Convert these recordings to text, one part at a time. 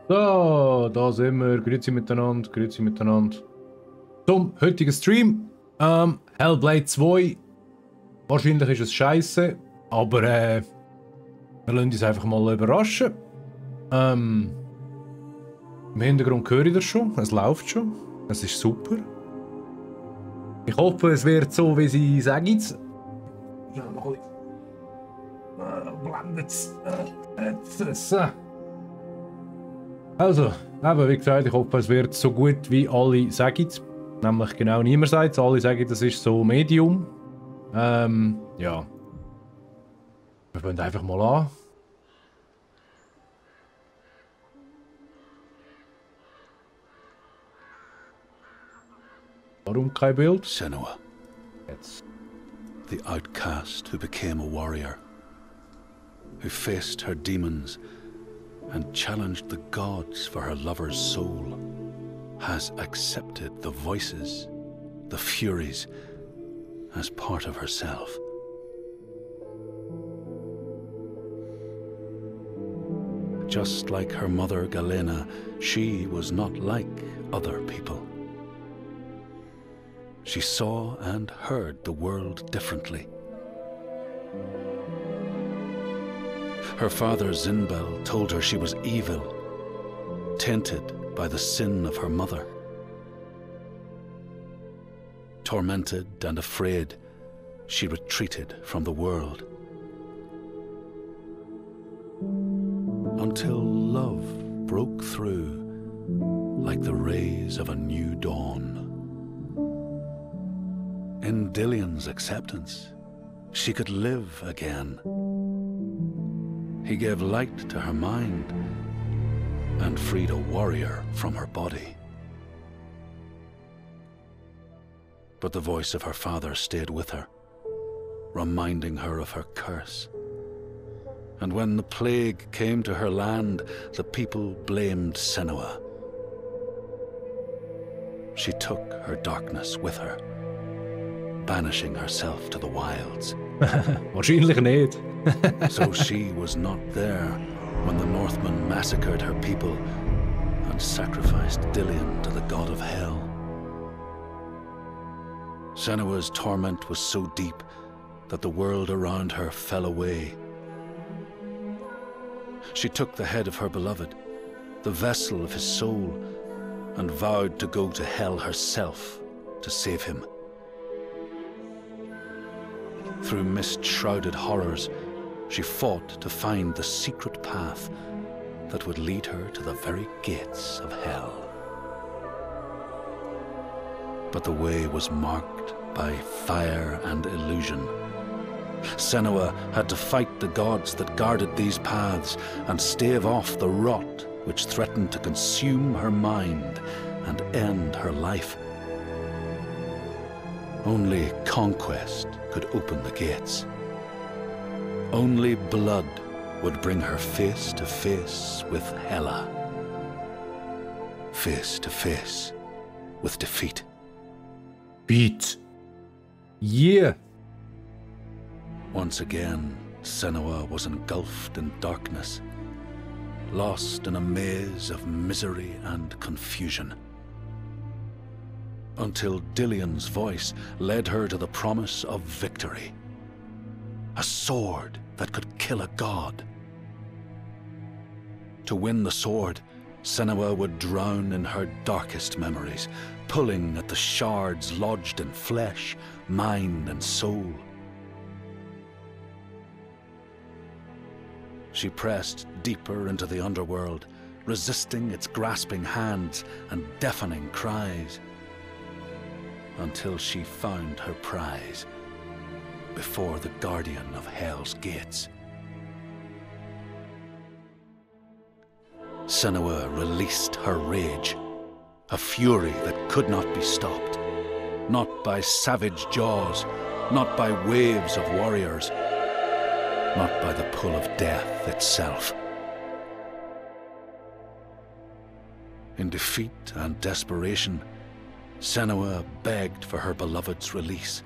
So, da sind wir. Grüezi miteinander, grüezi miteinander. Zum heutigen Stream. Hellblade 2. Wahrscheinlich ist es scheiße, aber wir lassen uns einfach mal überraschen. Im Hintergrund höre ich das schon. Es läuft schon. Es ist super. Ich hoffe, es wird so, wie sie sagen. Jetzt. Blendet es. Also, eben, wie gesagt, ich hoffe, es wird so gut wie alle sagen. Nämlich genau niemand sagt es. Alle sagen, das ist so Medium. Ja. Wir fangen einfach mal an. Warum kein Bild? Senua. Jetzt. The outcast who became a warrior, who faced her demons and challenged the gods for her lover's soul, has accepted the voices, the furies, as part of herself. Just like her mother Galena, she was not like other people. She saw and heard the world differently. Her father Zinbel told her she was evil, tainted by the sin of her mother. Tormented and afraid, she retreated from the world. Until love broke through like the rays of a new dawn. In Dillion's acceptance, she could live again. He gave light to her mind and freed a warrior from her body. But the voice of her father stayed with her, reminding her of her curse. And when the plague came to her land, the people blamed Senua. She took her darkness with her, banishing herself to the wilds. Wahrscheinlich nicht. So she was not there when the Northmen massacred her people and sacrificed Dillion to the god of hell. Senua's torment was so deep that the world around her fell away. She took the head of her beloved, the vessel of his soul, and vowed to go to hell herself to save him. Through mist-shrouded horrors, she fought to find the secret path that would lead her to the very gates of hell. But the way was marked by fire and illusion. Senua had to fight the gods that guarded these paths and stave off the rot which threatened to consume her mind and end her life. Only conquest could open the gates. Only blood would bring her face to face with Hela. Face to face with defeat. Beat. Yeah. Once again, Senua was engulfed in darkness, lost in a maze of misery and confusion. Until Dillion's voice led her to the promise of victory. A sword that could kill a god. To win the sword, Senua would drown in her darkest memories, pulling at the shards lodged in flesh, mind, and soul. She pressed deeper into the underworld, resisting its grasping hands and deafening cries, until she found her prize before the guardian of Hell's gates. Senua released her rage, a fury that could not be stopped, not by savage jaws, not by waves of warriors, not by the pull of death itself. In defeat and desperation, Senua begged for her beloved's release.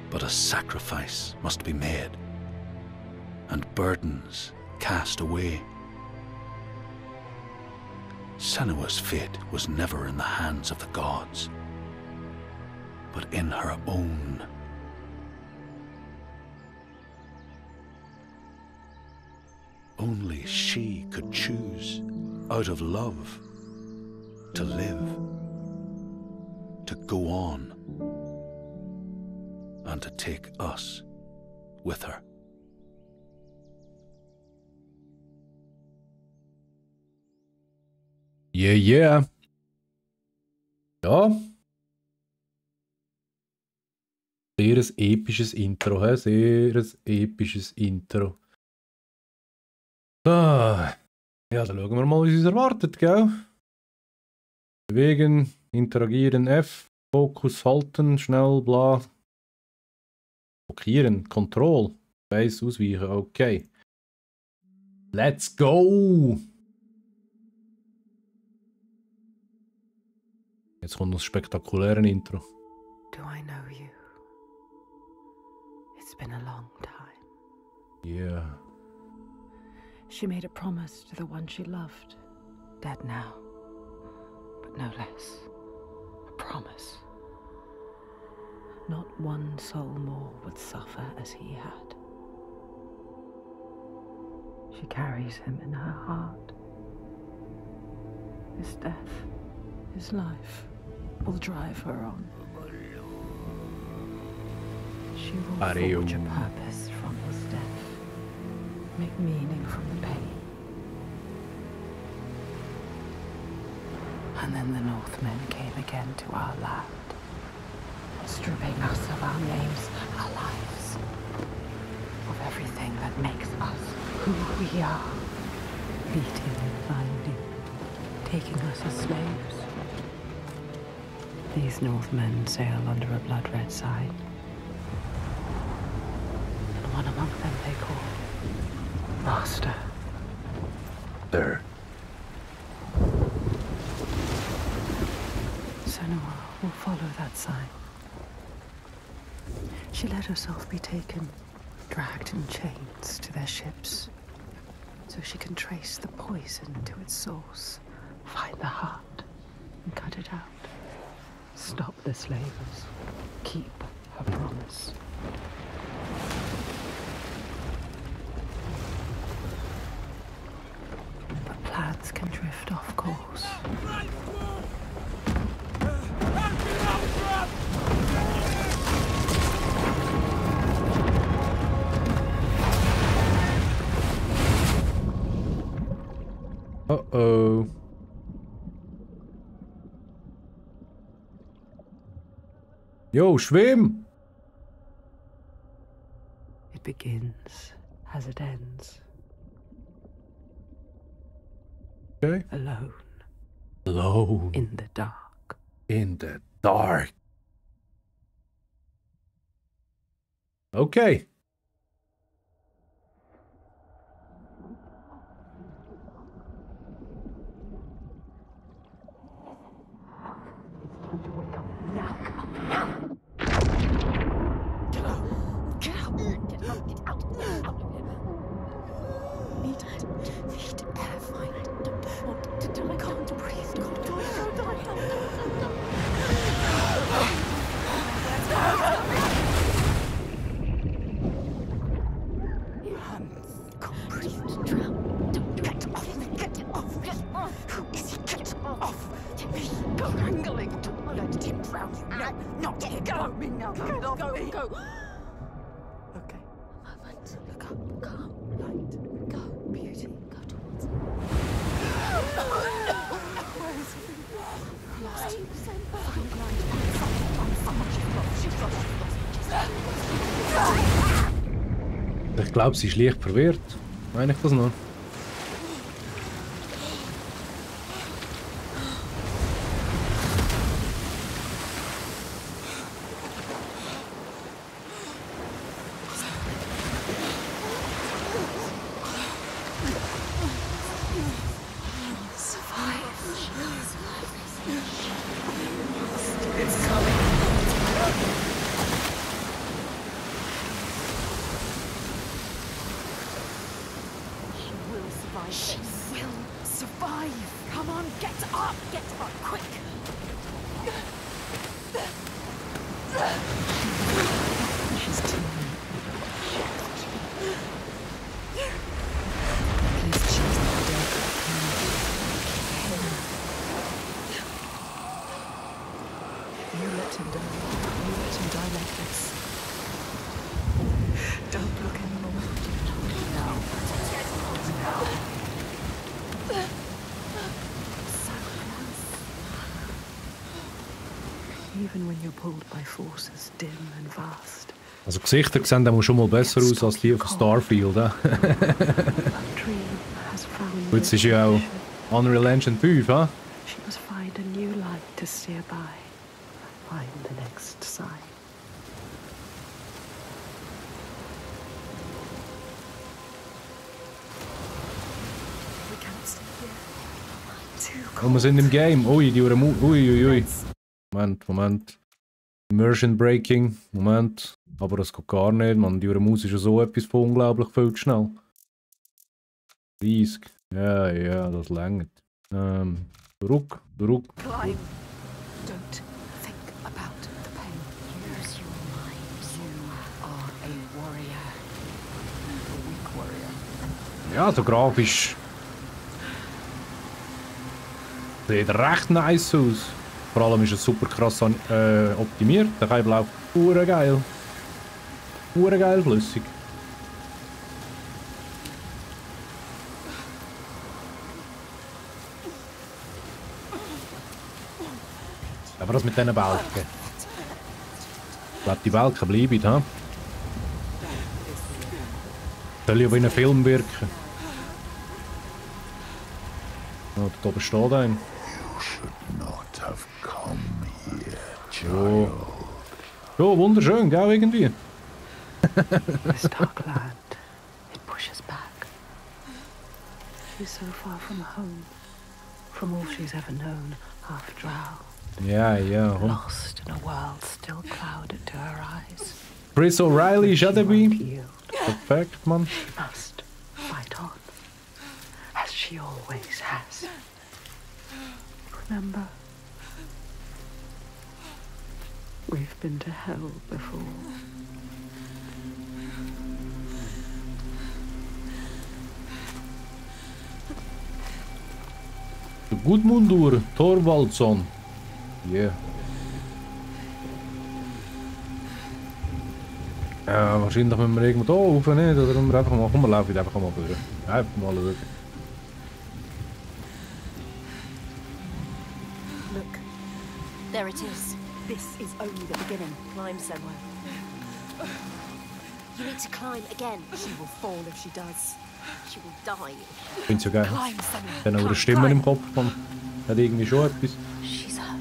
But a sacrifice must be made, and burdens cast away. Senua's fate was never in the hands of the gods, but in her own. Only she could choose, out of love, to live, to go on, and to take us with her. Yeah, yeah. Ja. Sehr ein episches Intro, hä? Sehr ein episches Intro. Ah. Ja, dann schauen wir mal, was uns erwartet, gell? Bewegen, interagieren, F, Fokus halten, schnell, bla. Blockieren, Control, Base ausweichen, okay. Let's go! Jetzt kommt das spektakuläre Intro. Do I know you? It's been a long time. Yeah. She made a promise to the one she loved, dead now, but no less. A promise. Not one soul more would suffer as he had. She carries him in her heart. His death, his life, will drive her on. She will forge a purpose from his death, make meaning from the pain. And then the Northmen came again to our land, stripping us of our names, our lives, of everything that makes us who we are, beating and binding, taking us as slaves. These Northmen sail under a blood-red sign, and one among them they call Master. There. Senua will follow that sign. She let herself be taken, dragged in chains to their ships, so she can trace the poison to its source, find the heart, and cut it out. Stop the slavers. Keep her promise. But plans can drift off course. Uh-oh. Yo, schwimm! It begins as it ends. Okay. Alone. Alone. In the dark. In the dark. Okay. Ich glaube, sie ist leicht verwirrt. Meine ich das noch? She will survive. Come on, get and you let him die like this. Don't look anymore. No. So close. Even when you're pulled by forces dim and vast. Also Gesichter sehen dann schon mal besser aus als die von Starfield. Jetzt ist ja auch Unreal Engine 5, ha? She must find a new light to steer by. Find the next sign. We can't stay here. Und wir sind im Game. Ui, die Ui. Moment. Immersion Breaking. Moment. Aber das geht gar nicht, man. Die Maus ist ja so etwas von unglaublich viel zu schnell. 30. Ja, das längert. Zurück. Climb. Don't think about the pain. Use your mind. You are a warrior. A weak warrior. Ja, so grafisch. Sieht recht nice aus. Vor allem ist es super krass optimiert. Der Kabel läuft urgeil. Urgeil flüssig. Aber das mit diesen Balken. Ich glaube, die Balken bleiben, ha? Soll ja wie in einem Film wirken. Oh, da oben steht ein. Oh, wunderschön, gell, irgendwie? This dark land, it pushes back. She's so far from home, from all she's ever known, half drowned. Ja. Lost in a world still clouded to her eyes. Chris O'Reilly ist auch dabei. Yield. Perfekt, Mann. She must fight on, as she always has. Remember, we've been to hell before. Gudmundur Thorvaldsson. Yeah. Ja, wahrscheinlich müssen wir irgendwo hier rauf, nicht? Oder wir einfach mal, komm, wir laufen einfach mal durch. Einfach mal schauen. Look, there it is. This is only the beginning. Climb somewhere. You need to climb again. She will fall if she does. She will die. Ich finde es ja geil. Climb somewhere. Ich habe auch eine Stimme im Kopf, man. Hat irgendwie schon etwas. She's hurt.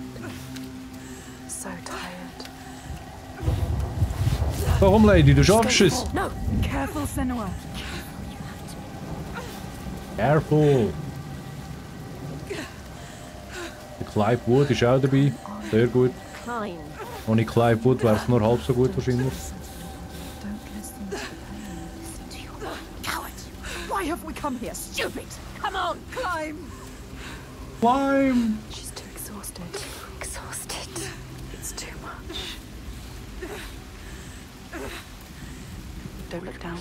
So tired. Warum, Lady? Du schaffst es! No! Careful, Senua. Careful! Der Clive Wood ist auch dabei. Sehr gut. Climb. Ohne Clive Wood wäre es nur halb so gut wahrscheinlich. Don't listen to the pain. Listen to your coward. Why have we come here? Stupid! Come on, climb! Climb! She's too exhausted. Exhausted. It's too much. Don't look down.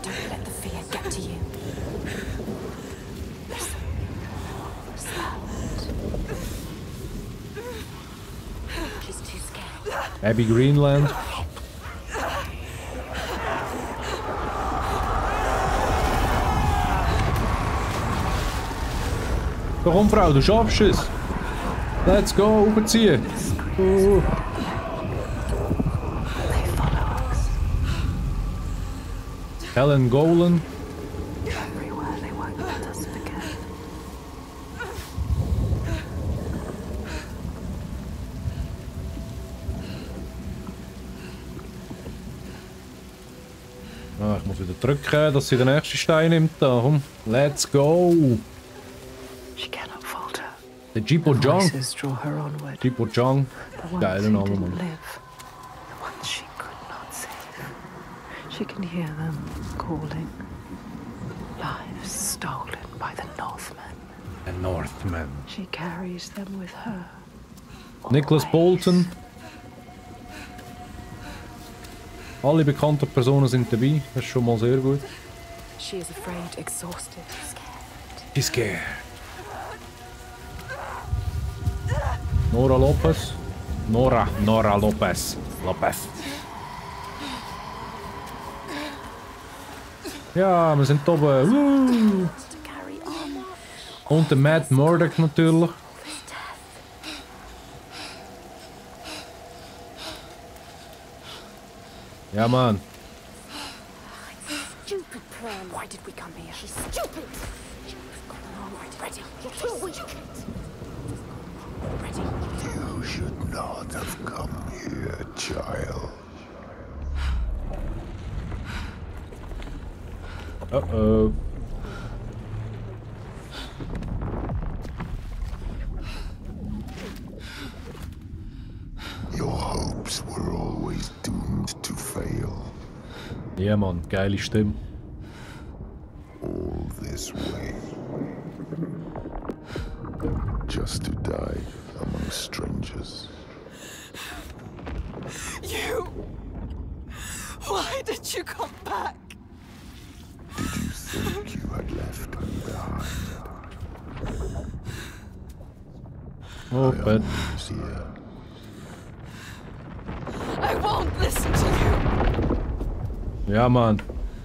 Don't let the fear get to you. She's too scared. Abby Greenland. Komm, Frau, du schaffst es! Let's go, überziehen! They follow us. Helen Golan. Everywhere they won't let us forget. Ah, ich muss wieder drücken, dass sie den nächsten Stein nimmt. Da. Komm. Let's go! She cannot falter. Der Jipo The Jong. voices draw her onward. Jipo Jong. The ones Geiler who Name, didn't Mann. live. The ones she could not save. She can hear them calling. Lives stolen by the Northmen. Der Northman. She carries them with her. Nicholas always. Bolton. Alle bekannten Personen sind dabei. Das ist schon mal sehr gut. She is afraid, exhausted, scared. She's scared. Nora Lopez. Nora Lopez. Ja, wir sind oben. Und der Matt Murdock natürlich. Ja, Mann. Stupid plan. Why did we come here? She's stupid. Ready. You're too weak. Ready. You should not have come here, child. Uh-oh. Your hopes were always doomed to fail. Ja, Mann, geile Stimme. All this way. Just to die among strangers. You! Why did you come back? Did you think you had left me behind? Oh, I but was here. I won't listen to you! ja, Mann.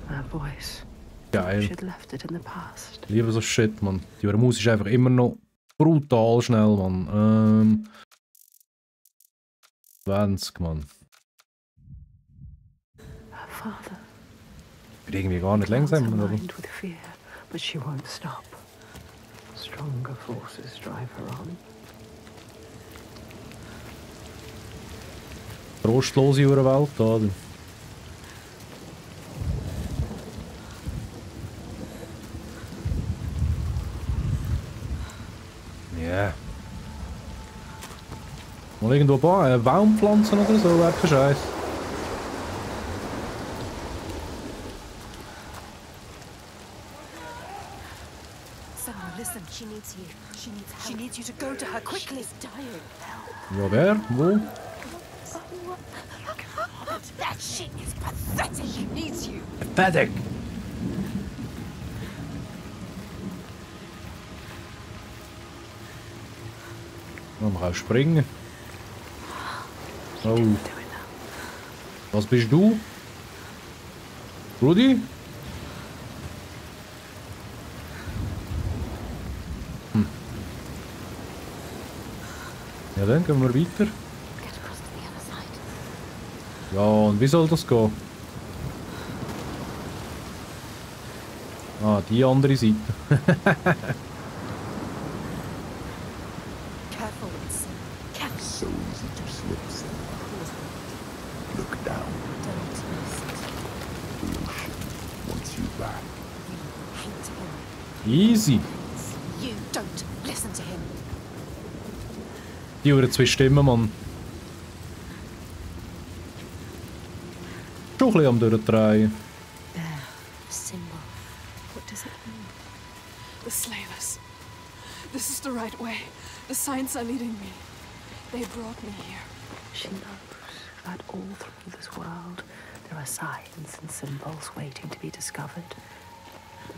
That voice. Geil. She'd left it in the past. Lieber so Shit, Mann. Die Musik ist einfach immer noch brutal schnell, Mann. 20, Mann. Her father. Wird irgendwie gar nicht langsam, Fills her oder? mind with fear, but she won't stop. Stronger forces drive her on. Trostlose in ihrer Welt, oder? Ja. Yeah. Mal irgendwo Baumpflanzen oder so, wäre kein Scheiß. Someone listen. She needs you. She needs help. She needs you to go to her quickly. She's dying. Ja, wer? Wo? That shit is pathetic. She needs you. Pathetic! Oh, man kann springen. Oh. Was bist du? Rudi? Ja, dann gehen wir weiter. Get across to the other side. Ja, und wie soll das gehen? Ah, die andere Seite. Careful, it's careful. So easy to slip. Look down. Don't listen. The ocean wants you back. Hate him. Easy. You don't listen to him. Die hören zwei Stimmen, Mann. Schon ein bisschen am Durchdrehen. There, symbol. What does it mean? The slavers. This is the right way. The signs are leading me. They brought me here. She knows that all through this world there are signs and symbols waiting to be discovered.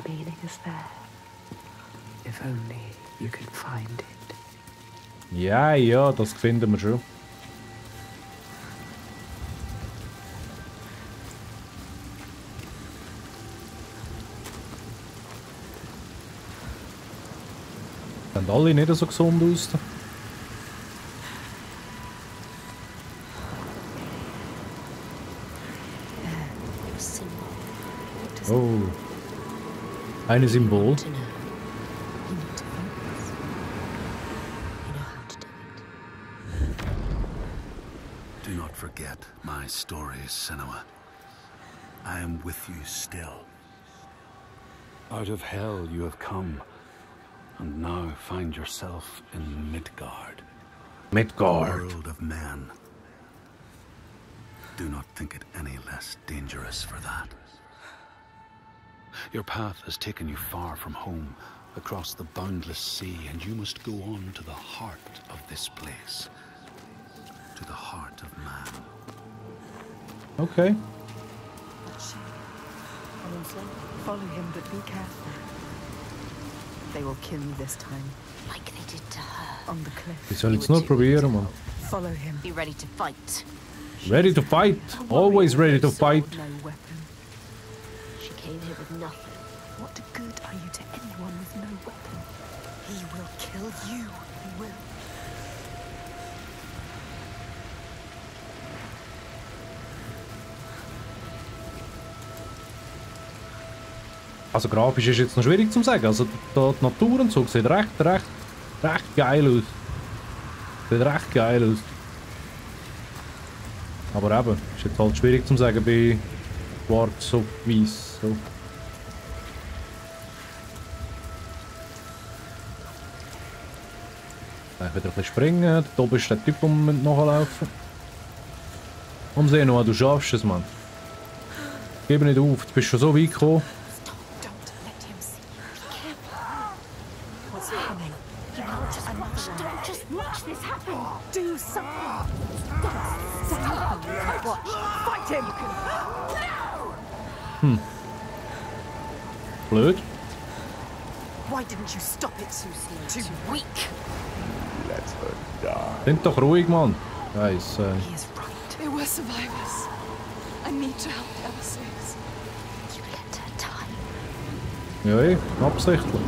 The meaning is there. If only you could find it. Ja, ja, das finden wir schon. Sehen alle nicht so gesund aus. Your symbol. What does Oh. Ein Symbol. to know? You need to focus. You know how to do it. Do not forget my stories, Senua. I am with you still. Out of hell you have come, and now find yourself in Midgard. Midgard. World of men. Do not think it any less dangerous for that. Your path has taken you far from home, across the boundless sea, and you must go on to the heart of this place. To the heart of man. Okay. Follow him, but be careful. They will kill you this time. Like they did to her. On the cliff. Ich soll jetzt nur probieren, Mann. Follow him. Be ready to fight. Ready to fight. Always ready to fight. No weapon. She came here with nothing. What good are you to anyone with no weapon? He will kill you. He will. Also grafisch ist jetzt noch schwierig zu sagen. Also die Natur und so sieht recht geil aus. Sieht recht geil aus. Aber eben, ist jetzt halt schwierig zu sagen bei schwarz so weiß. So. Wieder ein bisschen springen. Da oben ist der Typ, der nachlaufen. Und sehen noch, du schaffst es, Mann. Gib nicht auf, du bist schon so weit gekommen. Blöd. Why didn't you stop it? Too weak. Let her die. Sind doch ruhig, Mann. Scheiße. He is right. They were survivors. I need to help the other slaves. You let her die. Ja, absichtlich.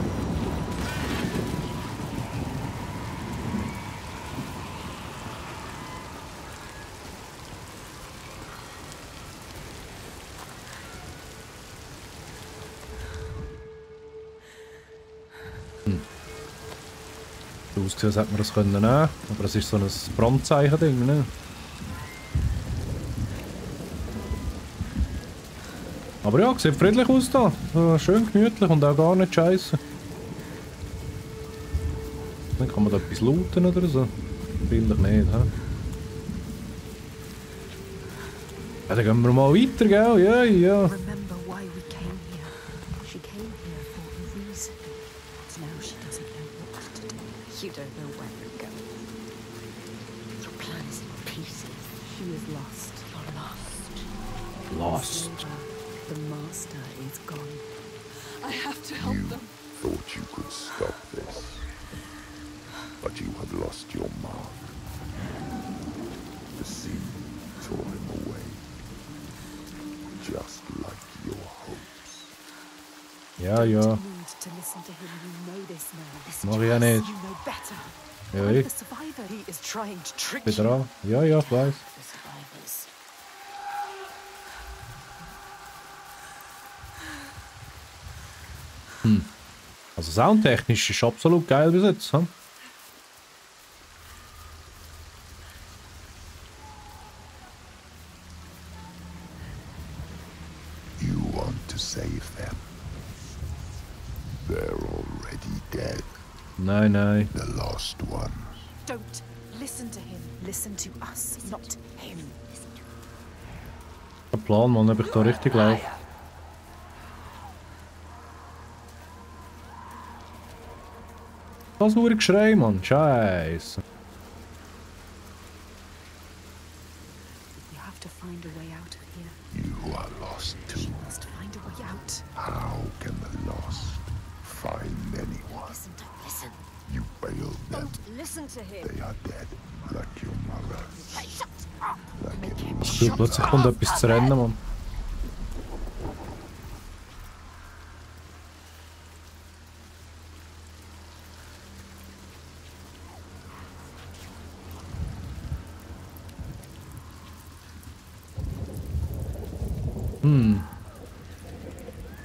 Ausgesehen, als hätte man das nehmen können. Aber es ist so ein Brandzeichen-Ding, ne? Aber ja, sieht friedlich aus da. Schön gemütlich und auch gar nicht scheiße. Dann kann man da etwas looten oder so. Vielleicht nicht, hä? Ja, dann gehen wir mal weiter, gell? Ja, ja. Remember why we came here. She came here for a reason. But now she doesn't know what to do. You don't know where you're going. Your plan is in pieces. She is lost. You're lost. Lost. The master is gone. I have to help You them. thought you could stop this, but you had lost your mark. The sea tore him away, just like your hopes. Ja, ja. You need to listen to him. You know this now. Listen Mach to ich ja us. nicht. You know better. Ja, I'm ich. the survivor. He is trying to trick Wieder you. an. Ja, ja, ich weiss. The survivors. Also soundtechnisch ist absolut geil bis jetzt. Hm? You want to save them. They're already dead. Nein, nein. The lost ones. Don't listen to him. Listen to us, not him. Der Plan, Mann, ob ich da richtig laufe. Das nur Geschrei, Mann. Scheiße. We have to find a way out of here. You are lost too. We must find a way out. How can the lost find anyone? Listen, don't listen. You failed them. Don't listen to him. They are dead, like your mother. Hey, shut up. Like Du, plötzlich kommt etwas zu rennen, Mann.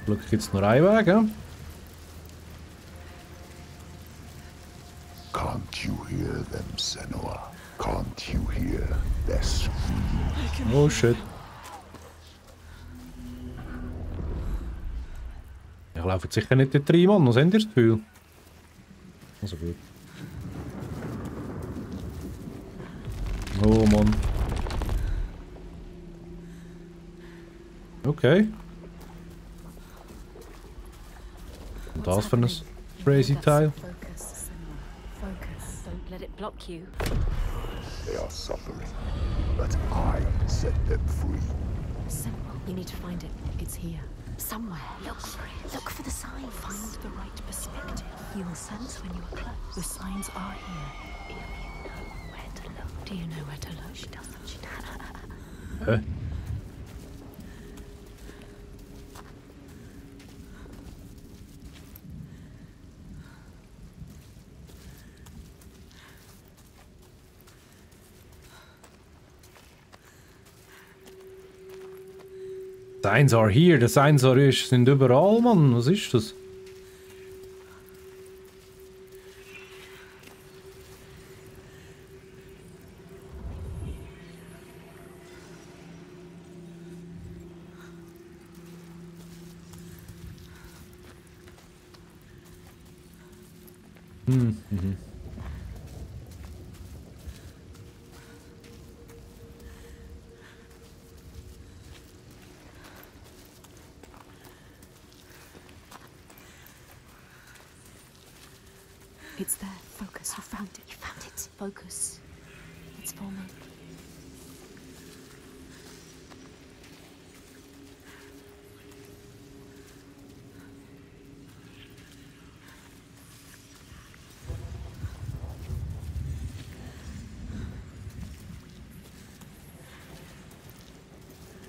Glück gibt's nur einen Weg, ja? Can't you hear them, Senua? Can't you hear their screams? Oh shit. Ich laufe jetzt sicher nicht dort rein, Mann. Was habt ihr das Gefühl? Also gut. Oh Mann. Okay. Und das für ein crazy Teil. Focus, Senua. Focus. Don't let it block you. They are suffering, but I set them free. Senua, You need to find it. it's here. Somewhere. Look for it. Look for the sign. Find the right perspective. You will sense when you are close. The signs are here. If you know where to look. Do you know where to look? She doesn't. She doesn't. Signs are here, die Signs are sind überall, Mann. Was ist das? It's there. Focus. You found it. You found it. Focus. It's forming.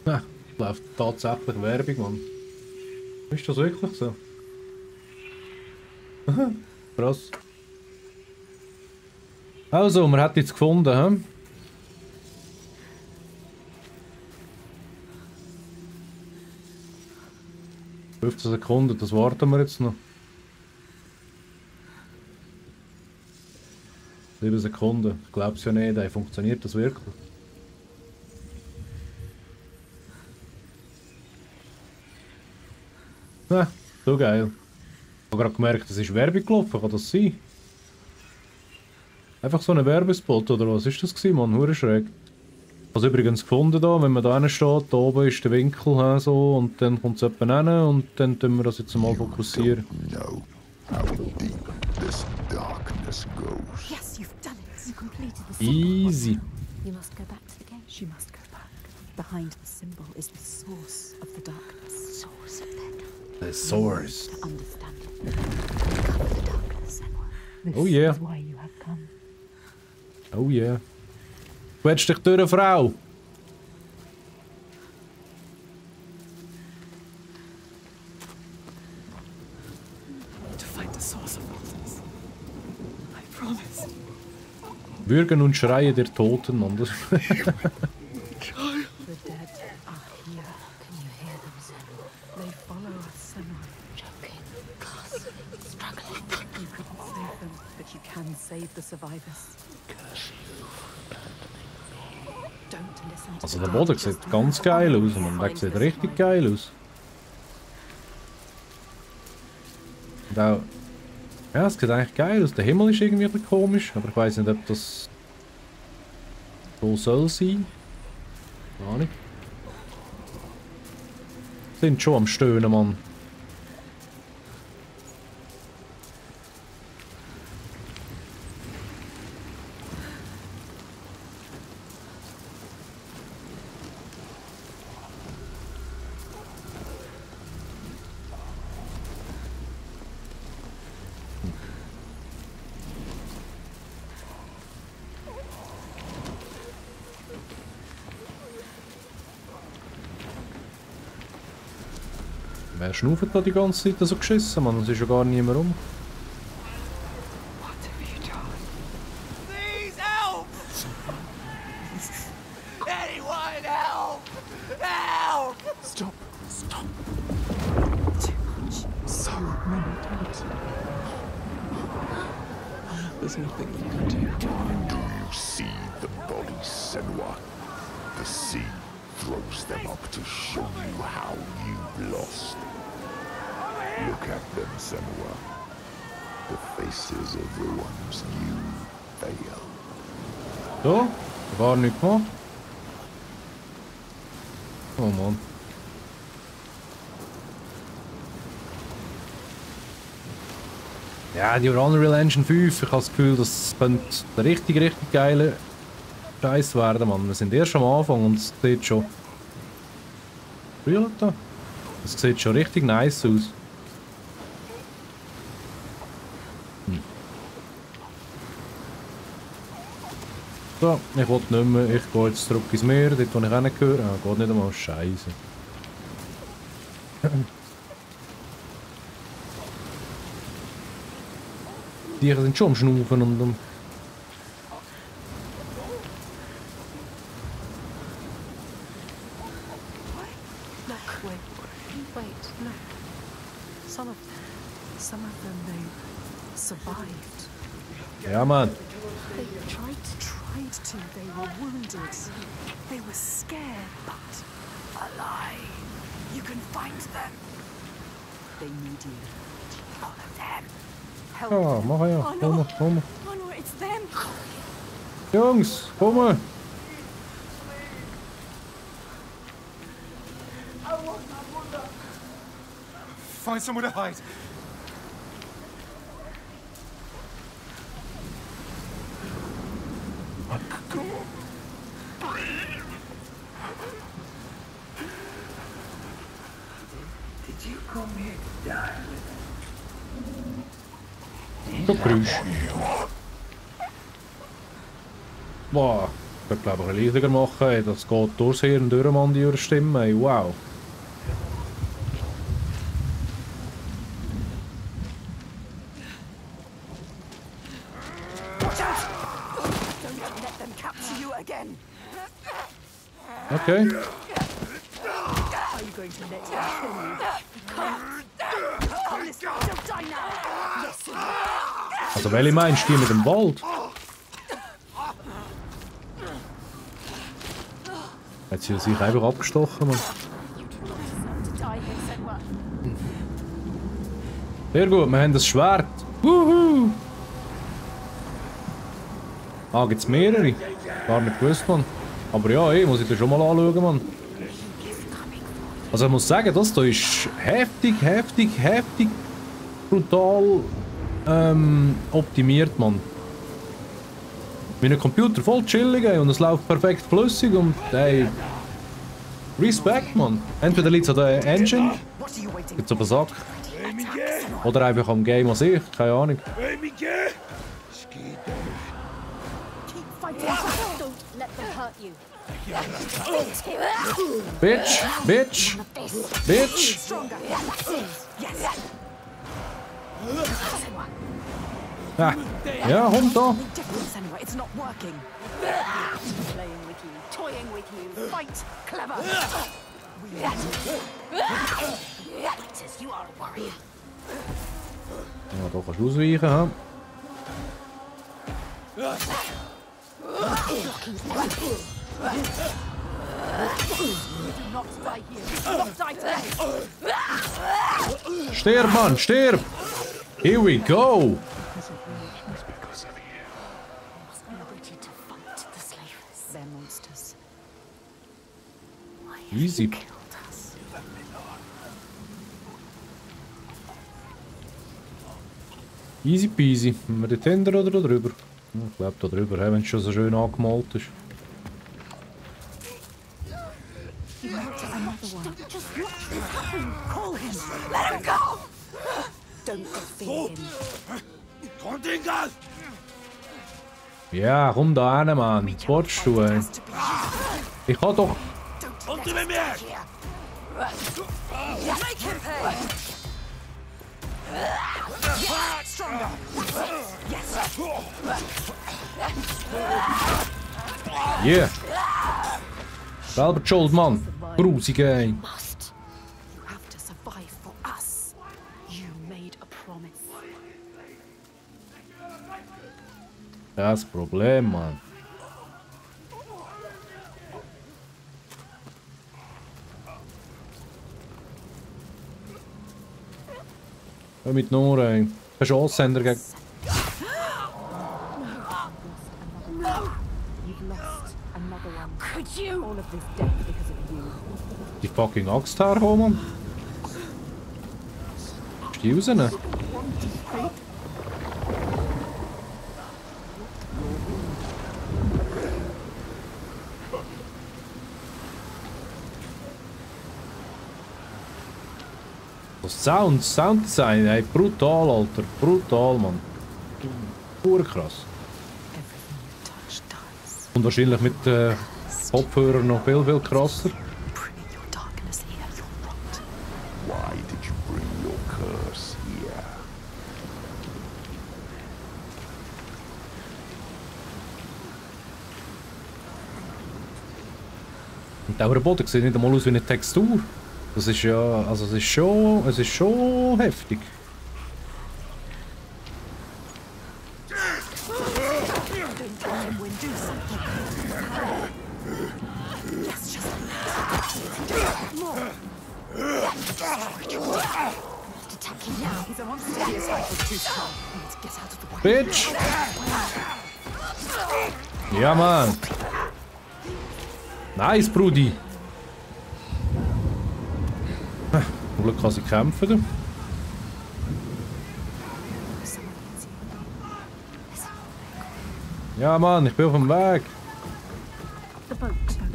Ja, läuft tatsächlich Werbung, Mann. Ist das wirklich so? Krass. Also, man hat jetzt gefunden, hä? 15 Sekunden, das warten wir jetzt noch. 7 Sekunden. Ich glaube es ja nicht, ey. Funktioniert das wirklich? Ja, so geil. Ich habe gerade gemerkt, es ist Werbung gelaufen, kann das sein? Einfach so ein Werbespot oder was ist das gewesen, Mann? Hure schräg. Ich habe es übrigens gefunden da, wenn man da hinten steht, da oben ist der Winkel so und dann kommt es jemand hin und dann tun wir das jetzt mal fokussieren. Know how deep this darkness goes. Yes, you've done it. You completed the Easy. symbol. You must go back to the gate. She must go back. Behind the symbol is the source of the darkness. Source of their darkness. The source. To understand it. Uncover the darkness, Senua. This Oh yeah. is why you have come. Oh yeah. Quetsch dich durch, Frau! To find the source of all this. I promise. Würgen und schreien der Toten, Mann. Das The dead are here. Can you hear them, Senua? They follow us, Senua. Choking, gasping, struggling. You couldn't save them, but you can save the survivors. Don't listen to Also the der Boden dark, sieht just ganz geil aus, Mann. Der sieht richtig geil aus. Und auch... Ja, es sieht eigentlich geil aus. Der Himmel ist irgendwie ein bisschen komisch, aber ich weiß nicht, ob das... so soll sein. Keine Ahnung. Sind schon am Stöhnen, Mann. Wer schnauft da die ganze Zeit so geschissen, Mann? Es ist ja gar niemand rum. What have you done? Please help! Anyone help! Help! Stop! Stop! Too much. So There's nothing you can do. do you see the bodies, Senua? The sea throws them up to show you how you've lost. Look at them, Senua. The faces of the ones you fail. So, gar nichts gemacht. Oh Mann. Ja, die Unreal Engine 5, ich habe das Gefühl, das könnte ein richtig geiler Scheiß werden, Mann. Wir sind erst am Anfang und es sieht schon... Brüllt da? Das sieht schon richtig nice aus. So, ich will nicht mehr. Ich gehe jetzt zurück ins Meer, dort wo ich hingehöre. Ah, geht nicht einmal. Scheiße. Die Tiere sind schon am Schnaufen und am... Wait, no. Some of them, they survived. Ja, Mann. They tried to. They were wounded. They were scared, but alive. You can find them. They need you. Follow them. Help Ja, them. mach ja. Komm, komm. Oh no, it's them. Jungs, komm. Find somewhere to hide. Du Grüß. Boah, ich glaube ich leichter machen. Ey. Das geht durchs Hirn durch, Mann, die ihre Stimme. Ey. Wow. Okay. Are you going to let them kill you? Come, listen, don't die now. Listen. Also welche meinst du die mit dem Wald? Hat sie sich einfach abgestochen, Mann. Sehr gut, wir haben das Schwert. Wuhu! Ah, gibt es mehrere? Gar nicht gewusst, Mann. Aber ja, muss ich das schon mal anschauen, Mann. Also ich muss sagen, das hier ist heftig brutal optimiert, Mann. Mein Computer voll chillig, ey, und es läuft perfekt flüssig und ey, Respekt, Mann. Entweder liegt es an der Engine, jetzt auf den Sack, oder einfach am Game an sich, keine Ahnung. Bitch, bitch, bitch. Ah, ja, komm da. It's not working. Playing with you, toying with you, fight, clever. You are a warrior. Ja, da kannst du ausweichen, ha? Stirb, Mann, stirb! Here we go! Easy. Easy peasy. Haben wir den Tender oder da drüber? Ich glaube da drüber, wenn es schon so schön angemalt ist. Ja, komm da hin, Mann. Was willst du, ey? Ich kann doch... Yeah. Selber schuld, Mann. Grusig, ey. Das Problem, Mann. Hör mit nur, ey. Keine Chance haben gegen... Die fucking Axt herkommen, Mann. Ist die raus? Das Sounddesign, ey, brutal, Alter. Brutal, Mann. Pur krass. Und wahrscheinlich mit Kopfhörern noch viel, viel krasser. Why did you bring your curse here? Und der Boden sieht nicht einmal aus wie eine Textur. Das ist ja, also es ist schon heftig. Bitch! Ja, Mann! Nice, Brudi! Zum Glück kann sie kämpfen. Du. Ja, Mann, ich bin auf dem Weg. The boat. There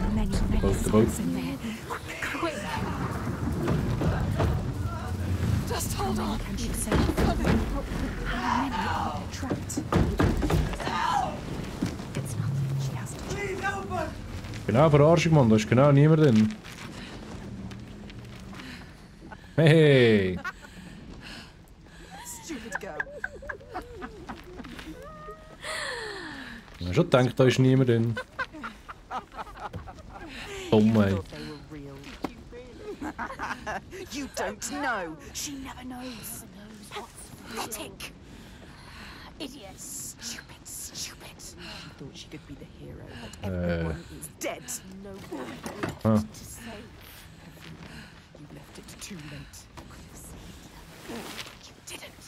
are many souls in there. Quick! Just hold on. Can she say? How many are trapped? It's nothing. She has to. Genau, Verarschung, Mann, da ist genau niemand drin. Hey! Stupid girl. Ich habe schon gedacht, da ist niemand drin. Dumm, ey. You don't know. She never knows. Pathetic. Idiot. Stupid. She thought she could be the hero, but everyone is dead. No one to save. You left it too late. You could have saved her. You didn't.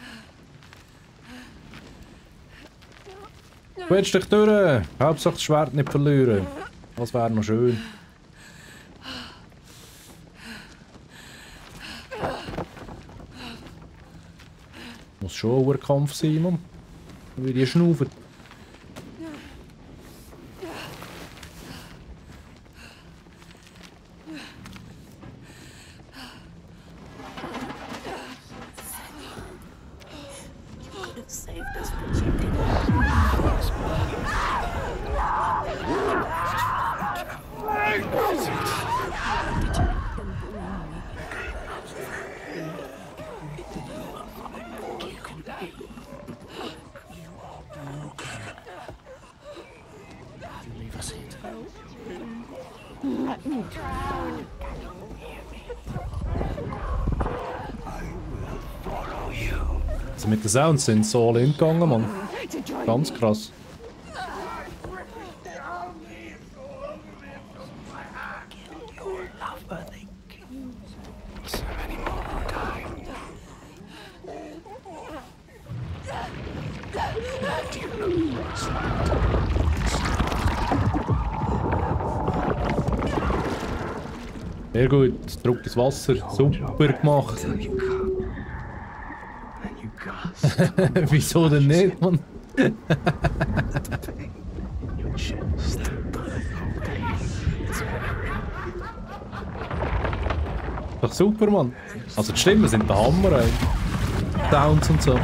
Quetsch dich durch! Hauptsache das Schwert nicht verlieren. Das wäre noch schön. Muss schon ein Kampf sein, Mann. Wie die schnaufen. Also mit den Sounds sind so all in gegangen, Mann. Ganz krass. Sehr gut, Druck ins Wasser, super gemacht. Wieso denn nicht, Mann? Doch super, Mann. Also die Stimmen sind der Hammer, ey. Sounds und so.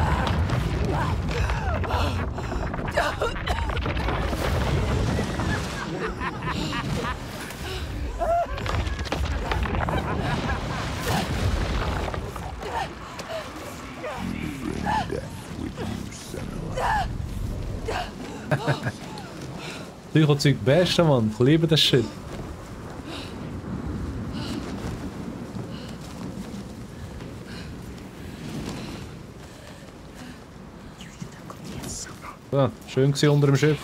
Psycho-Zeug beste, Mann. Ich liebe das Shit. So, schön gewesen unter dem Schiff.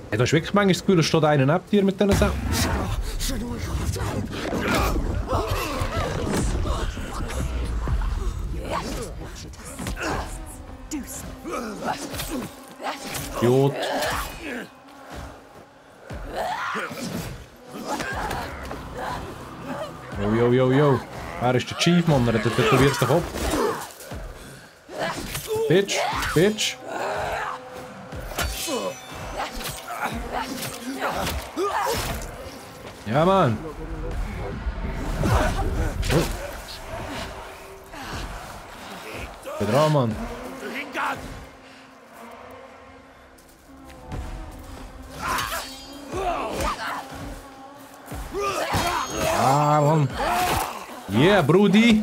Hey, du hast wirklich manchmal das Gefühl, es steht einer neben dir mit diesen Sounds. Idiot. Yo. Wer ist der Chief, Mann? Er hat tätowiert den Kopf. Bitch, Bitch. Ja, Mann. Oh. Geh dran, Mann. Ah, Mann. Yeah, Brudi.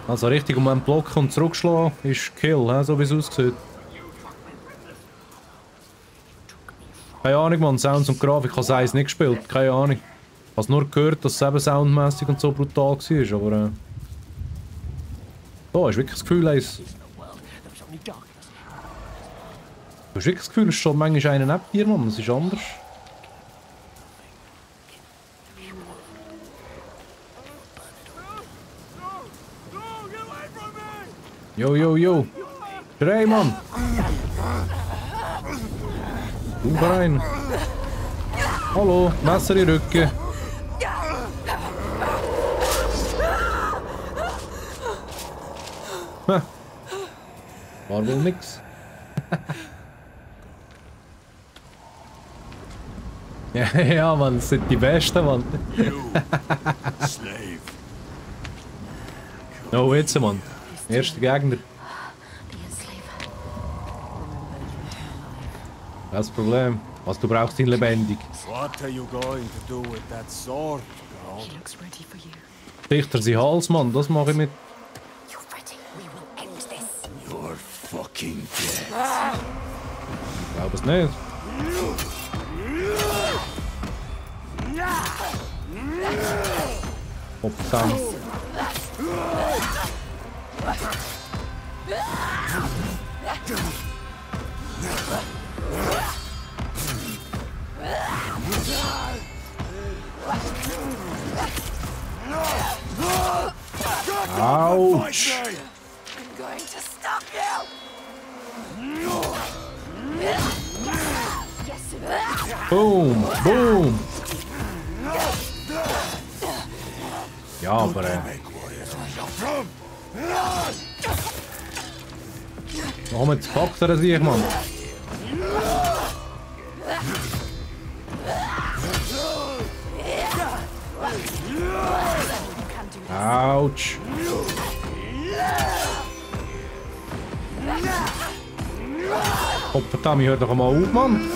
Also richtig um einen Block und zurückschlagen ist Kill, so wie es aussieht. Keine Ahnung, man, Sounds und Grafik. Ich habe das 1 nicht gespielt, keine Ahnung. Ich habe nur gehört, dass es eben soundmäßig und so brutal war, aber da ist wirklich das Gefühl, du hast wirklich das Gefühl, es ist schon manchmal einer neben dir, Mann, das ist anders. Yo, yo, yo. Schrei, Mann. Du rein. Hallo, Messer in den Rücken. War wohl nix. Ja, Mann, das sind die Besten, Mann. No, jetzt, Mann. Erster Gegner. Das Problem. Was du brauchst, ihn lebendig. What are you going to do with that sword, girl? He looks ready for you. Dichter sein Hals, Mann. Das mache ich mit. You're ready. We will end this. You're fucking dead. Ich glaube es nicht. Oh, verdammt. Ouch! I'm going to stop you. Boom! Boom! Ja, aber warum jetzt packt er sich, Mann? Autsch! Oh, verdammt, ich hör doch mal auf, Mann!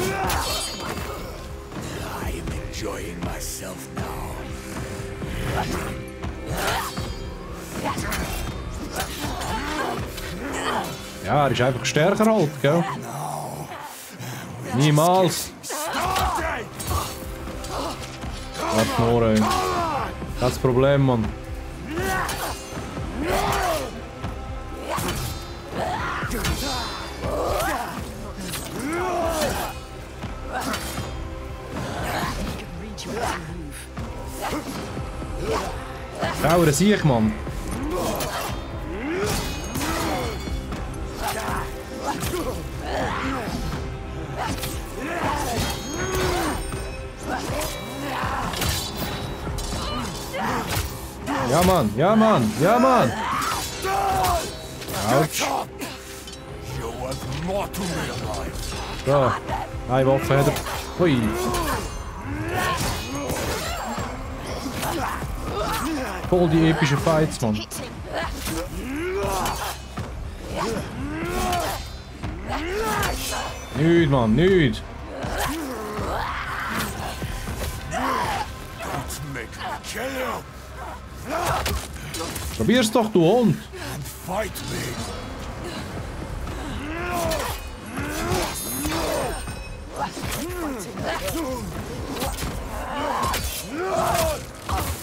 I'm enjoying myself now. Ja, er ist einfach stärker halt, gell? Niemals! Warte nur, ey. Das ist das Problem, Mann. Schau, das sehe ich, Mann. Ja, Mann, ja, Mann, ja, Mann. Autsch. So, eine Waffe hat er. Hui. Voll die epische Fights, Mann. Nicht, Mann, nicht. Probier's doch, du Hund.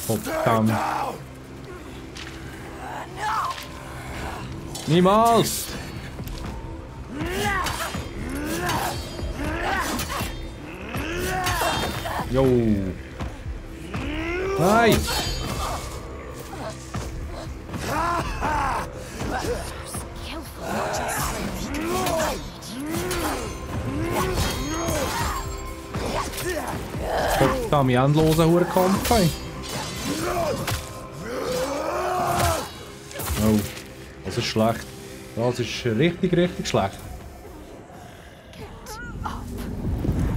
Verdammt. Niemals! Jo. Nein! Verdammt, endloser Hurenkampf, ey. Oh, das ist schlecht. Das ist richtig, richtig schlecht. Get up.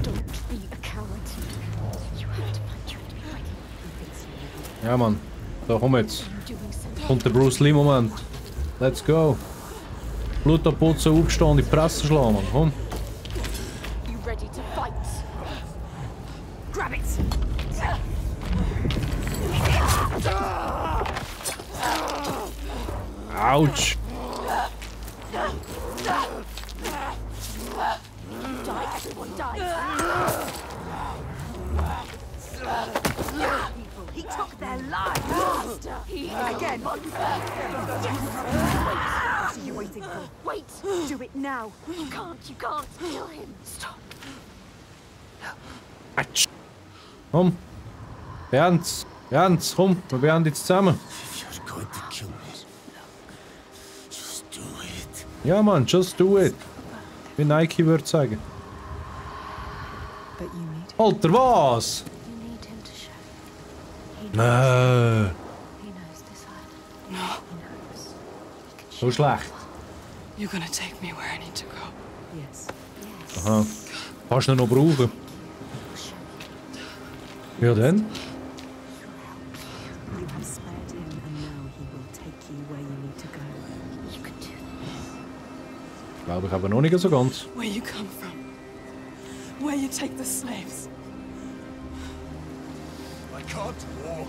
Don't be a coward. You have to find your way. Ja, Mann. So, komm jetzt. Doing so. Kommt der Bruce Lee-Moment. Let's go. Blut abputzen, aufstehen und in die Presse schlagen, Mann. Komm. You ready to fight? Grab it. Autsch. Die, everyone die. He took their lives. He again. What are you waiting for? Wait. Do it now. You can't kill him. Stop. Autsch. Komm. Bernds. Bernds, komm. Wir beenden jetzt zusammen. You're going to kill me. Just do it. Ja, Mann, just do it. Wie Nike würde sagen. But you need Alter, was? You need him to show. He knows this island. No. He knows. He can So schlecht. You're gonna take me where I need to go. Yes. Aha. Kannst du ihn noch brauchen? Ja, dann? You have spared him, and now he will take you where you need to go. You can do this. Glaube ich aber noch nicht so ganz. Where you come from. Where you take the slaves. I can't walk.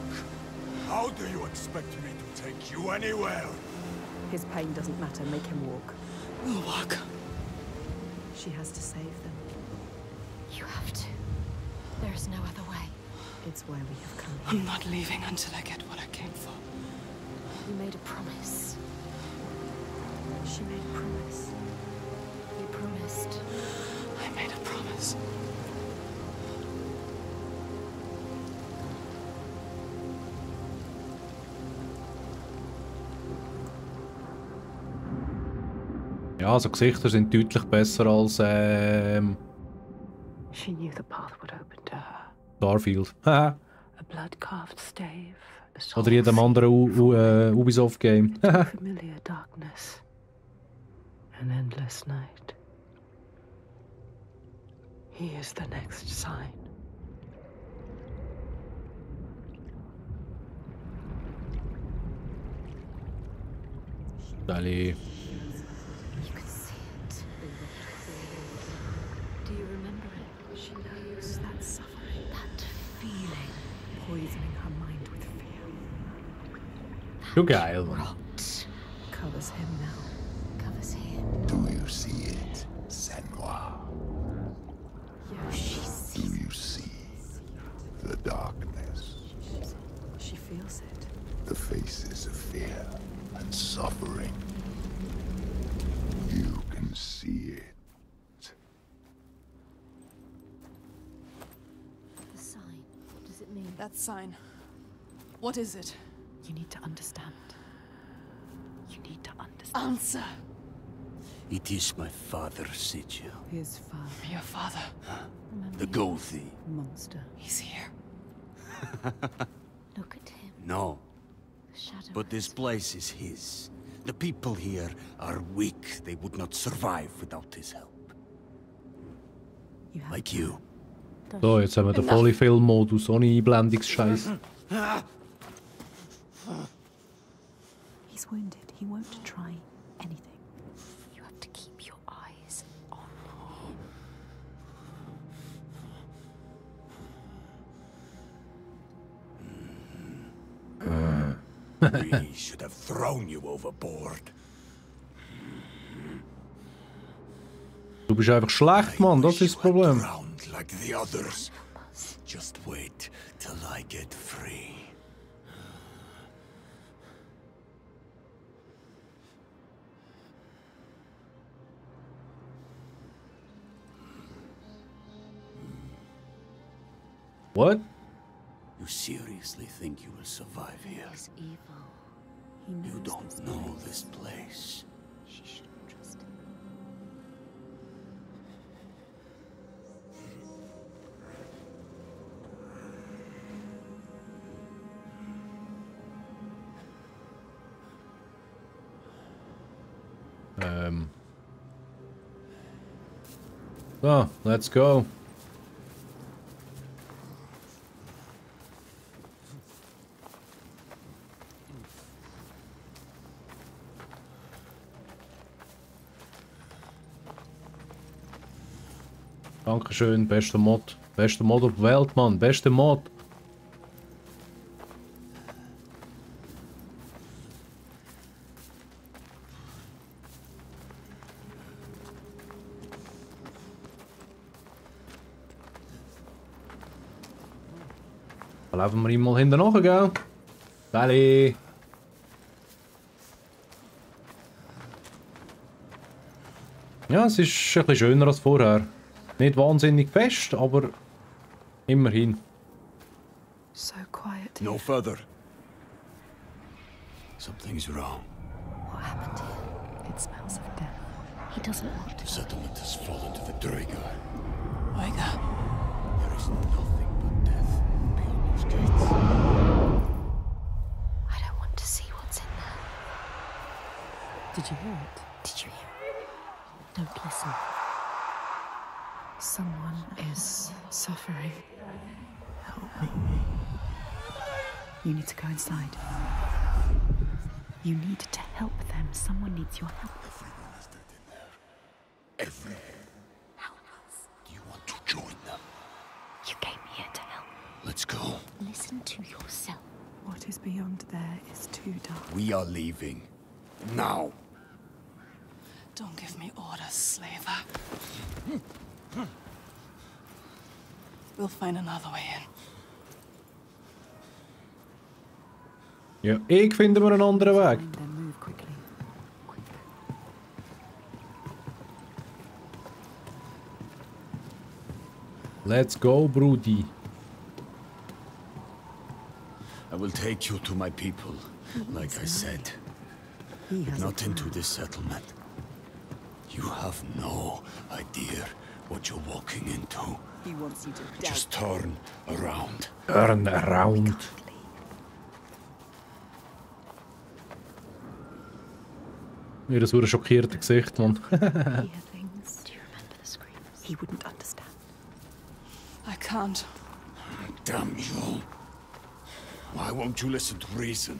How do you expect me to take you anywhere? His pain doesn't matter. Make him walk. We'll walk. She has to save them. You have to. There is no other way. It's why we have come I'm here. not leaving until I get what I came for. You made a promise. She made a promise. You promised. I made a promise. Ja, also Gesichter sind deutlich besser als She knew the path would open to her. Starfield. Haha. A blood-carved stave. A Oder jedem anderen Ubisoft-Game. familiar darkness. An endless night. He is the next sign. Dali. You can see it. Do you remember it? She knows that suffering, that feeling, poisoning her mind with fear. Zo geil, man. Rot Covers him now. covers him. Do you see it, Senua? She Do sees you see the darkness? She feels it. The faces of fear and suffering. You can see it. the sign. What does it mean? That sign. What is it? You need to understand. You need to understand. Answer. It is my father, Sigil. His father, Your father. The Gothi. monster. He's here. Look at him. No, The shadow. but this place is his. The people here are weak. They would not survive without his help. You have Like you. So, jetzt haben wir den volle Filmmodus ohne Einblendungsscheiß. He's wounded. He won't try anything. You have to keep your eyes on. We should have thrown you overboard. Du bist einfach schlecht, Mann, das ist das Problem. Drowned like the others. Just wait till I get free. What? You seriously think you will survive here? He's evil. He knows You don't this know place. this place. She shouldn't trust him. So, let's go. Dankeschön, bester Mod. Bester Mod auf der Welt, Mann. Bester Mod. Da laufen wir ihm mal hinten nach, gell? Sally! Ja, es ist ein bisschen schöner als vorher. Nicht wahnsinnig fest, aber immerhin. So quiet. No further. Something's wrong. What happened here? It smells of death. He doesn't want The to. settlement has fallen to the Draegar. Oiga. There is nothing but death beyond those gates. I don't want to see what's in there. Did you hear it? Did you hear it? Don't listen. Someone is suffering. Help me. You need to go inside. You need to help them. Someone needs your help. Everyone is dead in there. Everyone. Help us. Do you want to join them? You came here to help. Let's go. Listen to yourself. What is beyond there is too dark. We are leaving. Now. Don't give me orders, slaver. We'll find another way in. Ja, ich finde mir einen anderen Weg. Then move quickly. Let's go, Brudi. I will take you to my people, like I said. He has Not into this settlement. You have no idea what you're walking into. He wants you to doubt. Just turn around. Turn around. Mir das wurde schockierte Gesicht, Mann. hear things. Do you remember the screams? He wouldn't understand. I can't. Damn you. Why won't you listen to reason?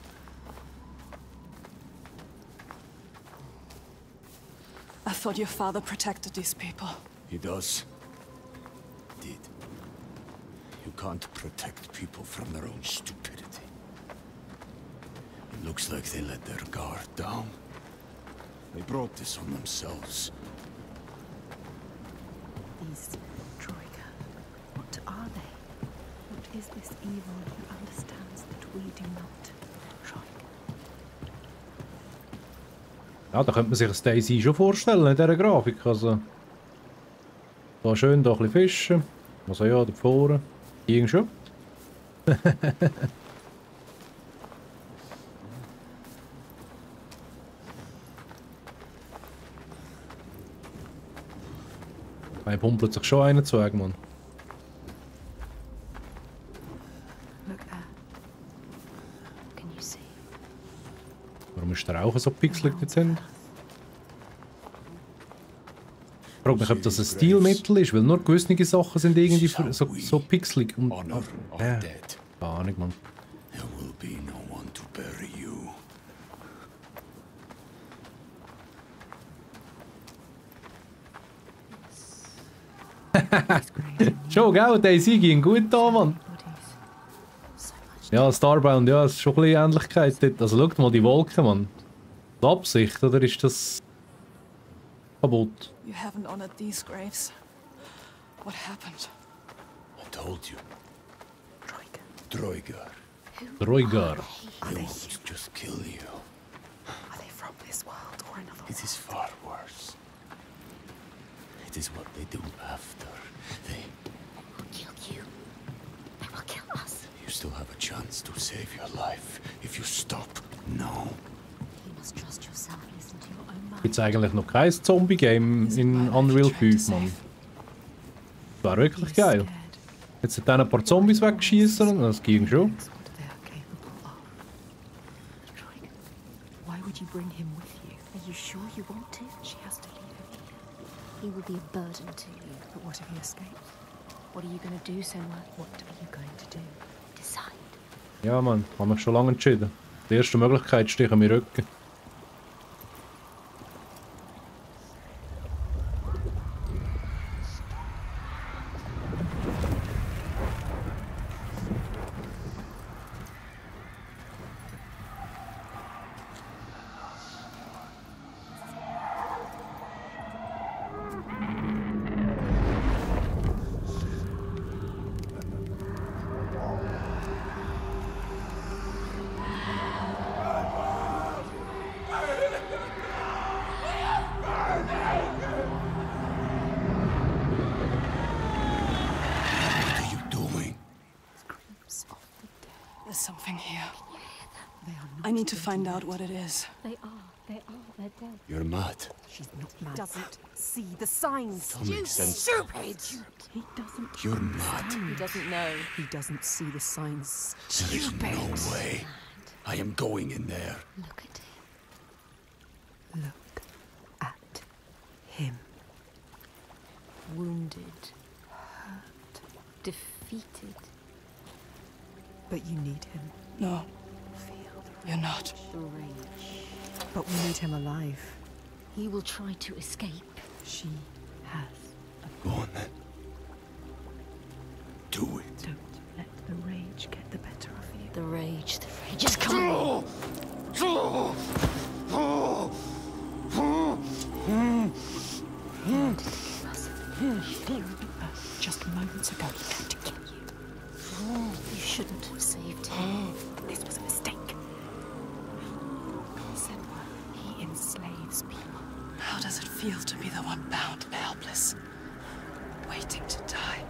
I thought your father protected these people. He does. Did. You can't protect people from their own stupidity. It looks like they let their guard down. They brought this on themselves. These Troika. What are they? What is this evil who understands that we do not? Troika. Ja, da könnte man sich das Daisy schon vorstellen in dieser Grafik. Also, da schön da ein bisschen fischen. Also ja, da vorne. Ging schon. Da pumpelt sich schon einer zu, Mann. Look there. Can you see? Warum ist der auch so pixelig dezent? Ich frage mich, ob das ein Stilmittel ist, weil nur gewisse Sachen sind irgendwie so pixelig. Und, Honor of ja, dead. keine Ahnung, Mann. There will be no one to bury you. Schon, gell? Daisy ging gut da, Mann. Ja, Starbound, ja, es ist schon ein bisschen Ähnlichkeit dort. Also schaut mal die Wolken, Mann. Die Absicht, oder ist das kaputt? You haven't honored these graves. What happened? I told you. Troika. Draegar. Droigar. Are They they want to just kill you. Are they from this world or another It is far worse. It is what they do after. They... will kill you? They will kill us. You still have a chance to save your life if you stop now. You must trust yourself. Listen to your own mind. Gibt es eigentlich noch kein Zombie-Game in Unreal 5, Mann? Das wäre wirklich geil. Jetzt dann ein paar Zombies wegschießen, das ging schon. What they are capable of. Troika, why would you bring him with you? you sure you want to? She has to leave him here. He will be a burden to you. But what if he escapes? What are you going to do, Senua? What are you going to do? Decide. Ja, Mann, haben wir schon lange entschieden. Die erste Möglichkeit steht an mir Rücken. There's something here. I need to find out what it is. They're dead. You're mad. She's not mad. Doesn't see the signs. That makes sense. Stupid! He doesn't. You're mad. He doesn't know. He doesn't see the signs. There's no way. I am going in there. Look at him. Look at him. Wounded. Hurt. Defeated. But you need him. No, Feel the you're not. The rage. But we need him alive. He will try to escape. She has. Go on then. Do it. Don't let the rage get the better of you. The rage is coming. Just moments ago, he tried to kill you. You shouldn't have saved him. This was a mistake. Senua, he enslaves people. How does it feel to be the one bound and helpless? Waiting to die.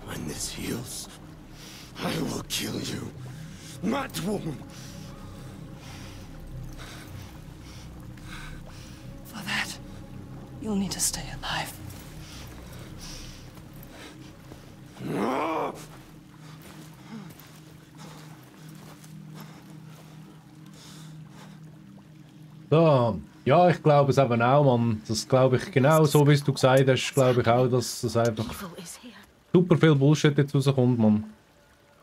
When this heals, I will kill you. Mad woman. For that, you'll need to stay alive. So, ja, ich glaube es eben auch, Mann. Das glaube ich genau so, wie es du gesagt hast, glaube ich auch, dass es einfach Evil is here. super viel Bullshit jetzt rauskommt, Mann.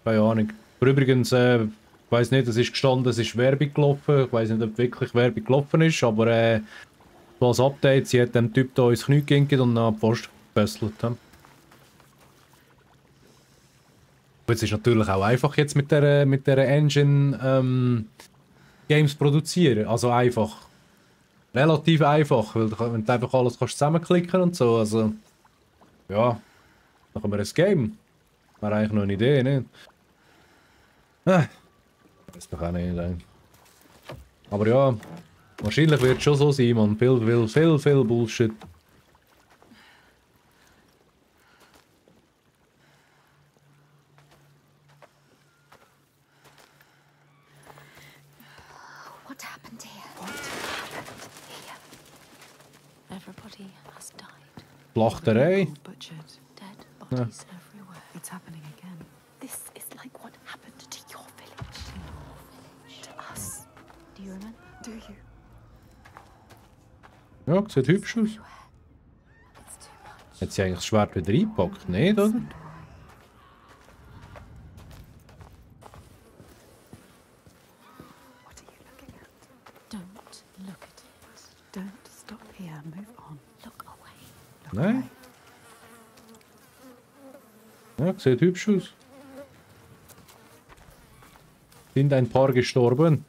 Keine Ahnung. Aber übrigens, ich weiss nicht, es ist gestanden, es ist Werbung gelaufen. Ich weiss nicht, ob wirklich Werbung gelaufen ist, aber so als Update, sie hat dem Typ da ins Knie gegeben und dann an die Post gefesselt. Es ist natürlich auch einfach jetzt mit der Engine Games produzieren. Also einfach. Relativ einfach, weil wenn du einfach alles kannst zusammenklicken und so. Also ja, dann haben wir ein Game. Wäre eigentlich noch eine Idee, nicht? Weiß doch auch nicht. Aber ja, wahrscheinlich wird es schon so sein, man. Viel Bullshit. What happened here? What happened here? Everybody has died. Schlachterei. Butchered. Dead bodies everywhere. It's happening again. This is like what happened to your village. To us. Do you remember? Do you? Ja, sieht hübsch aus. It's too much. Hat sie eigentlich das Schwert wieder eingepackt? Nicht, oder? What are you looking at? Don't look at it. Don't stop here. Move on. Look away. Look Nein. away. Ja, sieht hübsch aus. Sind ein paar gestorben.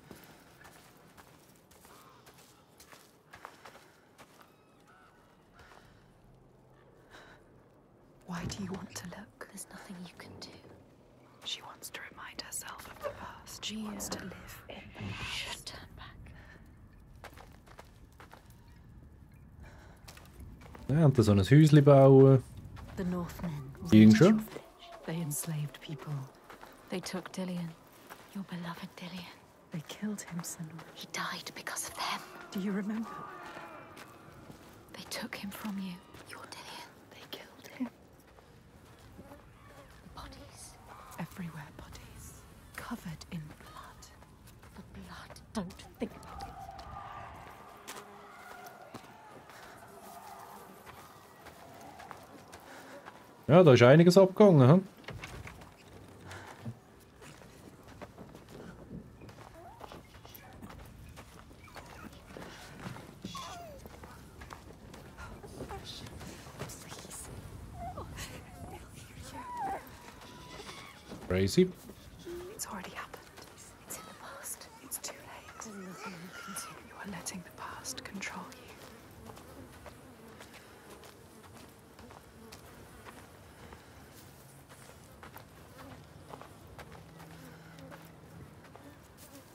Why do you want to look? There's nothing you can do. She wants to remind herself of the past. She wants to live in the Just turn back. Ja, und da so ein Häuschen bauen. The Northmen. Ging raided your schon. village. They enslaved people. They took Dillion. Your beloved Dillion. They killed him, Senua. He died because of them. Do you remember? They took him from you. Your Dillion. They killed him. Bodies. Everywhere bodies. Covered in blood. The blood. Don't think about it. Ja, da ist einiges abgegangen. Hm? Crazy. It's already happened. It's in the past. It's too late. There's nothing you can do. You are letting the past control you.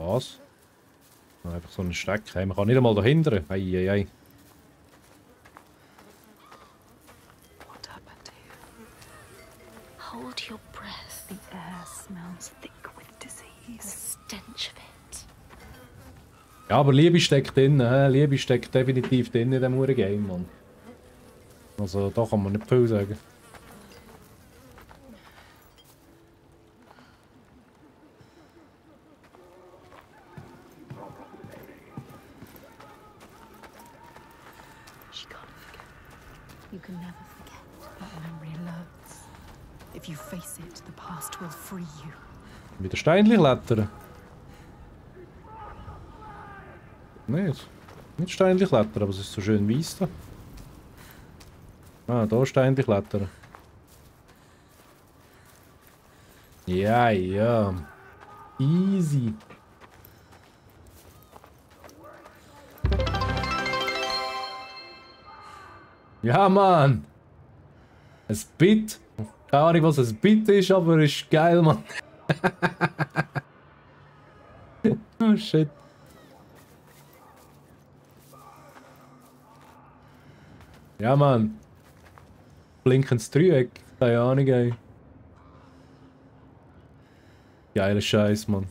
Was? Einfach so ein Steck. Man kann nicht einmal dahinter. Eieiei. What happened to you? Hold your breath. The air smells thick with disease. The stench of it. Ja, aber Liebe steckt drin. Liebe steckt definitiv drin in diesem Game, Mann. Also da kann man nicht viel sagen. She can't forget. You can never forget. That memory loads. If you face it, the past will free you. Wieder Steinchen klettern. Nicht Steinchen klettern, aber es ist so schön weiss da. Ah, da Steinchen klettern. Ja, ja. Easy. Ja, Mann. Ein Bit. Keine Ahnung, was ein Bit ist, aber ist geil, Mann. Oh, shit. Ja, Mann. Blinkendes Dreieck. Keine Ahnung, ey. Geiler Scheiß, Mann.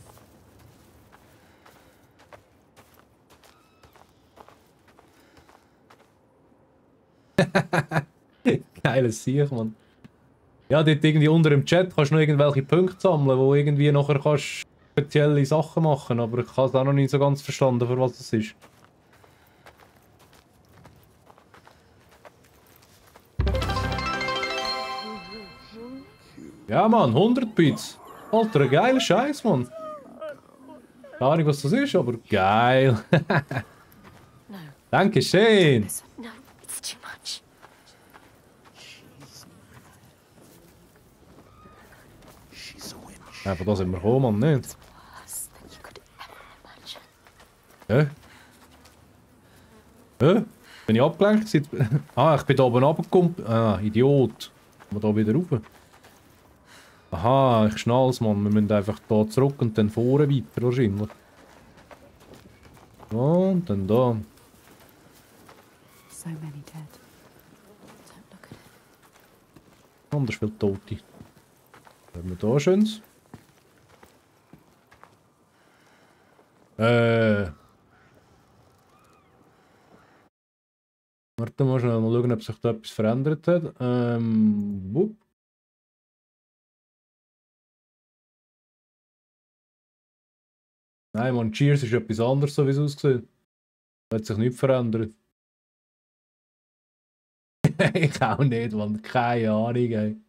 Geiles Sieg, Mann. Ja, dort irgendwie unter dem Chat kannst du noch irgendwelche Punkte sammeln, wo irgendwie nachher kannst spezielle Sachen machen, aber ich habe es auch noch nicht so ganz verstanden, für was es ist. Ja, Mann, 100 Bits. Alter, ein geiler Scheiß, Mann. Keine Ahnung, was das ist, aber geil. Dankeschön. No, it's too much. Ja, von da sind wir gekommen, Mann, nicht? Worse than you could ever imagine. Hä? Bin ich abgelenkt? Ah, ich bin da oben runtergekommen. Ah, Idiot. Kommen wir da wieder rauf? Aha, ich schnall's, Mann. Wir müssen einfach da zurück und dann vorne weiter wahrscheinlich. Und dann da. So many dead. Don't look at it. Anders viel Tote. Haben wir da schönes? Warte mal schnell, mal schauen, ob sich da etwas verändert hat. Wupp. Nein, man, Cheers ist etwas anderes, so wie es aussieht. Hat sich nichts verändert. Ich auch nicht, man. Keine Ahnung, ey.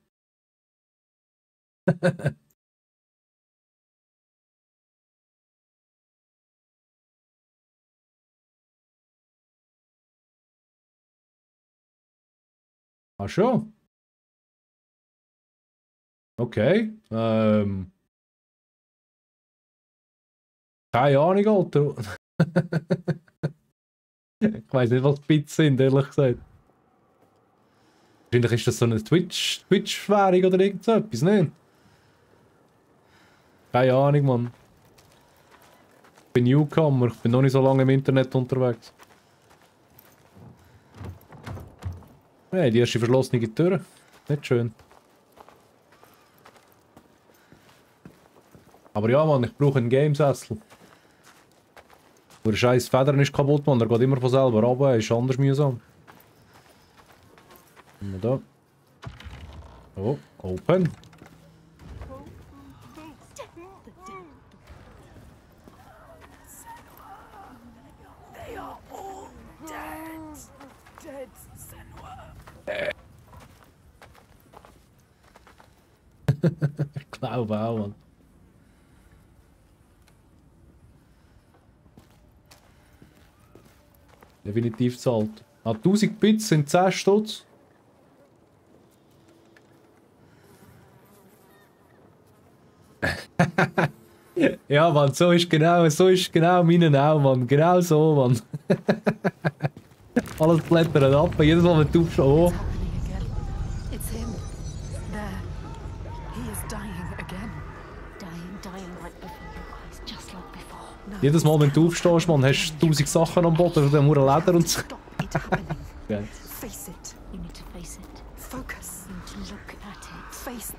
Ach schon? Okay. Keine Ahnung, Alter. Ich weiß nicht, was Bits sind, ehrlich gesagt. Wahrscheinlich ist das so eine Twitch-Währung oder irgend so etwas, nicht? Keine Ahnung, Mann. Ich bin Newcomer, ich bin noch nicht so lange im Internet unterwegs. Hey, die erste verschlossene Tür. Nicht schön. Aber ja, Mann, ich brauche einen Gamesessel. Der scheiß Federn ist kaputt, Mann. Der geht immer von selber runter. Ist anders mühsam. Da. Oh, open. They are all dead. Dead, Senua. Ich glaube auch, Mann. Definitiv zahlt. 1000 Bits sind 10 Stutz. Ja, Mann, so ist genau meine auch, Mann. Genau so, Mann. Alles blättert ab, jedes Mal, wenn du aufstehst. It's him. There. He is dying again. Dying right before your eyes, just like before. No, Jedes Mal, wenn du aufstehst, Mann, hast du 1000 Sachen am Boden, dann muss Leder und so. Stop it happening. Ja. Face it. You need to face it. Focus. You need to look at it. Face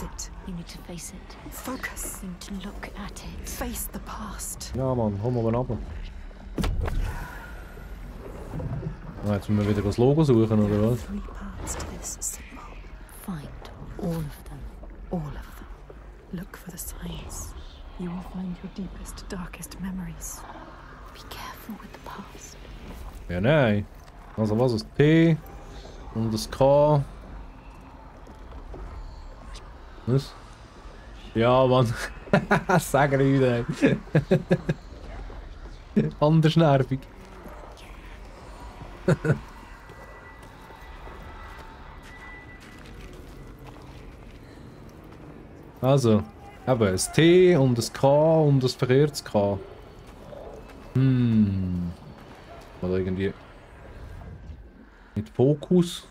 it. You need to face it. Focus. You need to look at it. Face the past. Ja, Mann, komm mal runter. Ah, jetzt müssen wir wieder das Logo suchen, oder was? 3 parts to this symbol. Find all of them. All of them. Look for the signs. You will find your deepest, darkest memories. Be careful with the past. Ja, nein. Also was ist T und das K? Was? Ja, Mann. Sag nicht, ey. Anders nervig. Also, eben, das T und das K und das verkehrtes K. Oder irgendwie mit Fokus.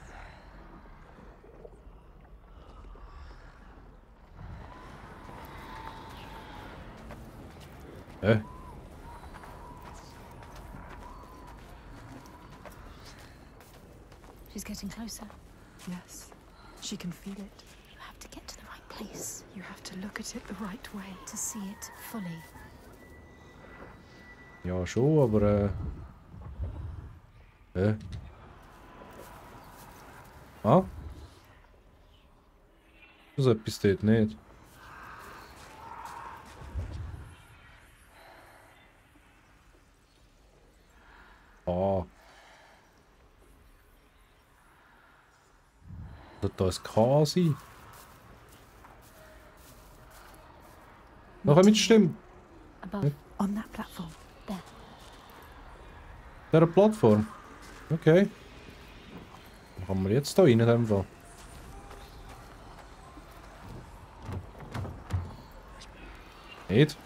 She's getting closer. Yes. She can feel it. You have to get to the right place You have to look at it the right way. to see it fully. Ja, schon, aber Ah? Das ist etwas dort nicht. Ah. Sollte da ein K sein? Noch ein mitstimmen? Above. On that platform. There. Dieser Plattform? Okay. Dann kommen wir jetzt da rein in dem Fall. Nicht?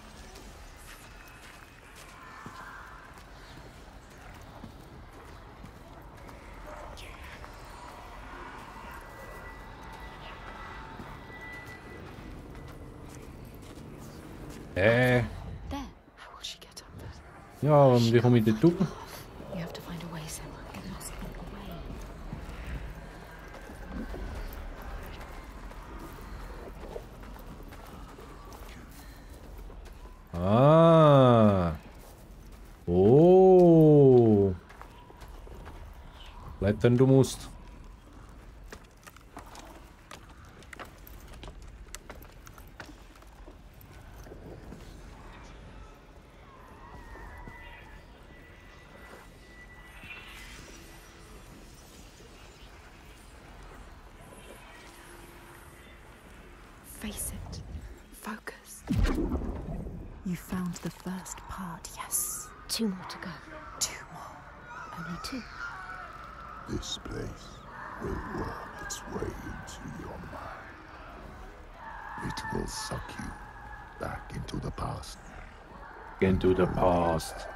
There. How will she get up there? Ja, und wie komme ich dort hoch? You have to find a way, Sam. There must be a way. Ah. Oh. Klettern du musst. Face it. Focus. You found the first part, yes. 2 more to go. 2 more. Only 2. This place will worm its way into your mind. It will suck you back into the past. Into the past.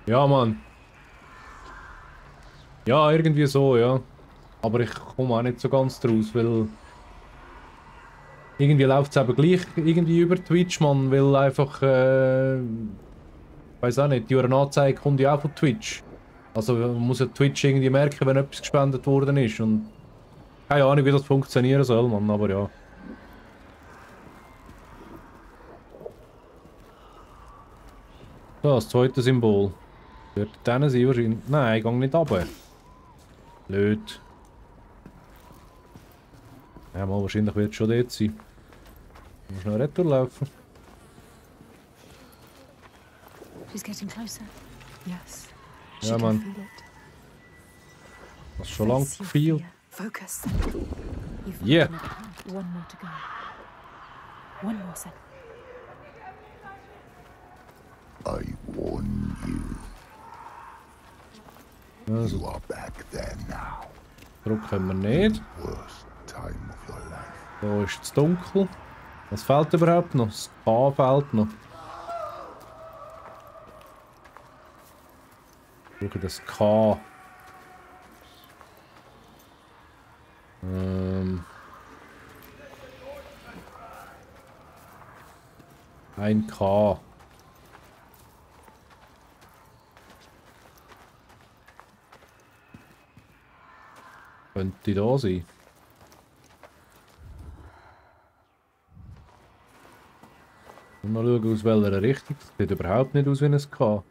Ja, Mann. Ja, irgendwie so, ja. Aber ich komme auch nicht so ganz draus, weil irgendwie läuft es eben gleich irgendwie über Twitch, man will einfach, weiß auch nicht, die Anzeige kommt ja auch von Twitch. Also man muss ja Twitch irgendwie merken, wenn etwas gespendet worden ist und keine Ahnung, wie das funktionieren soll, man, aber ja. So, das zweite Symbol. Dort dann sein wahrscheinlich. Nein, ich gehe nicht runter. Blöd. Ja, mal wahrscheinlich wird es schon dort sein. Du musst noch retour laufen. She's getting closer. Yes. Ja, She can Mann. feel it. Hast du schon lange Face your gefühlt? fear. Focus. You've Yeah. another hand. One more to go. One more set. I warn you. Also, You are back there now. Druck können wir nicht. Worst time of your life. Da ist es dunkel. Was fehlt überhaupt noch? Das K fehlt noch. Ich brauche das K. Ein K. Könnte da sein. Mal schauen, aus welcher Richtung. Das sieht überhaupt nicht aus wie ein K.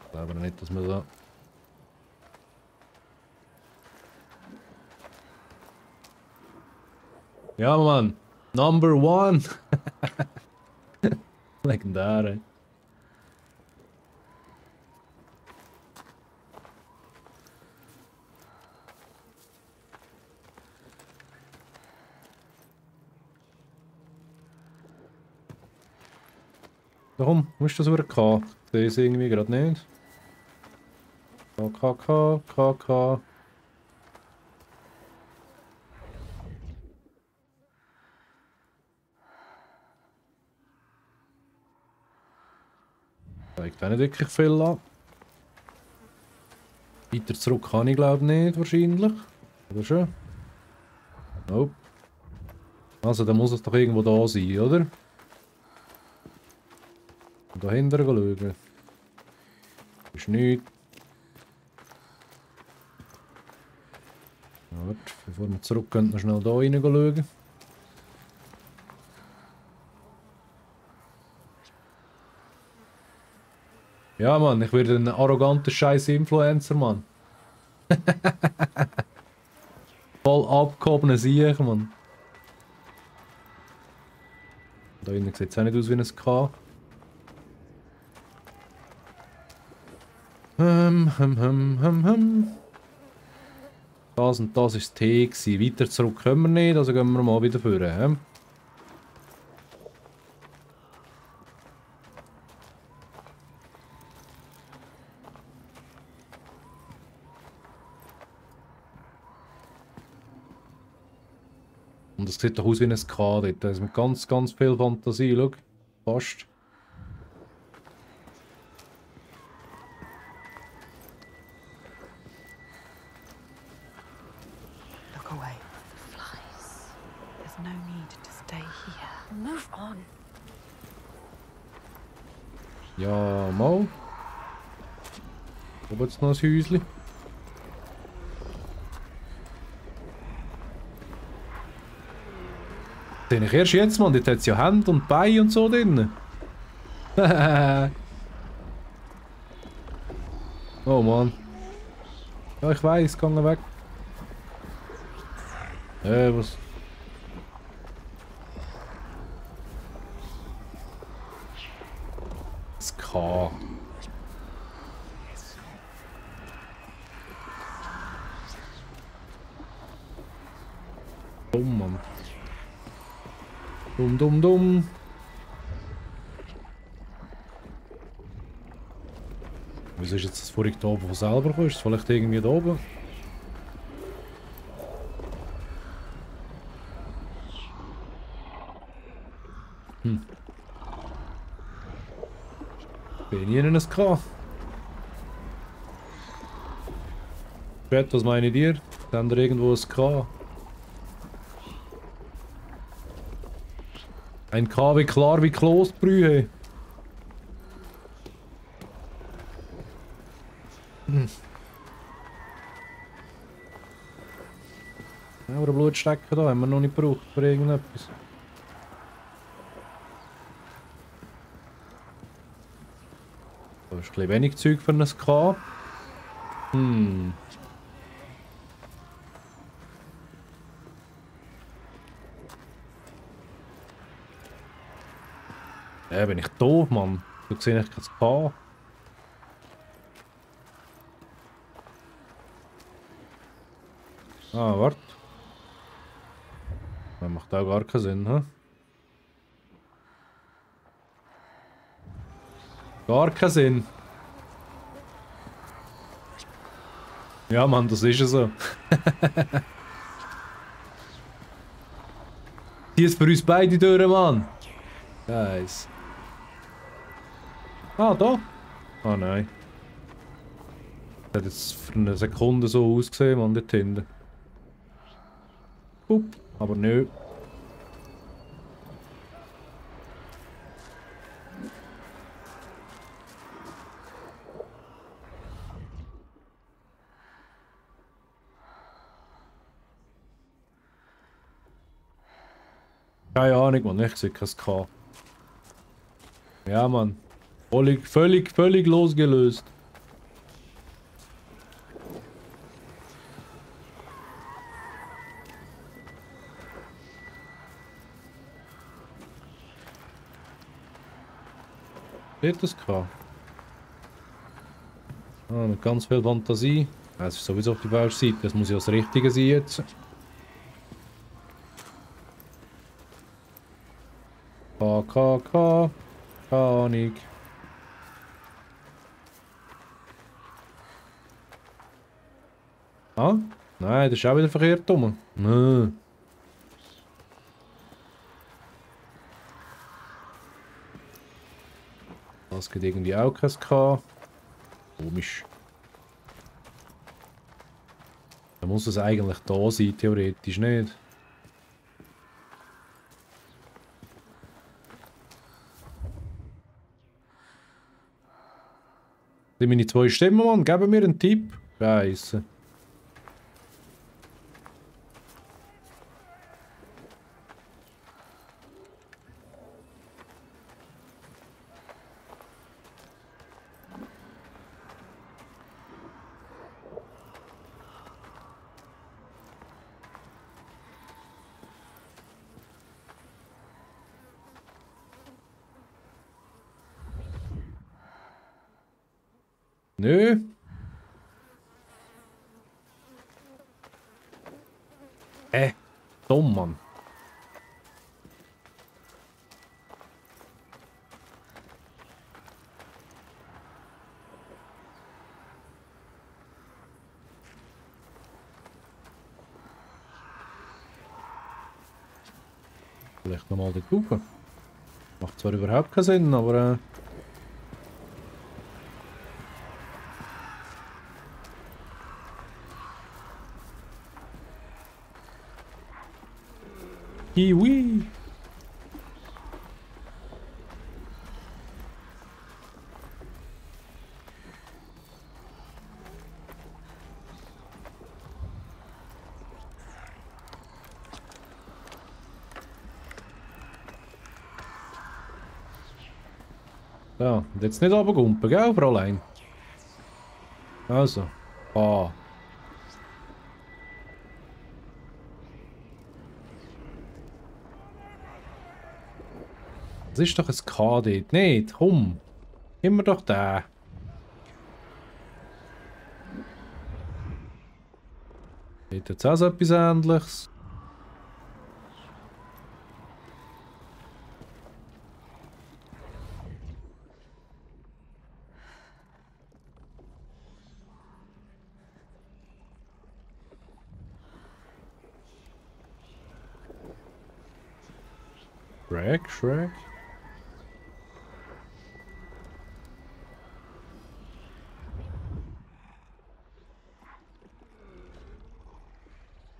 Ich glaube nicht, dass wir da... Ja, Mann! Number one! Legendär, ey. Warum? Wo ist das über K? Ich sehe es irgendwie gerade nicht. K. Zeigt auch nicht wirklich viel an. Weiter zurück kann ich glaube nicht, wahrscheinlich. Oder schon? Nope. Also, dann muss es doch irgendwo da sein, oder? Da hinten schauen. Ist nichts. Warte, bevor wir zurückgehen, noch schnell da rein schauen. Ja, Mann, ich werde ein arroganter scheiß Influencer, Mann. Voll abgehobener Sieg, Mann. Da hinten sieht es auch nicht aus wie ein K. Das und das war das T gewesen. Weiter zurück können wir nicht, also gehen wir mal wieder vorne. Und es sieht doch aus wie ein K dort. Da ist mit ganz, ganz viel Fantasie. Schau, fast. Look away. Flies. There's no need to stay here. Move on. Ja, mal. Oben jetzt noch ein Häuschen. Den ich erst jetzt, Mann. Dort hat es ja Hände und Beine und so drin. Oh Mann. Ja, ich weiß, geh weg. Was? Das K. Dumm, Mann. Dumm. Wieso ist jetzt das vorige da oben von selber gekommen? Ist es vielleicht irgendwie da oben? Bin ich in ein K? Chat, was meine ihr? Haben wir irgendwo ein K? Ein K wie klar wie Klostbrühe. Ja, aber Blutstecken da haben wir noch nicht gebraucht für irgendetwas. Da ist ein bisschen wenig Zeug für ein K. Bin ich doof, Mann. Du sehe ich kein K. Ah, warte. Das macht auch gar keinen Sinn, hä? Gar keinen Sinn. Ja, Mann, das ist ja so. Die ist für uns beide durch, Mann. Nice. Ah, da. Ah, nein. Das hat jetzt für eine Sekunde so ausgesehen, Mann, dort hinten. Aber nö. Keine Ahnung, Mann, ich sehe kein K. Ja, Mann. Völlig losgelöst. Steht das K? Ah, mit ganz viel Fantasie. Es ist sowieso auf die falsche Seite, das muss ja das Richtige sein jetzt. K. Keine Ahnung. Ah? Nein, das ist auch wieder verkehrt rum. Nö. Das geht irgendwie auch kein K. Komisch. Da muss es eigentlich da sein, theoretisch nicht. Sind meine zwei Stimmen, Mann? Geben mir einen Tipp. Scheiße. Nö. Dumm, Mann. Vielleicht nochmal die Kuchen. Macht zwar überhaupt keinen Sinn, aber Kiwi! So, und jetzt nicht runtergumpen, gell, Fräulein? Also, ah. Das ist doch ein K dort. Nicht, komm. Immer doch den. Hat jetzt auch so etwas Ähnliches. Shrek.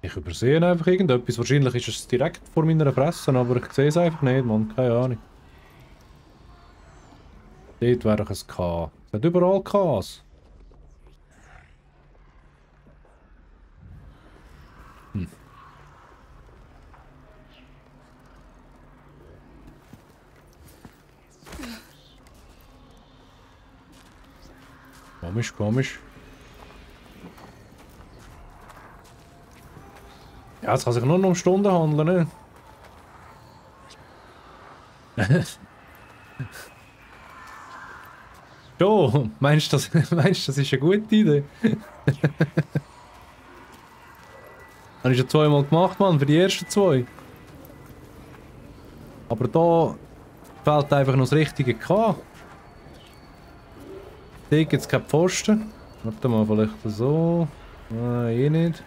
Ich übersehe einfach irgendetwas. Wahrscheinlich ist es direkt vor meiner Fresse, aber ich sehe es einfach nicht, Mann. Keine Ahnung. Dort wäre doch ein K. Es hat überall Ks. Komisch. Ja, es kann sich nur noch um Stunden handeln, ne? Jo, meinst du, das ist eine gute Idee? Habe ich schon zweimal gemacht, Mann, für die ersten 2. Aber da fehlt einfach noch das richtige K. Hier gibt es keine Pfosten. Warte mal, vielleicht so. Nein, nicht.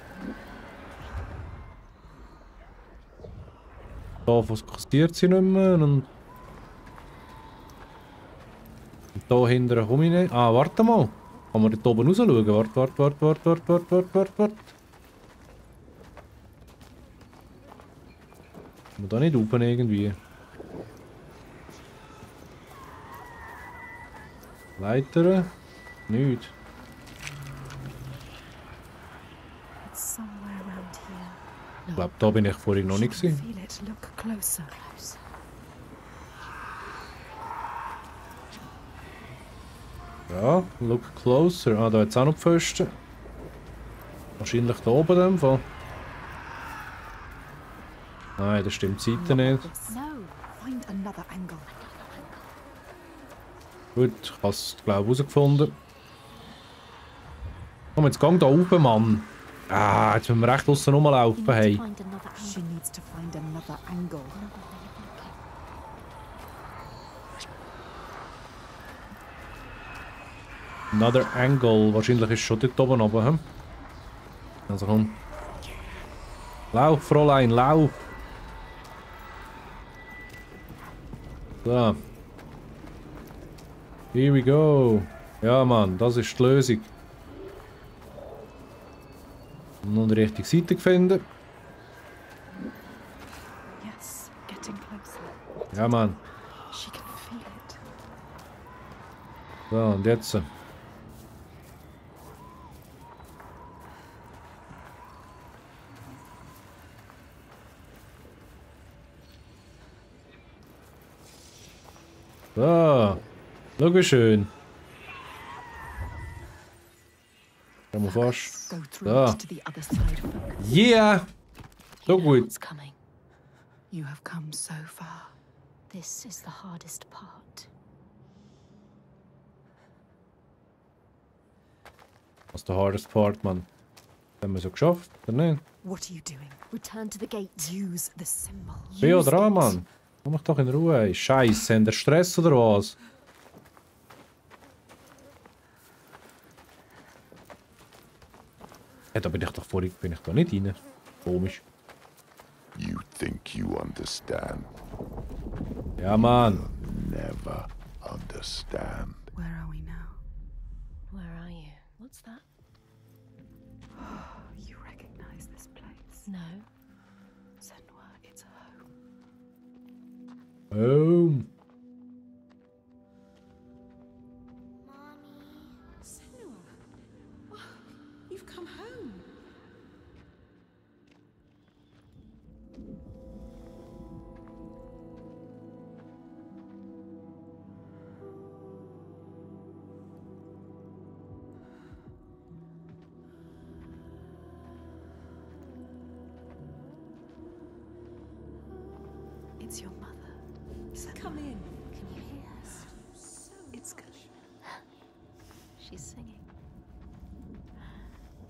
Da fokussiert sie nicht mehr. Und da hinten komme ich nicht. Ah, warte mal. Kann man dort oben raus schauen? Warte. Kann man da nicht oben irgendwie? Leiter? Nicht. Ich glaube, da bin ich vorhin noch nicht gewesen. Ja, look closer. Ah, da hat es auch noch Pfosten. Wahrscheinlich da oben in dem Fall. Nein, das stimmt die Seite nicht. Gut, ich habe es, glaube ich, herausgefunden. Komm, jetzt gang da oben, Mann. Ah, jetzt müssen wir recht aussen rumlaufen. Hey. Another angle. Wahrscheinlich ist es schon dort oben runter. Hm? Also komm. Lauf, Fräulein, lauf. So. Here we go. Ja, Mann, das ist die Lösung. Noch die richtige Seite gefunden. Ja, Mann. So, und jetzt. So. Schau wie schön. Kann man fast. So. Yeah! So gut. You have come so far. This is the hardest part. Was ist der hardest part, Mann? Haben wir so geschafft, oder nicht? What are you doing? Return to the gate. Use the symbol. Bin ja dran, Mann. Komm mich doch in Ruhe, ey. Scheiße, haben der Stress oder was? Ja, da bin ich doch vorhin da nicht rein. Komisch. You think you understand? Ja, Mann. Never understand. Where are we now? Where are you? What's that? You recognize this place? No. Senua, it's home. Home. Senua. You've come home. It's your mother. Come in. Can you hear us? It's Kalina. She's singing.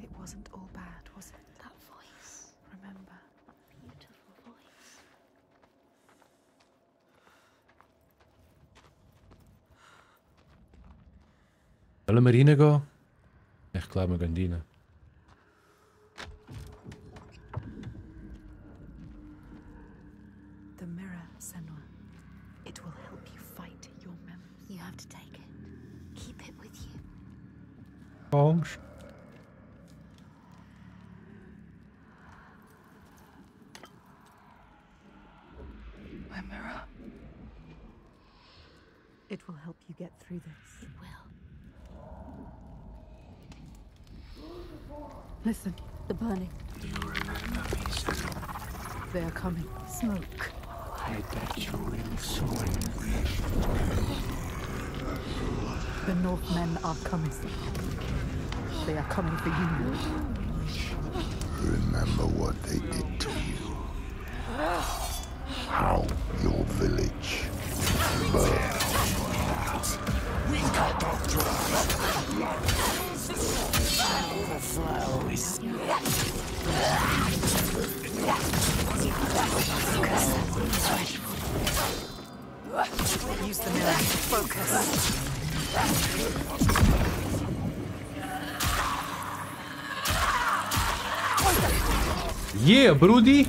It wasn't all bad, was it? That voice. Remember? Beautiful voice. Sollen wir reingehen? Ich glaube, wir gehen rein. The mirror, Senua. It will help you fight your memories. You have to take it. Keep it with you. Angst. My mirror. It will help you get through this. It will. Listen, The burning. they are coming. Smoke. I bet you will soon. The Northmen are coming. They are coming for you. remember what they did to you. How your village burned. We got the Use the mirror. Focus. Yeah, Brudi!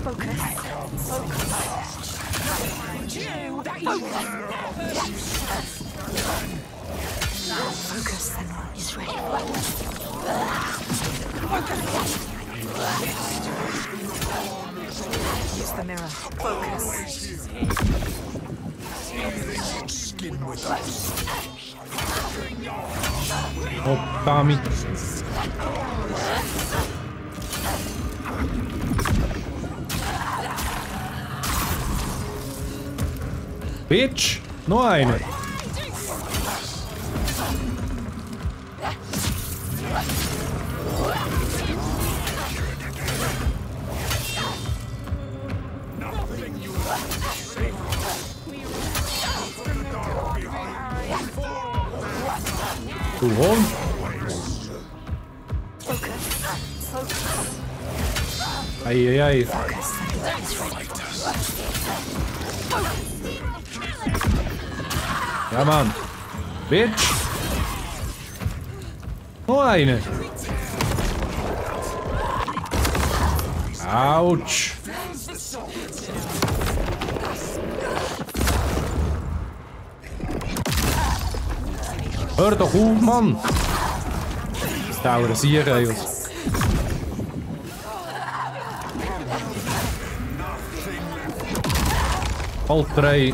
Focus. Focus. He's ready. Use the mirror. Focus. skin with us. Oh, Tommy. Bitch! Noch eine! Du Hund! Eieiei! Ja, Mann! Bitch! Noch eine! Autsch! Hör doch auf, Mann! Das dauert sicher, ey. Alter, ey.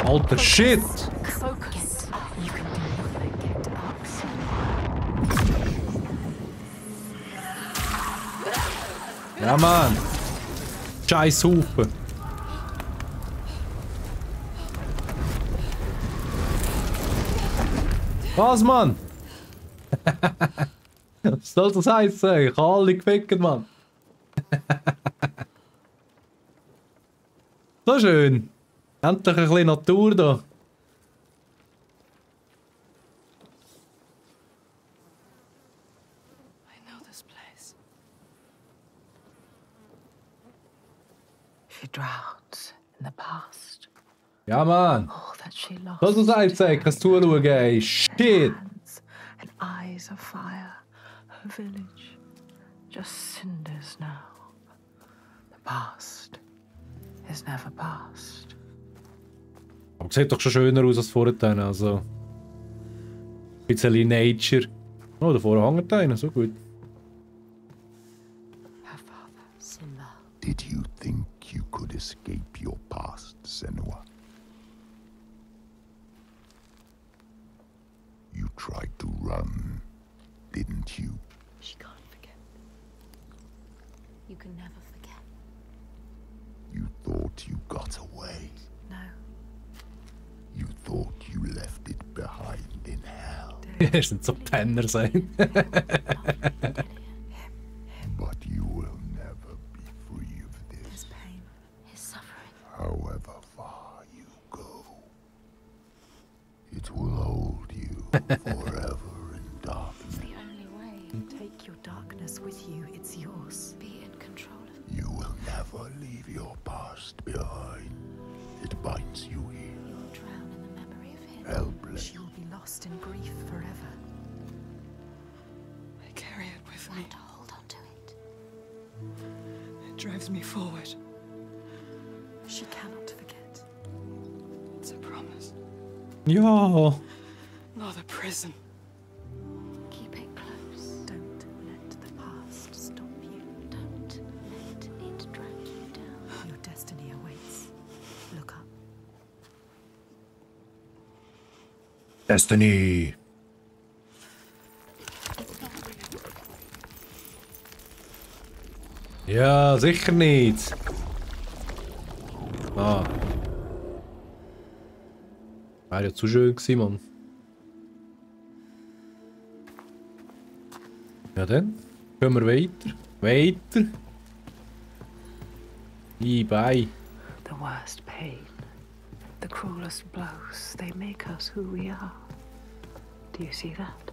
Alter Shit! Focus. You can do nothing. Get up. Ja, Mann! Scheiß Haufen! Was, Mann? Was soll das heißen? Ich habe alle gefickt, Mann! So schön! Endlich ein bisschen Natur da! I know this place. She drowned in the past. Ja, Mann! All that she lost. Was soll das heißen? Ich kann es zuschauen, ey! Shit! Hands and eyes of fire. Her village, just cinders now. The past is never past. Aber sieht doch schon schöner aus als vorher, also... Ein bisschen Nature. Oh, davor hängt einer, so gut. Her father, Simba. Did you think you could escape your past, Senua? You tried to run, didn't you? She can't forget. You can never forget. You thought you got away. No. You thought you left it behind in hell. Ihr sind so Penner sein. But you will never be free of His this, pain, his suffering. however far you go. It will hold you forever in darkness. It's the only way. Take your darkness with you. It's yours. Be in control of You will never leave your past behind. It binds you here, You'll drown in the memory of him. helpless. She will be lost in grief forever. I carry it with me. To hold on to it. It drives me forward. She cannot forget. It's a promise. Ja. Not a prison. Keep it close. Don't let the past stop you. Don't Destiny! Ja, sicher nicht! Ah. Wäre ja zu schön gewesen, Mann. Ja dann, gehen wir weiter. Weiter! Bye. The worst pain, the cruelest blows, they make us who we are. Do you see that?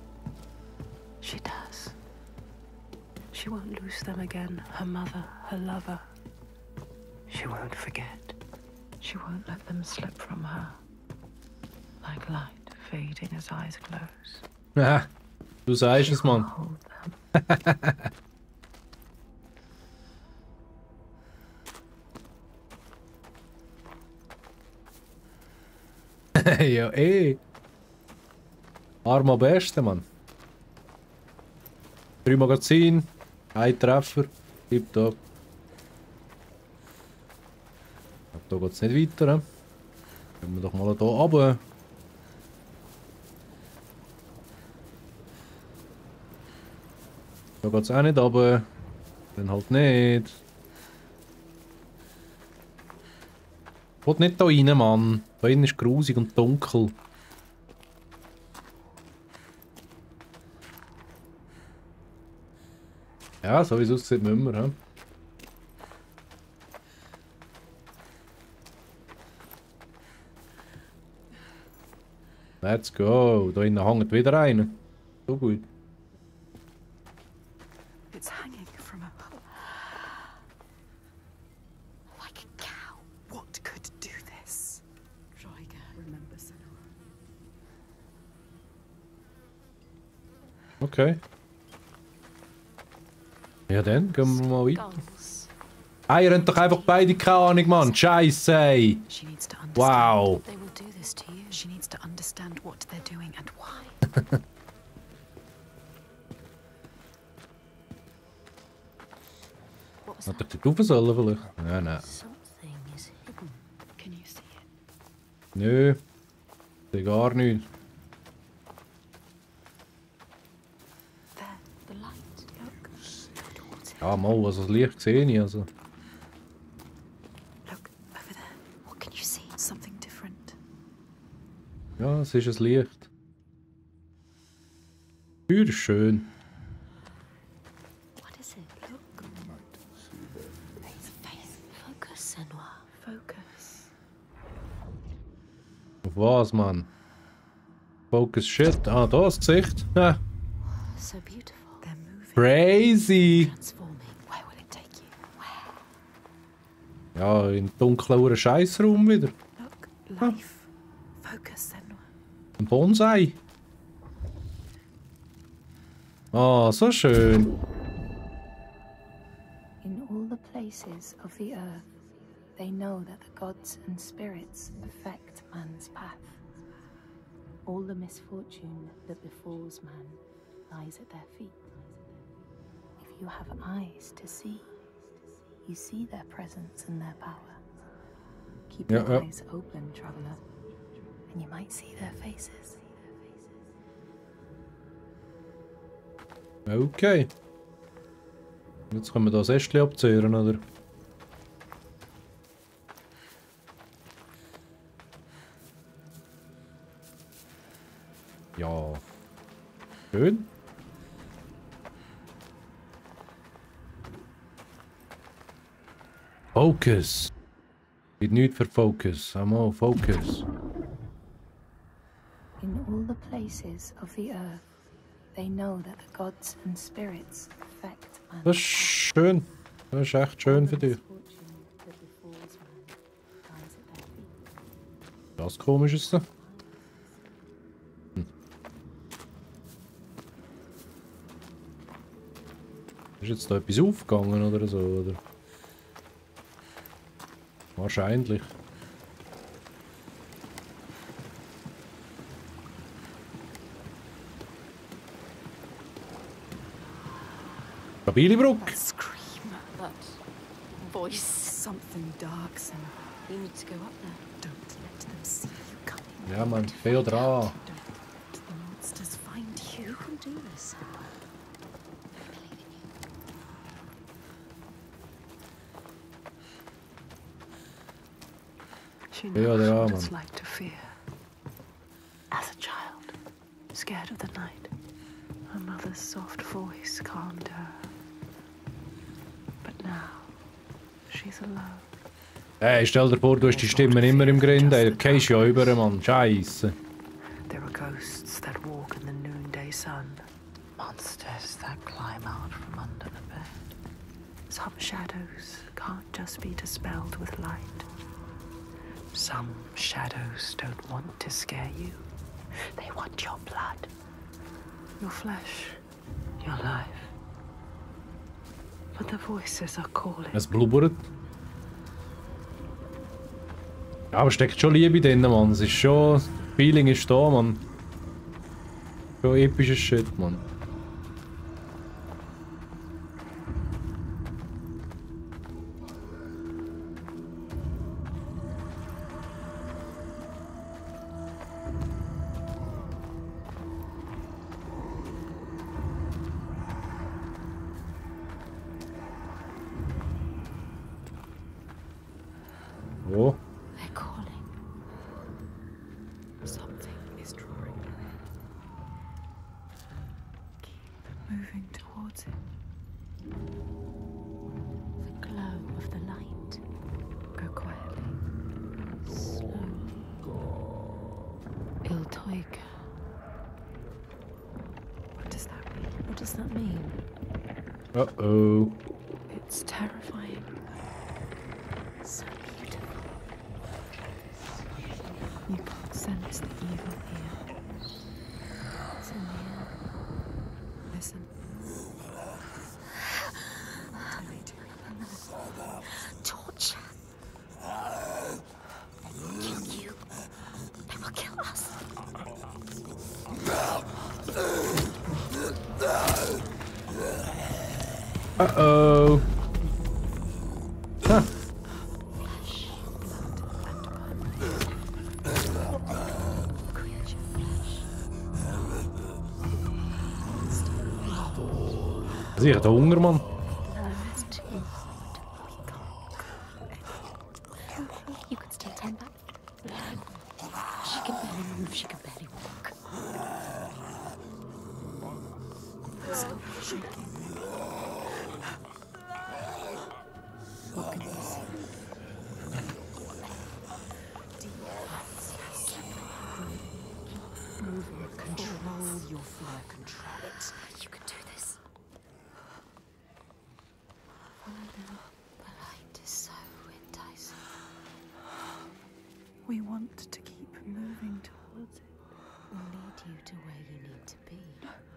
She does. She won't lose them again, her mother, her lover. She won't forget. She won't let them slip from her. Like light fading as eyes close. Ah, du sagst es, Mann. Hold them. Ja, Armer Beste, Mann. 3 Magazin, 1 Treffer, tipptopp. Da geht es nicht weiter. Gehen wir doch mal hier runter. Da geht es auch nicht runter. Dann halt nicht. Ich will nicht da rein, Mann. Da innen ist grusig und dunkel. Ja, so wie es aussieht, müssen wir. He? Let's go. Da innen hängt wieder einer. So gut. It's hanging from a like a cow. What could do this? Rhaegar, remember Senua. Okay. Ja dann, gehen wir mal weiter. Ah, ihr habt doch einfach beide keine Ahnung, Mann. Scheiße, ey. Wow. They will do this to you. She needs to understand what they're doing and why. Hat er die rauf sollen vielleicht? Nein, nein. Something is hidden. Can you see it? Nö. Sehe gar nicht. There, the light. Look. Towards it. Ja, mal, also das Licht sehe ich, also. Look, over there. What can you see? Something different. Ja, es ist ein Licht. Tür ist schön. What is it? Look. It's a face. Focus, Senua. Focus. Auf was, Mann? Focus shit. Ah, da das Gesicht. Ja. So beautiful. They're moving. Crazy. Transforming. Where will it take you? Where? Ja, in dunklen Scheißraum wieder. Look, life. Focus, Senua. Ein Bonsai. Ah, so schön. In all the places of the earth, they know that the gods and spirits affect man's path. All the misfortune that befalls man lies at their feet. If you have eyes to see, you see their presence and their power. Keep your eyes open, traveler, and you might see their faces. Okay. Jetzt können wir das Ästchen abzehren, oder? Ja. Schön. Focus. Geht nichts für Focus. Einmal Focus. In all the places of the earth, they know that the gods and spirits affect man's Das ist schön. Das ist echt schön für dich. Das komisch ist da. Ist jetzt da etwas aufgegangen oder so, oder? Wahrscheinlich. Stabile Brücke. That scream. That voice. Something dark, Senua. You need to go up there. Don't let them see you coming. Ja, man, viel dran. do this. She Ja, knows der what Mann. it's like to fear. As a child, scared of the night, her mother's soft voice calmed her. But now, she's alone. Hey, stell dir vor, du hast die Stimmen immer im Grind, ey, du gehst ja über, Mann. Scheisse. There are ghosts that walk in the noonday sun. Monsters that climb out from under the bed. Some shadows can't just be dispelled with light. Some shadows don't want to scare you. They want your blood. Your flesh. Your life. But the voices are calling. Es blubbert. Ja, aber steckt schon Liebe drin, Mann. Es ist schon... Das Feeling ist da, Mann. Schon epischer Shit, Mann. Oh. They're calling. Something is drawing her. Keep moving towards it. The glow of the light. Go quietly. Slowly. Il Toig. What does that mean? What does that mean? Uh-oh. It's terrifying. So beautiful. You can't sense the evil here. It's in the air. Listen. Torture. Kill you. They will kill us. Uh-oh. Huh. Sie hat Hunger, Mann. You could still turn back. She can barely move, she can barely walk. Stop shaking. What can you see? Control your fear, control it. You can do this. The light is so enticing. We want to keep moving towards it. We'll lead you to where you need to be.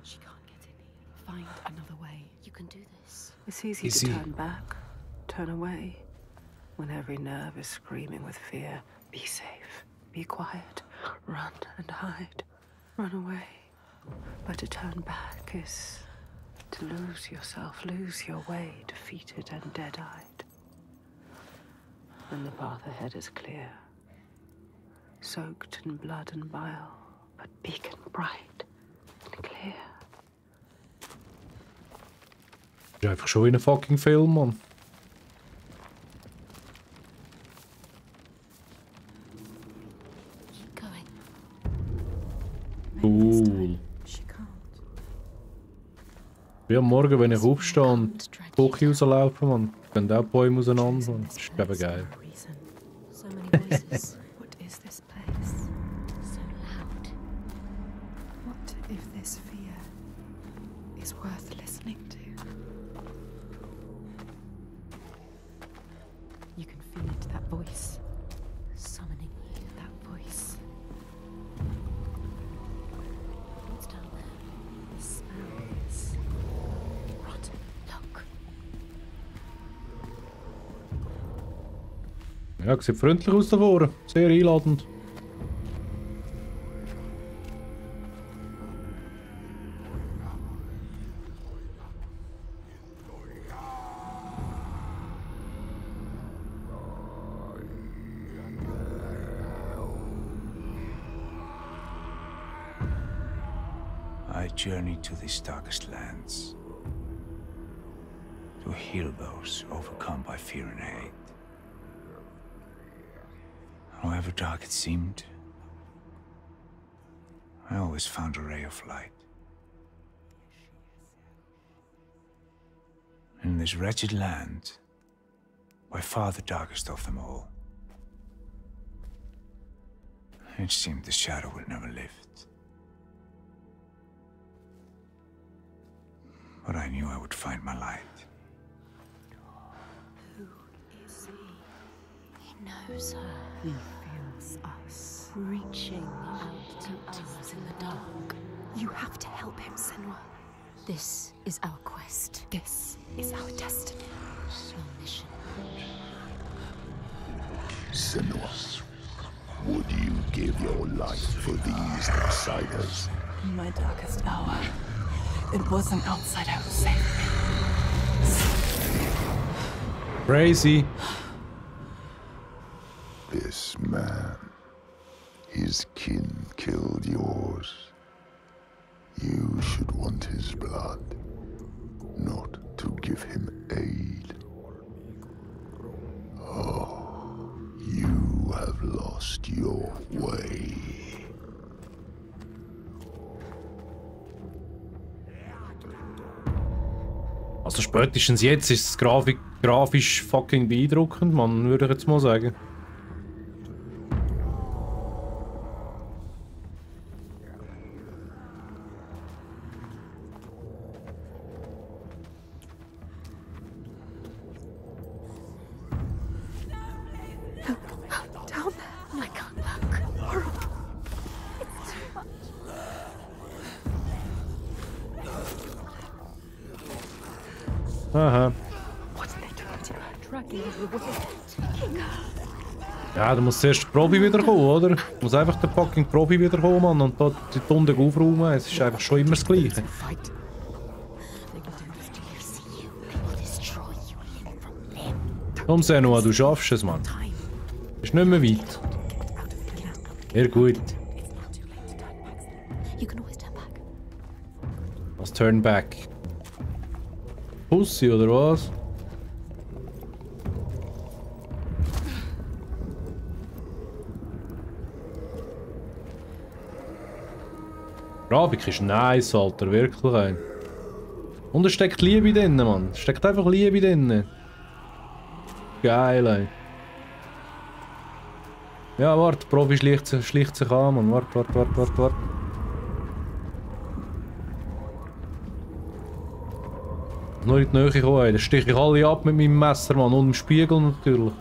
She can't get in here. Find another way. You can do this. It's easy to turn back, turn away, when every nerve is screaming with fear. Be safe, be quiet, run and hide, run away. But to turn back is to lose yourself, lose your way, defeated and dead-eyed. When the path ahead is clear, soaked in blood and bile, but beacon bright and clear. Das ist einfach schon wie ein fucking Film, Mann. Keep going. Cool. She can't. Wie am Morgen, wenn ich aufstehe und die Küche rauslaufe, Mann. Gehen auch Bäume auseinander. Das ist eben geil. So many voices. What is this place? So loud. What if this fear is worth listening to? You can feel it, that voice. Summoning you. That voice. What's down there? The smells. Rotten. Look. Ja, sieht freundlich aus da vorne. Sehr einladend. I journey to these darkest lands. To heal those overcome by fear and hate. However dark it seemed, I always found a ray of light. In this wretched land, by far the darkest of them all, it seemed the shadow would never lift. But I knew I would find my light. Who is he? He knows her. He feels us. Reaching out to us in the dark. You have to help him, Senua. This is our quest. This is our destiny. Our mission. Senua, would you give your life for these outsiders? In my darkest hour, it was an outsider who saved me. Crazy. This man, his kin killed yours. You should want his blood, not to give him aid. Oh, you have lost your way. Also spätestens jetzt ist es grafisch fucking beeindruckend, man, würde ich jetzt mal sagen. Down there. I can't look. Horrible. It's too much. Aha. What are they doing to her? Dragging her away. Taking her. Ja, da muss zuerst der Profi wiederkommen, oder? Muss einfach der fucking Profi wiederkommen, Mann, und da die Tunde aufräumen. Es ist einfach schon immer das Gleiche. Komm, Senua, du schaffst es, Mann. Ist nicht mehr weit. Sehr gut. Was turn back? Pussy oder was? Grafik ist nice, Alter, wirklich ein. Und es steckt Liebe drin, Mann. Es steckt einfach Liebe drin. Geil, ey. Ja, warte, Profi schleicht sich an, Mann. Warte. Nur in die Nähe kommen, ey. Da steche ich alle ab mit meinem Messer, Mann. Und dem Spiegel natürlich.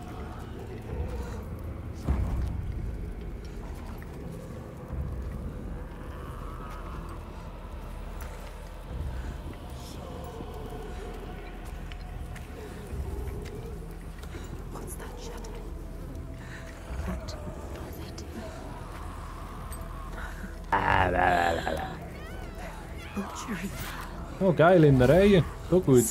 Oh, geil, in der Reihe. So gut.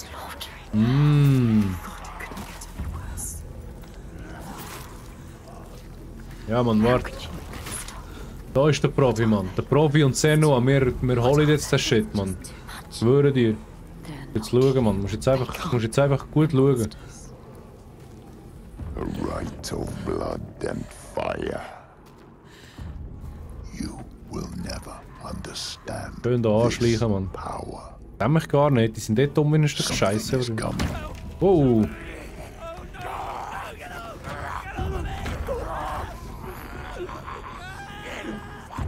Ja, Mann, warte. Da ist der Profi, Mann. Der Profi und Senua. Wir holen jetzt den Shit, Mann. Ich schwöre dir. Jetzt schauen, Mann. Du musst jetzt einfach gut schauen. A rite of blood and fire. You will never understand. Schön da anschleichen, Mann. Kenn mich gar nicht. Die sind dort dumm wie ein Stück Scheiße. Wow.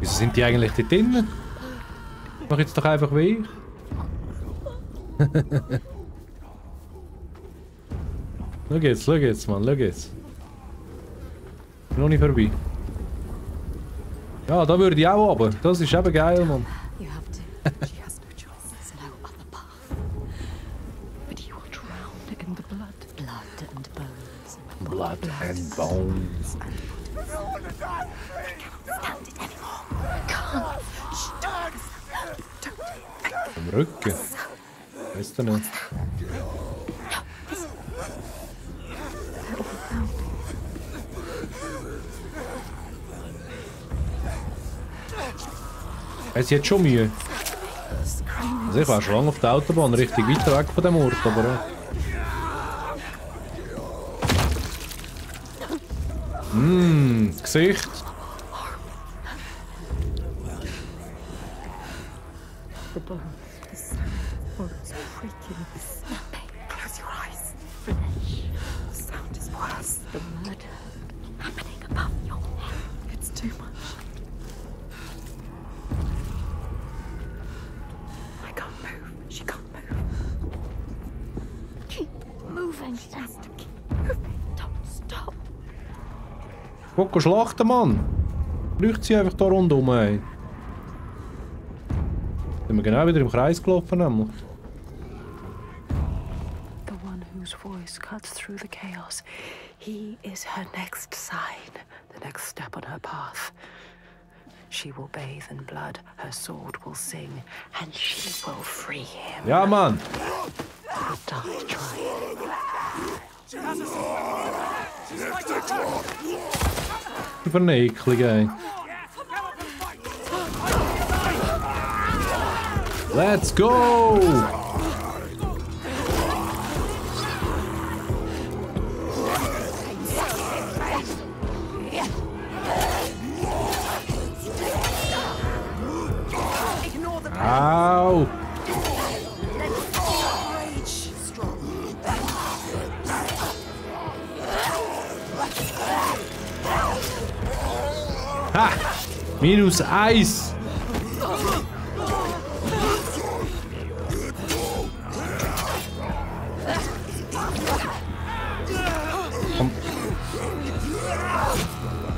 Wieso sind die eigentlich dort drinnen? Mach jetzt doch einfach wie ich. Schau jetzt, Mann, schau jetzt. Noch nicht vorbei. Ja, da würde ich auch runter. Das ist eben geil, Mann. Blood and bones. Am Rücken. Weißt du nicht? Hat sie jetzt schon Mühe? Also ich war schon lange auf der Autobahn, richtig weit weg von dem Ort, aber... Gesicht. The bones, the sound of bones creaking. Close your eyes. Flesh. The sound is worse. The murder happening above your head. It's too much. I can't move. She can't move. Keep moving. Just keep moving. Don't stop. Guck, schlachten, Mann! Leuchtet sie einfach da rundum, ey. Sind wir genau wieder im Kreis gelaufen, nämlich. The one whose voice cuts through the chaos. He is her next sign, the next step on her path. She will bathe in blood, her sword will sing, and she will free him. Ja, Mann! He'll die trying. Verneckling, ey. Let's go! Ow! Ha! -1! Komm.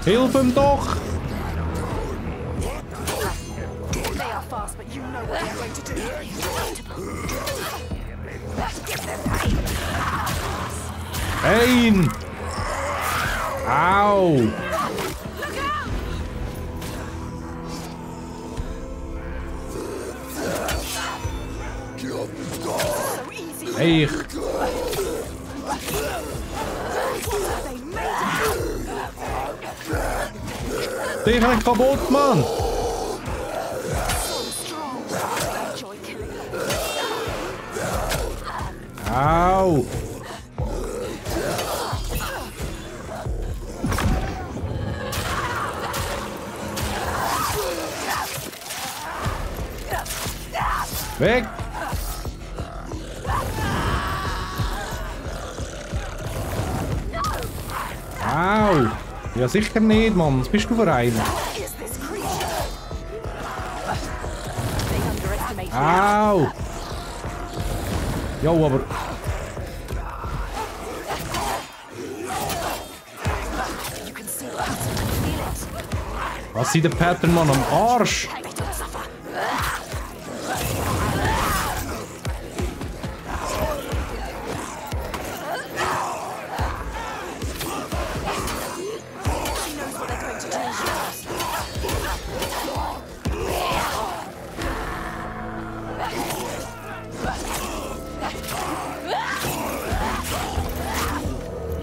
Hilf ihm doch! Ein! Au! Hey! Die gaan kaputt, Mann! Au! Weg! Au! Ja, sicher nicht, Mann. Was bist du für einer? Au! Jo, aber... Was sieht der Pattern, Mann, am Arsch?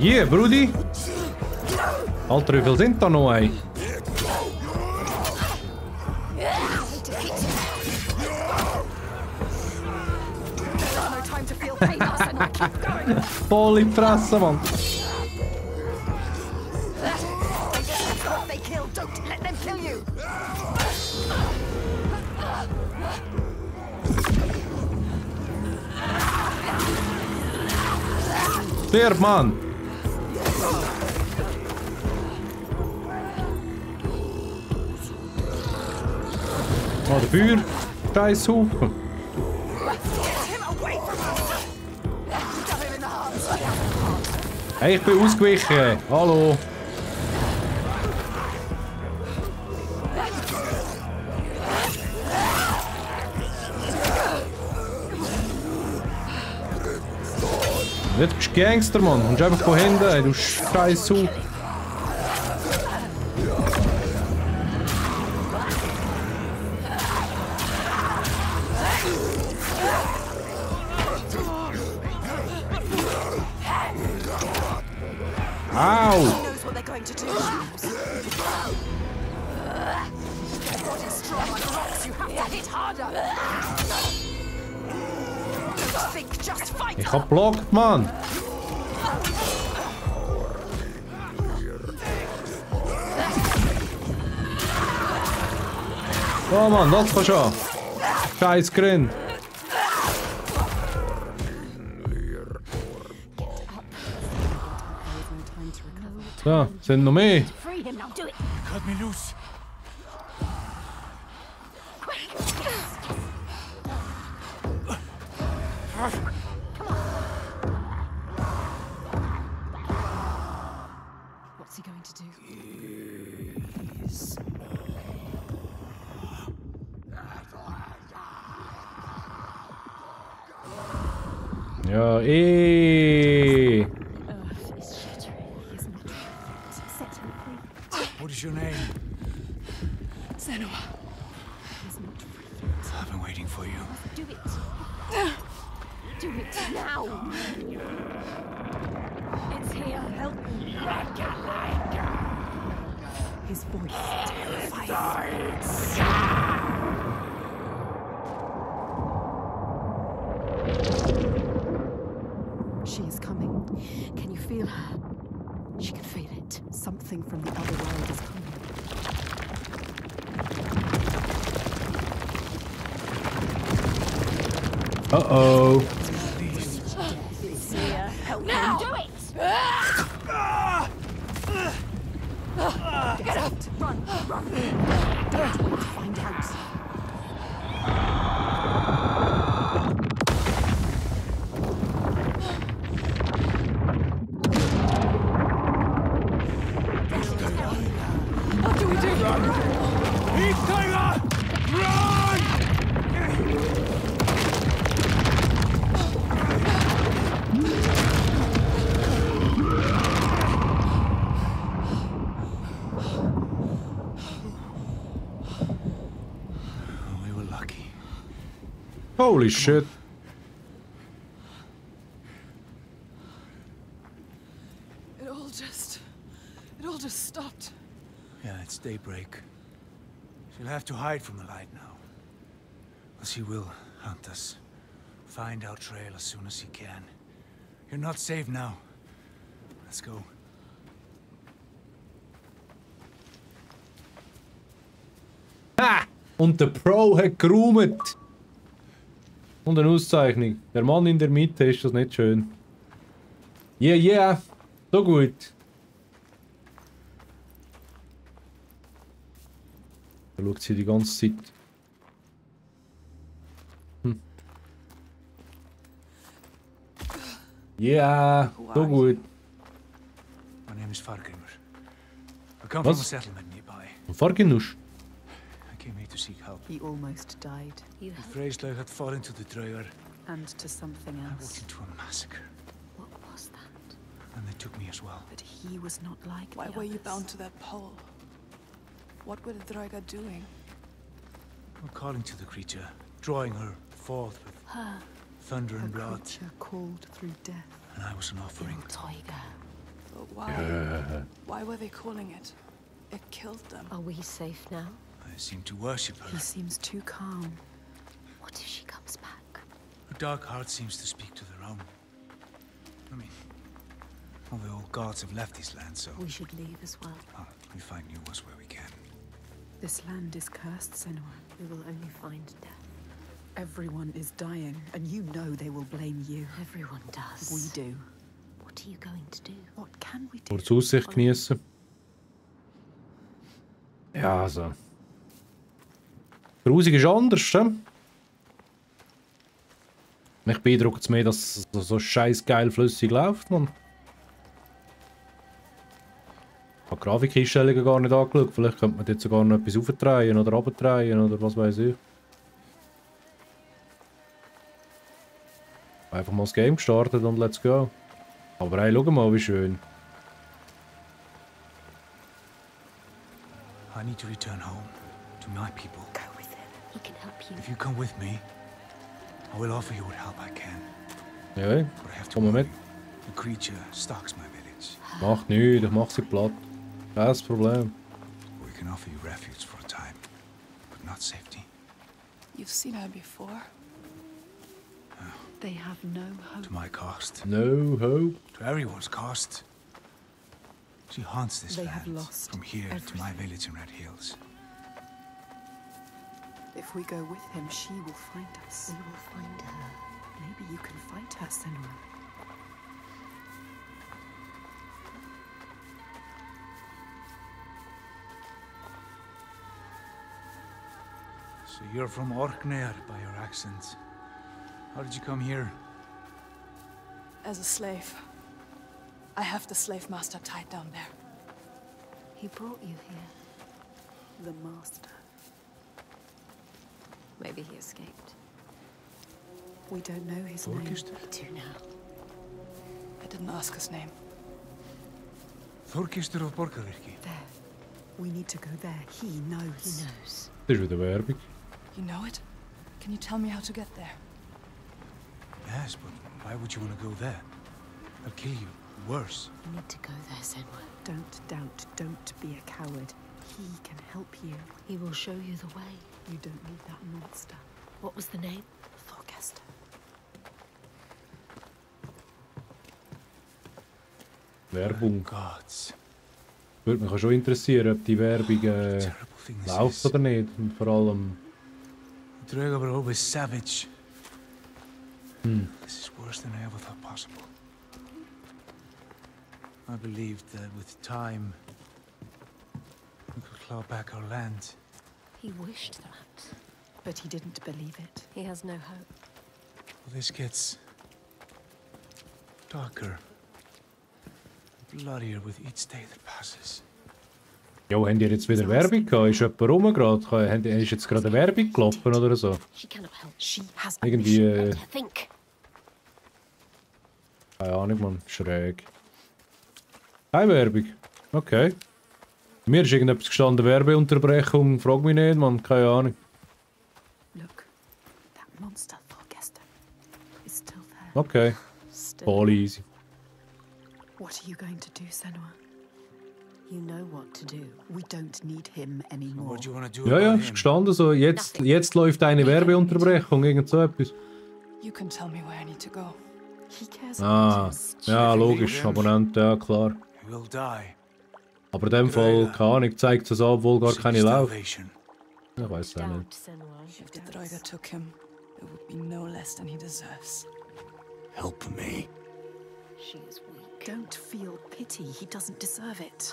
Yeah, Brudi! Alter, wie viel sind da noch, ey? Voll in die Fresse, Mann! Stirb, Mann! Oh, der Feuer! Scheißhaufen! Hey, ich bin ausgewichen! Hallo! Jetzt bist du Gangster, Mann! Kommst einfach von hinten, ey, du Scheißhaufen! Ow! Knows what they're going to do. God is strong like rocks. You have to hit harder. Ich hab blockt, Mann! Oh Mann, das kann schon! Scheiß Grind! So, sind noch mehr? Cut me loose. What's he going to do? Ja, What is your name? Senua. I've been waiting for you. Do it. Do it now. It's here. Help me. His voice terrifies. She is coming. Can you feel her? She can feel it. Something from the other world is coming. Uh-oh. It's here. Help now. Do it. Get out! Run! Run! Don't wait to find out. What do we do? Heat Tiger! Run! We were lucky. Holy shit. It all just stopped. Yeah, it's daybreak. She'll have to hide from the light now. But she will hunt us. Find our trail as soon as he can. You're not safe now. Let's go. Ha! Und der Pro hat geräumt. Und eine Auszeichnung. Der Mann in der Mitte, ist das nicht schön? Yeah, yeah. So gut. Da schaut sie die ganze Zeit. Yeah, so gut. My name is Fargrimur. I come from a settlement nearby. Farginusch? I came here to seek help. He almost died. You The Freyslaug had fallen to the Draugar. And to something I walked else. into a massacre. What was that? And they took me as well. But he was not like Why the were you others. bound to that pole? What were the Draga doing? I'm calling to the creature, drawing her forth with Her. thunder A and blood. creature called through death. And I was an offering. Tiger. But why? Why were they calling it? It killed them. Are we safe now? I seem to worship her. He seems too calm. What if she comes back? Her dark heart seems to speak to their own. I mean, all the old gods have left this land, so We should leave as well. we find new ones where we can. This land is cursed, Senua. We will only find death. Everyone is dying, and you know they will blame you. Everyone does. We do. What are you going to do? What can we do? Kurz Aussicht genießen. Ja, also. Grusig ist anders, hm? Mich beeindruckt es mehr, dass es so scheiß geil flüssig läuft, man. Ich habe die Grafikeinstellungen gar nicht angeschaut. Vielleicht könnte man jetzt sogar noch etwas aufdrehen oder runterdrehen oder was weiß ich. Einfach mal das Game gestartet und let's go. Aber hey, schau mal, wie schön. I need to return home to my people. Go with him. He can help you. If you come with me, I will offer you what help I can. Ja, hey. But I have to Komm mal warn mit. you, the creature stalks my village. Macht nichts, ich mach sie platt. Kein Problem. We can offer you refuge for a time, but not safety. You've seen her before. They have no hope. To my cost. No hope. To everyone's cost. She haunts this They have land lost from here to everything. my village in Red Hills. If we go with him, she will find us. We will find her. Maybe you can find her, Senua. So you're from Orkneyar by your accent. How did you come here? As a slave. I have the slave master tied down there. He brought you here. The master. Maybe he escaped. We don't know his name. Thorkistur? We do now. I didn't ask his name. Thorkistur of Borgarvirki. There. We need to go there. He knows. He knows. Das ist wieder Werbung. You know it? Can you tell me how to get there? Yes, but why would you want to go there? They'll kill you. Worse. You need to go there, Senwa. Don't doubt. Don't be a coward. He can help you. He will show you the way. You don't need that monster. What was the name? Thorkester. Werbung. Gods. Würde mich auch schon interessieren, ob die Werbung Terrible thing this läuft is. oder nicht. Und vor allem... Drago were always savage. Hm. This is worse than I ever thought possible. I believed that with time, we could claw back our land. He wished that. But he didn't believe it. He has no hope. Well, this gets darker, bloodier with each day that passes. Jo, haben die jetzt wieder Werbung gehabt? Ist jemand rum gerade? Ist jetzt gerade eine Werbung gelaufen oder so? She cannot help. She has Irgendwie... Let her think. Keine Ahnung, Mann. Schräg. Keine Werbung. Okay. Mir ist irgendetwas gestanden, Werbeunterbrechung. Frag mich nicht, Mann. Keine Ahnung. Look. That monster, Thorkester, is still there. Okay. Still, Voll easy. What are you going to do, Senua? you know what to do. We don't need him anymore. What do you want to do Ja, ja, about ist him? gestanden so. Jetzt läuft eine Werbeunterbrechung, irgend so etwas. You can tell me where I need to go. He cares Ah, about us. ja, logisch. Abonnent, ja, klar. He will die. Aber in dem Fall, keine Ahnung, zeigt es an, obwohl gar keine läuft. Starvation. Ich weiß auch nicht. Doubt, Senua. If the Droiga took him, it would be no less than he deserves. Help me. She is weak. Don't feel pity. He doesn't deserve it.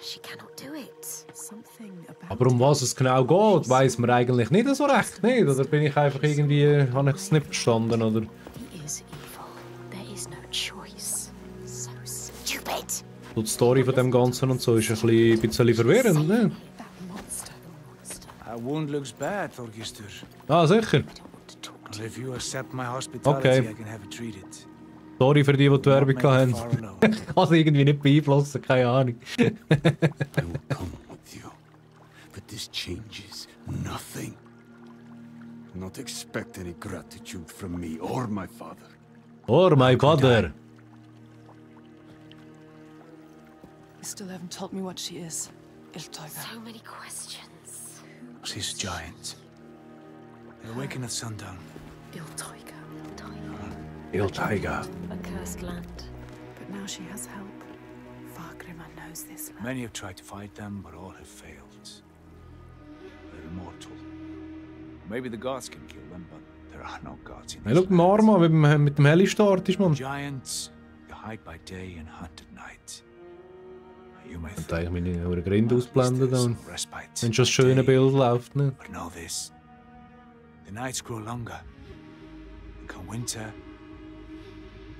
She cannot do it. Something about Aber um was es genau geht, weiss man eigentlich nicht so recht, nicht? Oder bin ich einfach irgendwie, habe ich es nicht verstanden, oder? He is evil. There is no choice. So stupid. So die Story von dem Ganzen und so ist ein bisschen verwirrend, ne? that monster. That wound looks bad, Thorgistur. Ah, sicher. Well, if you accept my hospitality, Okay. I can have it treated. Sorry für die Werbung haben. Far alone. Ich kann es irgendwie nicht beeinflussen, keine Ahnung. I will come with you. But this changes nothing. Not expect any gratitude from me or my father. Or my father. You still haven't told me what she is. Iltoiga. So many questions. She's a giant. They awaken at sundown. Iltoiga. Il Tiger. A cursed land. But now she has help. Fargrimma knows this land. Many have tried to fight them, but all have failed. They're immortal. Maybe the gods can kill them, but there are no gods in Hey, this schau mal, land. Arma, mit dem Heli-Start ist man. Giants, you hide by day and hunt at night. You may Und think, eigentlich meine Grinde ausblenden there's dann. some respite Wenn schon das by schöne day, Bild läuft, ne? But know this. The nights grow longer. And come winter,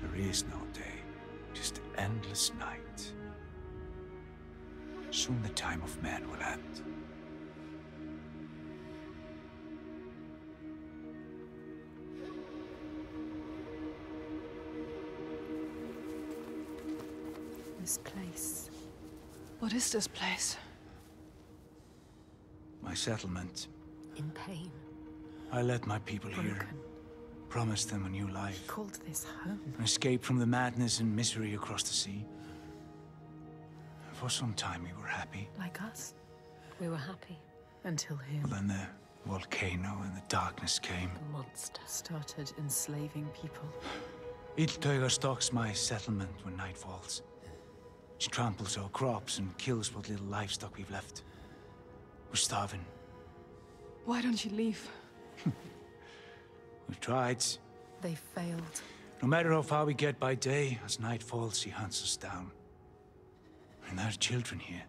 there is no day. Just endless night. Soon the time of man will end. This place. What is this place? My settlement. In pain. I led my people here. Broken. Promised them a new life. Called this home. An escape from the madness and misery across the sea. For some time we were happy. Like us. We were happy. Until him. But then the volcano and the darkness came. The monster started enslaving people. Iltauga stalks my settlement when night falls. She tramples our crops and kills what little livestock we've left. We're starving. Why don't you leave? We've tried. They failed. No matter how far we get by day, as night falls, she hunts us down. And there are children here.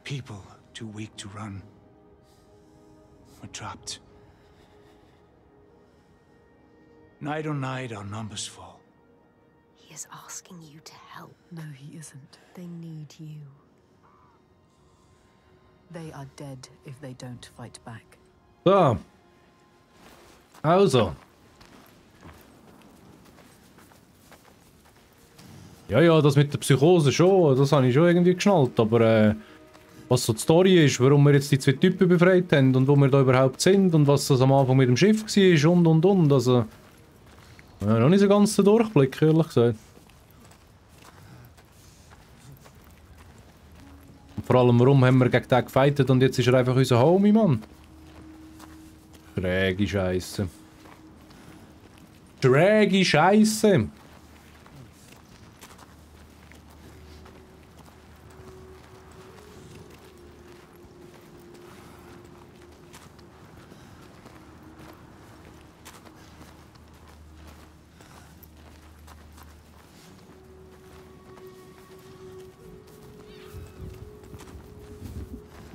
People too weak to run. We're trapped. Night on night, our numbers fall. He is asking you to help. No, he isn't. They need you. They are dead if they don't fight back. So. Also. Ja, das mit der Psychose schon, das habe ich schon irgendwie geschnallt, aber was so die Story ist, warum wir jetzt die zwei Typen befreit haben und wo wir da überhaupt sind und was das am Anfang mit dem Schiff war und, also noch nicht so ganz den Durchblick, ehrlich gesagt. Und vor allem, warum haben wir gegen den gefightet und jetzt ist er einfach unser Homie, Mann. Schräge Scheisse. Schräge Scheisse.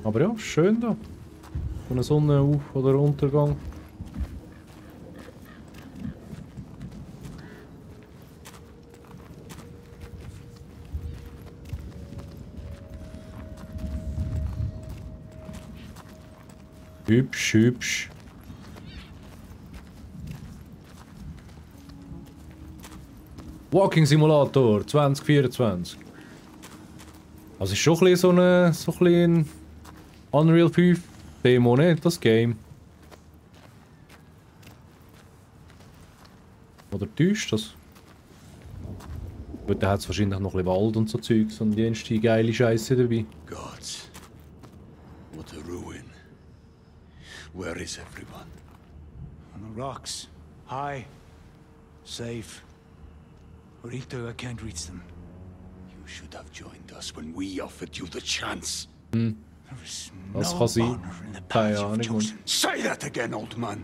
Aber ja, schön da. Von der Sonnenauf- oder Untergang. Hübsch, hübsch. Walking Simulator 2024. Also ist schon ein bisschen so ein Unreal 5 Demo, nicht das Game. Oder täuscht das? Gut, da hat es wahrscheinlich noch ein bisschen Wald und so Zeugs und die geile Scheiße dabei. Gods, what a ruin. Where is everyone? On the rocks, high, safe. Where Iltauga can't reach them. You should have joined us when we offered you the chance. Hm. Das kann sein. Keine Ahnung. Say that again, old man.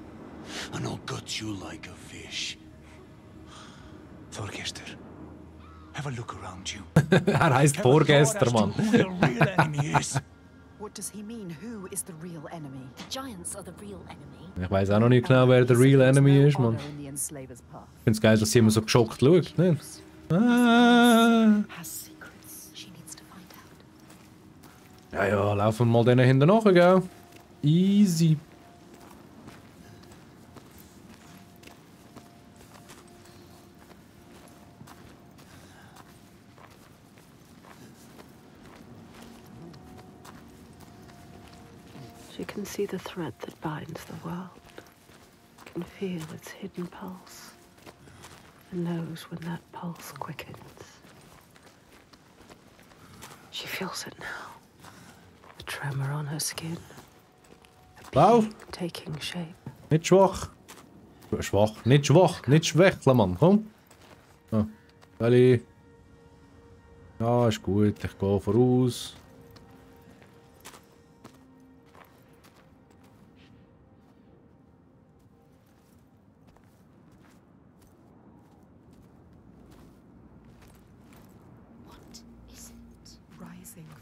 And I'll gut you like a fish. Thorgester, have a look around you. Er heißt Vorgester, Mann. What does he mean? Who is the real enemy? The giants are the real enemy. Ich weiß auch noch nicht genau, wer der real enemy ist, Mann. Ich finde es geil, dass sie immer so geschockt schaut, ne? Ja, laufen wir mal denen hinten nach, gell? Easy. She can see the thread that binds the world, can feel its hidden pulse, and knows when that pulse quickens. She feels it now. The tremor on her skin. Lauf! Taking shape. Nicht schwach. Schwach. Nicht schwach. Nicht schwächeln, Mann. Komm. Ah. Welli. Ja, ist gut. Ich gehe voraus.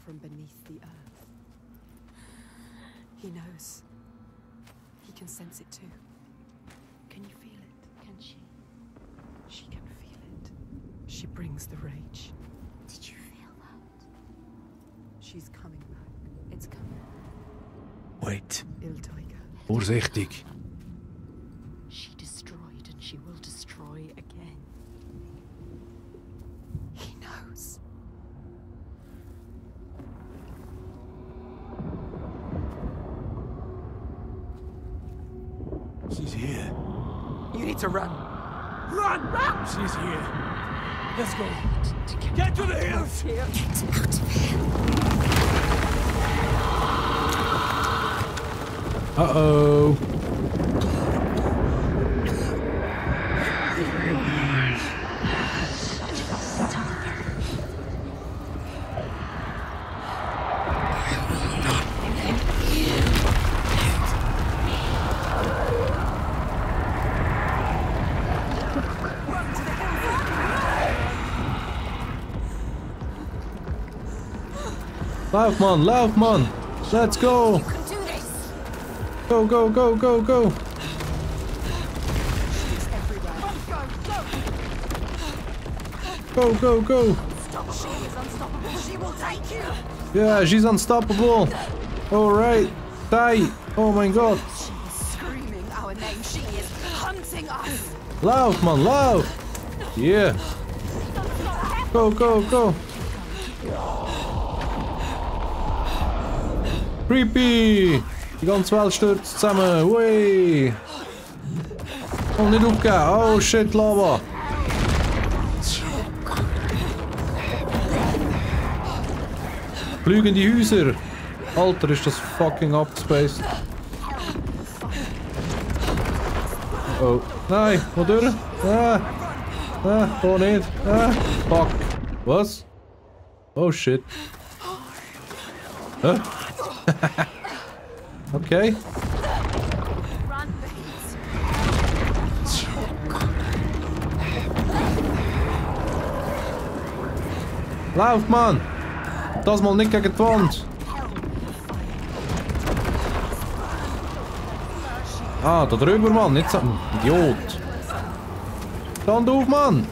From beneath the earth. He knows. He can sense it too. Can you feel it? Can she? She can feel it. She brings the rage. Did you feel that? She's coming back. It's coming. Wait. Iltauga. Vorsichtig. She destroyed and she will destroy again. He knows. She's here. You need to run. Run! Run! She's here. Let's go. Get to the hills! Here. Get out of here. Uh-oh. Lauf, man! Let's go! Go, go, go, go, go! Go, go, go! Yeah, she's unstoppable! Alright! Die! Oh my god! She is screaming our name. She is hunting us. Lauf, man, lauf! Yeah! Go, go, go! Creepy! Die ganze Welt stürzt zusammen! Ui! Oh, nicht aufgeben! Oh shit, Lava! Fliegende Häuser! Alter, ist das fucking abgespaced! Oh, nein! Wo durch? Ah! Ah, da nicht! Ah! Fuck! Was? Oh shit! Hä? Okay. Lauf, Mann! Das mal nicht gegen die Wand! Ah, da drüber, Mann! Nicht so... Idiot! Stand auf, Mann!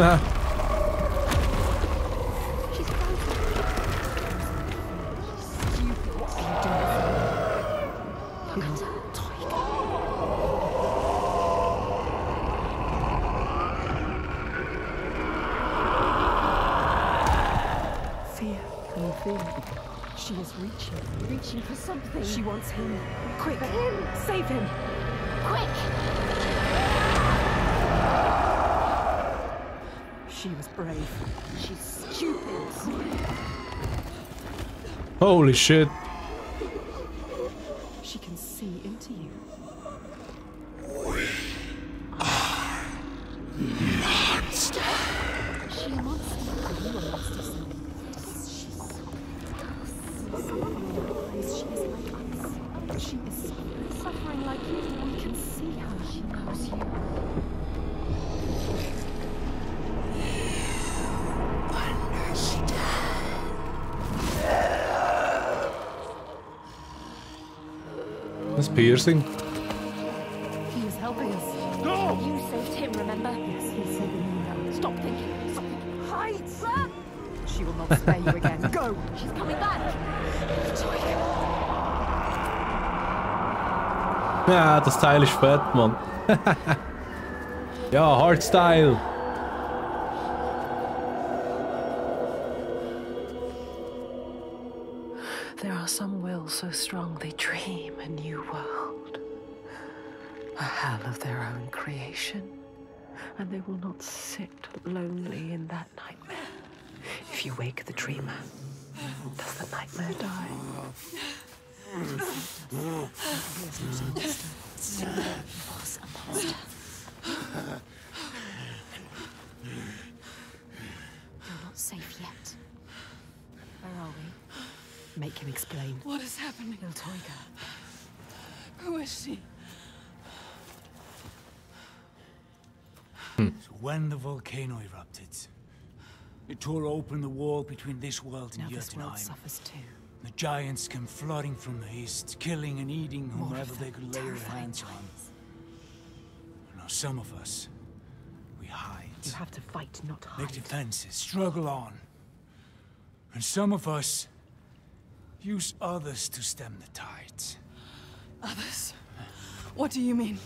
Ah. Fear. Can you feel it? She is reaching for something. She wants him. Quick, him. Save him. Quick! She was brave. She's stupid. Holy shit. She can see into you. Monster. She a monster. You a monster, son. She's like us. She is suffering like you. We can see her. She knows you. That's piercing. He was helping us. No! You saved him, remember? Yes, he's saving me now. Stop thinking. Stop thinking. Hide! Run! She will not spare you again. Go! She's coming back! Ja, das Teil ist fett, Mann. Ja, Hardstyle. There are some wills so strong they dream a new world. A hell of their own creation. And they will not sit lonely in that nightmare. If you wake the dreamer, does the nightmare die? Was a monster. You're not safe yet. Where are we? Make him explain. What is happening? Little Toyga. Who is she? So when the volcano erupted, it tore open the wall between this world and Now this world Jotunheim. suffers too. The giants came flooding from the east, killing and eating More whomever of they them, could lay their terrifying hands on. giants. Now some of us, we hide. You have to fight, not hide. Make defenses, struggle on. And some of us use others to stem the tides. Others? What do you mean?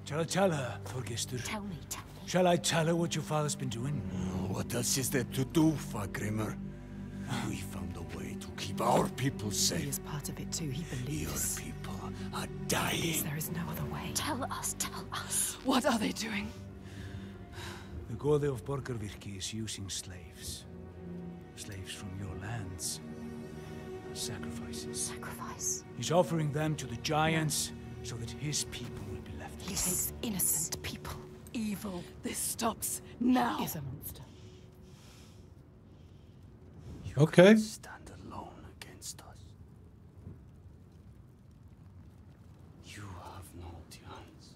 Shall I tell her, Thorgestur? Tell me, tell me. Shall I tell her what your father's been doing? What else is there to do, Fargrimr? We found a way to keep our people safe. He is part of it too. He believes. Your people are dying. There is no other way. Tell us, tell us. What are they doing? The god of Borgarvirki is using slaves. Slaves from your lands. Sacrifices. Sacrifice? He's offering them to the giants so that his people will be left. He takes innocent people. Evil. This stops now. Is a monster. Okay. Stand alone against us. You have no chance.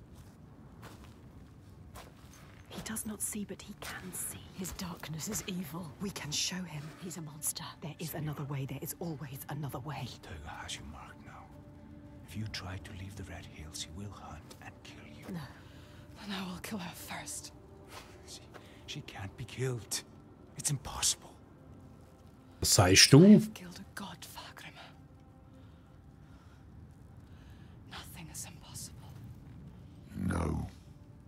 He does not see, but he can see. His darkness is evil. We can show him. He's a monster. There is another way. There is always another way. Tega has you marked now. If you try to leave the Red Hills, he will hunt and kill you. No. Then I will kill her first. She can't be killed. It's impossible. Was sagst du? I've killed a god, Fargrim. Nothing is impossible. No,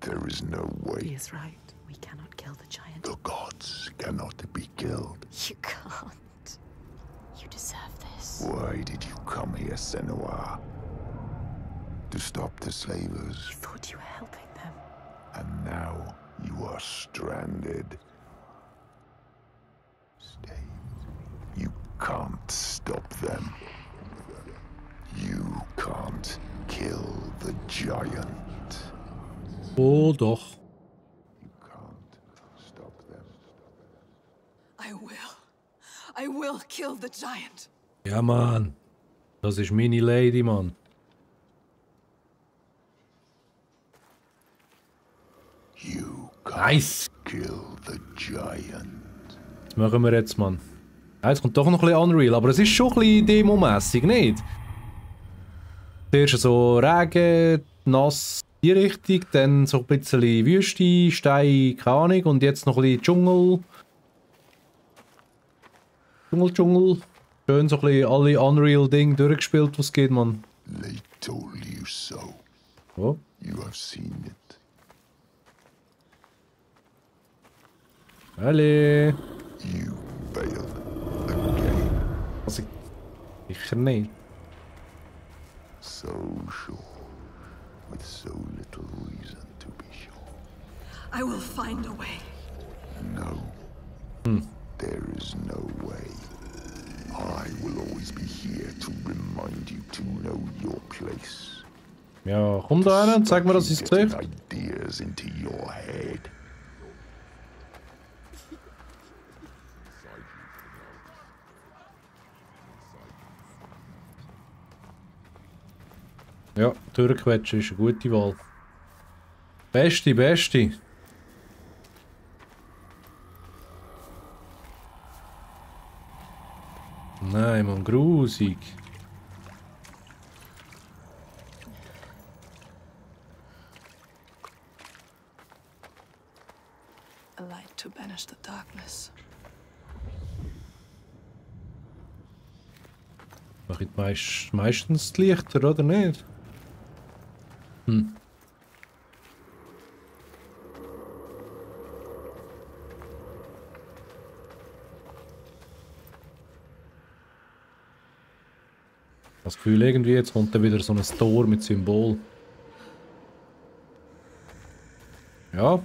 there is no way. He is right. We cannot kill the giant. The gods cannot be killed. You can't. You deserve this. Why did you come here, Senua? To stop the slavers. You thought you were helping them. And now you are stranded. Stay. You can't stop them. You can't kill the giant. Oh, doch. You can't stop them. I will kill the giant. Ja, Mann. Das ist meine Lady, Mann. You can't Nice. kill the giant. Das machen wir jetzt, Mann. Ja, jetzt kommt doch noch ein bisschen Unreal, aber es ist schon ein bisschen demomässig, nicht? Zuerst so Regen, nass, die Richtung, dann so ein bisschen Wüste, Stein, keine Ahnung, und jetzt noch ein bisschen Dschungel. Dschungel. Schön so ein bisschen alle Unreal-Dinge durchgespielt, was es geht, Mann. They told you so. Oh. You have seen it. Alle. You failed again. Also, sicher nicht. So sure. With so little reason to be sure. I will find a way. No. There is no way. I will always be here to remind you to know your place. Ja, komm da rein und zeig mir das ins Gesicht. Ideas into your head. Ja, durchquetschen ist eine gute Wahl. Beste, beste. Nein, man, grusig. A light to banish the darkness. Mache ich meistens die Lichter, oder nicht? Das Gefühl irgendwie, jetzt kommt dann wieder so ein Tor mit Symbol. Ja,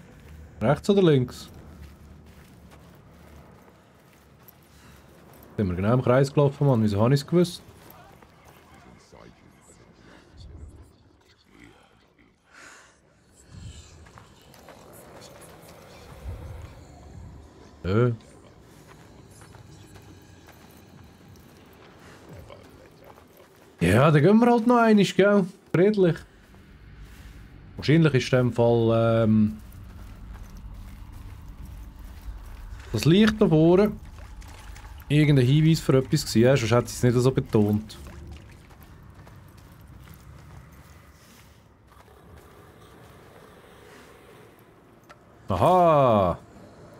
rechts oder links? Sind wir genau im Kreis gelaufen, Mann. Wieso habe ich es gewusst? Ja, dann gehen wir halt noch einmal, gell? Friedlich. Wahrscheinlich ist in dem Fall das Licht da vorne irgendein Hinweis für etwas gewesen, ja? Sonst hätte sie es nicht so betont. Aha!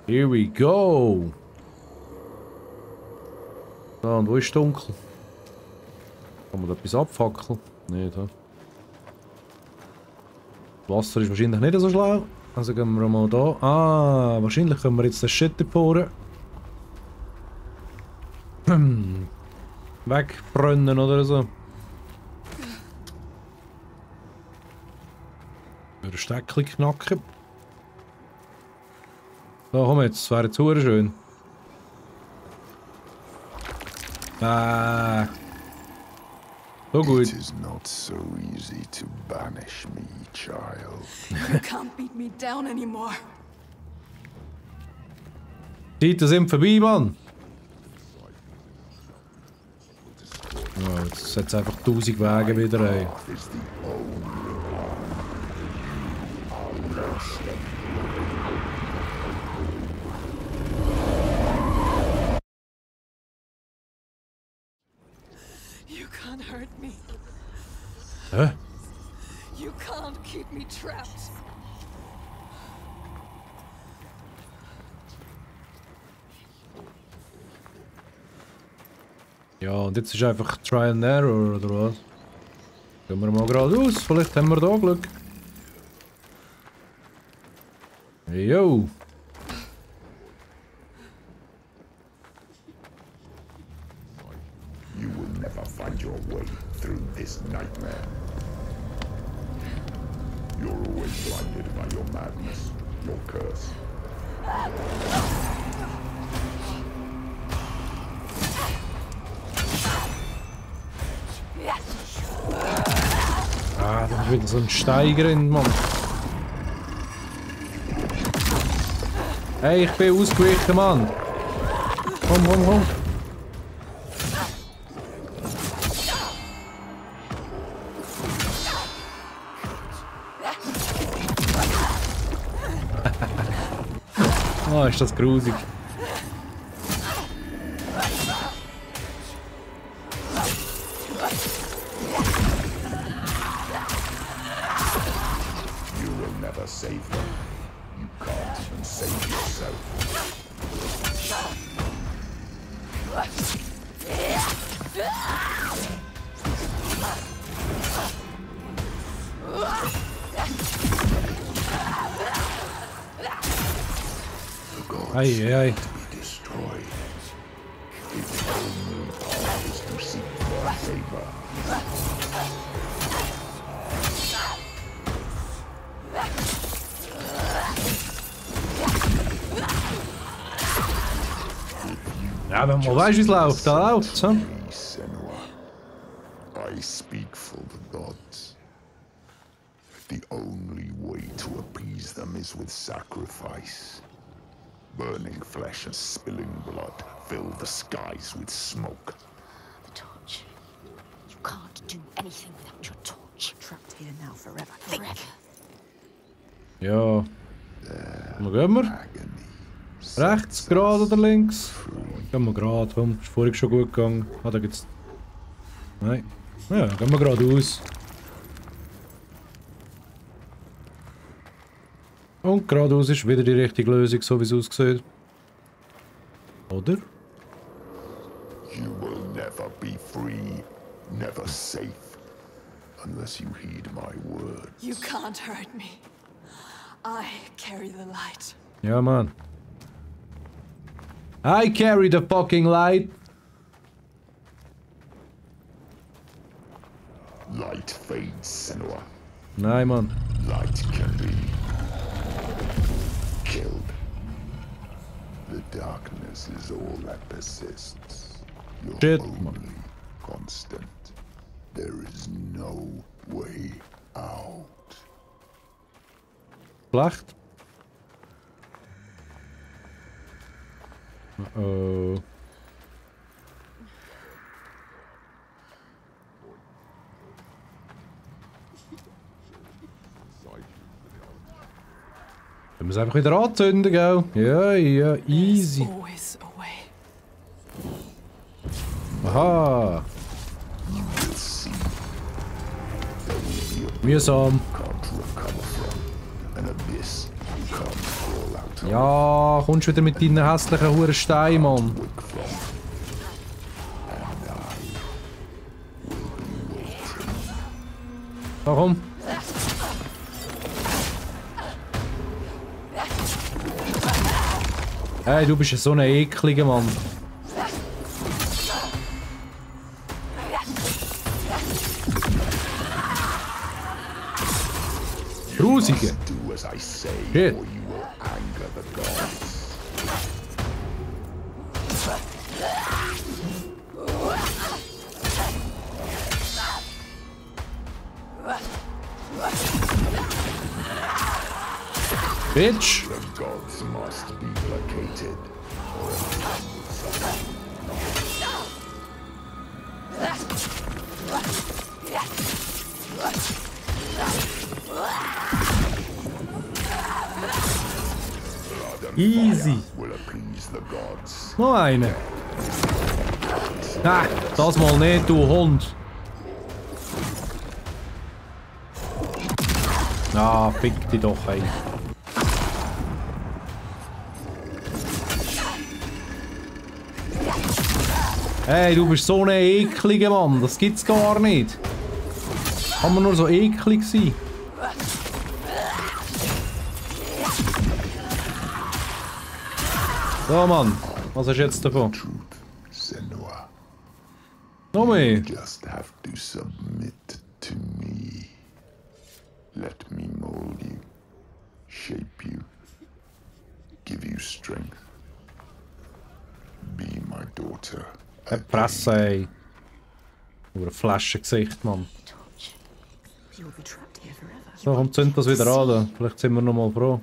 Here we go! So, und wo ist dunkel? Kann man da etwas abfackeln? Nicht, he? Wasser ist wahrscheinlich nicht so schlau. Also gehen wir mal da. Ah, wahrscheinlich können wir jetzt den Shit vorne. wegbrennen oder so. Ein Steckchen knacken. So, komm jetzt, das wäre jetzt sehr schön. So gut. It is not so easy to banish me, child. You can't beat me down anymore. Die Zeiten sind vorbei, Mann. Oh, jetzt setzt einfach 1000 Wege wieder ein. You can't hurt me. Hä? You can't keep me trapped. Ja, und jetzt ist einfach Try and Error, oder was? Gehen wir mal geradeaus, vielleicht haben wir da Glück. Yo! You will never find your way through this nightmare. You're always blinded by your madness, your curse. Ah, da ist wieder so ein Steiger in, Mann. Hey, ich bin ausgewichen, Mann. Komm, komm, komm. Oh, ist das grusig. You will never save them. You can't even save yourself. Ei, ei. To be destroyed. Its only power is to seek their favor. Ja, wenn man weiß, wie es läuft, da läuft's, hm? Senua, I speak for the gods. The only way to appease them is with sacrifice. Burning flesh and spilling blood fill the skies with smoke. The torch. You can't do anything without your torch. Trapped here now forever. Think. Ja. Wo gehen wir? Rechts, gerade oder links? Gehen wir gerade, komm. Ist vorhin schon gut gegangen. Ah, da gibt's... Nein. Ja, gehen wir geradeaus. Und geradeaus ist wieder die richtige Lösung, so wie es aussieht. Oder? You will never be free, never safe, unless you heed my words. You can't hurt me. I carry the light. Ja, Mann. I carry the fucking light. Light fades, Senua. Nein, Mann. Light can be killed. The darkness is all that persists. Your Shit. only constant. There is no way out. Schlecht. Oh. Wir müssen einfach wieder anzünden, gell? Ja, ja, easy. Always a way. Aha. Mühsam. Ja, kommst wieder mit deinen hässlichen Huren Steinen, Mann. So, komm. Hey, du bist so ein ekliger Mann. Grusige. Do as I say, Shit. or you will anger the gods. Bitch. The gods must be placated. Easy. Will appease the gods. Noch eine. Ah, das mal nicht, du Hund. Ah, fick dich doch, ey. Hey, du bist so ein ekliger Mann, das gibt's gar nicht. Kann man nur so eklig sein? So, Mann, was hast du jetzt davon? Senua. Noch mehr? Just have to submit to me. Let me mold you, shape you, give you strength. Be my daughter. Presse, ey. Über ein Flaschengesicht, Mann. So, komm, zünd das wieder an. Da. Vielleicht sind wir noch mal froh.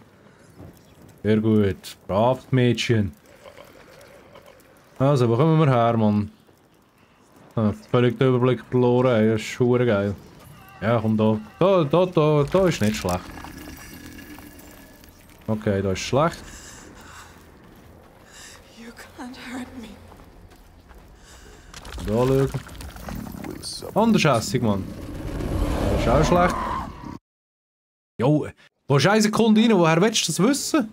Sehr gut. Brav, Mädchen. Also, wo kommen wir her, Mann? Ah, völlig den Überblick verloren, ey. Das ist verdammt geil. Ja, komm da. Da ist nicht schlecht. Okay, da ist schlecht. You can't hurt me. Da schauen. Andershässig, Mann. Das ist auch schlecht. Jo, wo ist eine Sekunde rein? Woher willst du das wissen?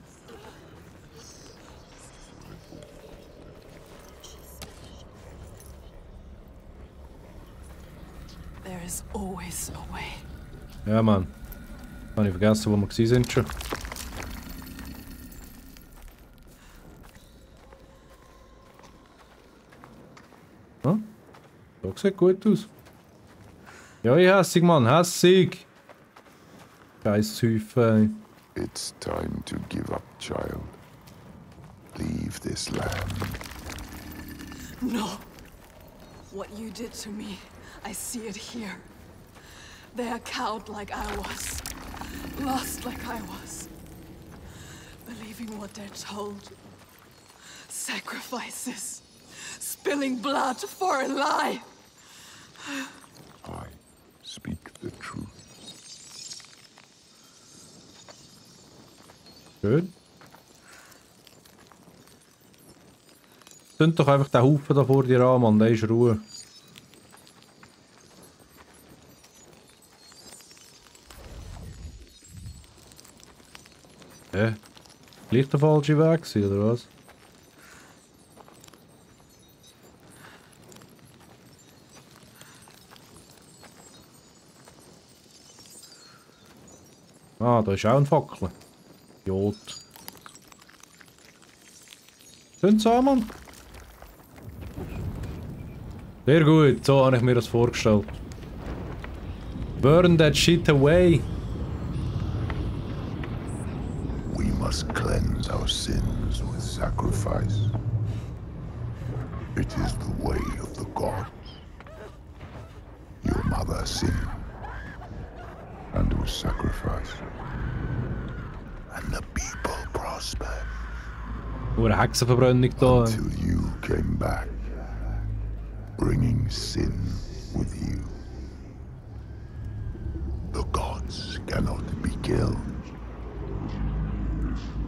There is always a way. Ja, Mann. Habe ich vergessen, wo wir sind schon. Ja, das sieht gut aus. Ja, ich hässig, Mann, hässig. Scheiß Zäufe. It's time to give up, child. Leave this land. No. What you did to me, I see it here. They are cowed like I was. Lost like I was. Believing what they're told. Sacrifices. Spilling blood for a lie. I speak the truth. Schön. Zünd doch einfach den Haufen da vor dir an, Mann, der ist Ruhe. Gleich der falsche Weg gewesen, oder was? Ah, da ist auch ein Fackel. Idiot. Zünd's an, Mann. Sehr gut, so habe ich mir das vorgestellt. Burn that shit away. We must cleanse our sins with sacrifice. It is the way of the gods. Your mother sinned and was sacrificed, and the people prospered. Nur eine Hexenverbrennung da. Until you came back, bringing sin with you. The gods cannot be killed.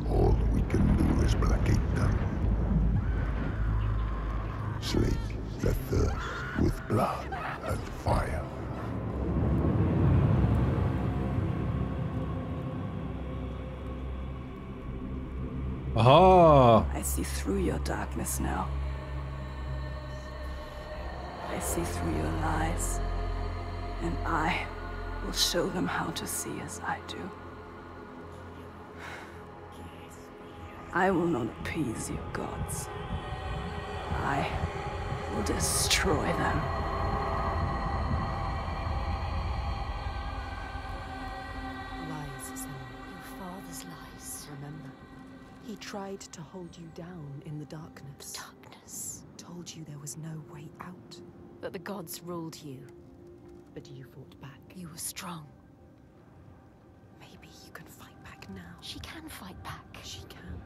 All we can do is placate them. Slake their thirst with blood and fire. Aha! I see through your darkness now. I see through your lies. And I will show them how to see as I do. I will not appease your gods. I will destroy them. Lies. Tried to hold you down in the darkness. Darkness. Told you there was no way out. That the gods ruled you. But you fought back. You were strong. Maybe you can fight back now. She can fight back. She can.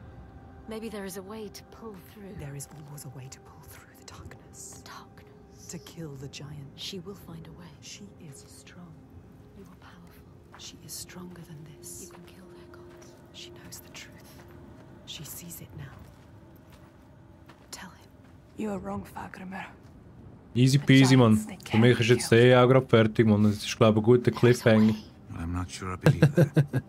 Maybe there is a way to pull through. There is always a way to pull through the darkness. The darkness. To kill the giant. She will find a way. She is strong. You are powerful. She is stronger than this. You can kill their gods. She knows the truth. She sees it now. Tell him. You are wrong, Fagrimer. Easy peasy, Mann. Für mich ist jetzt der auch gerade fertig, Mann. Das ist, glaube ich, ein guter Cliffhanger. I'm not sure I believe that.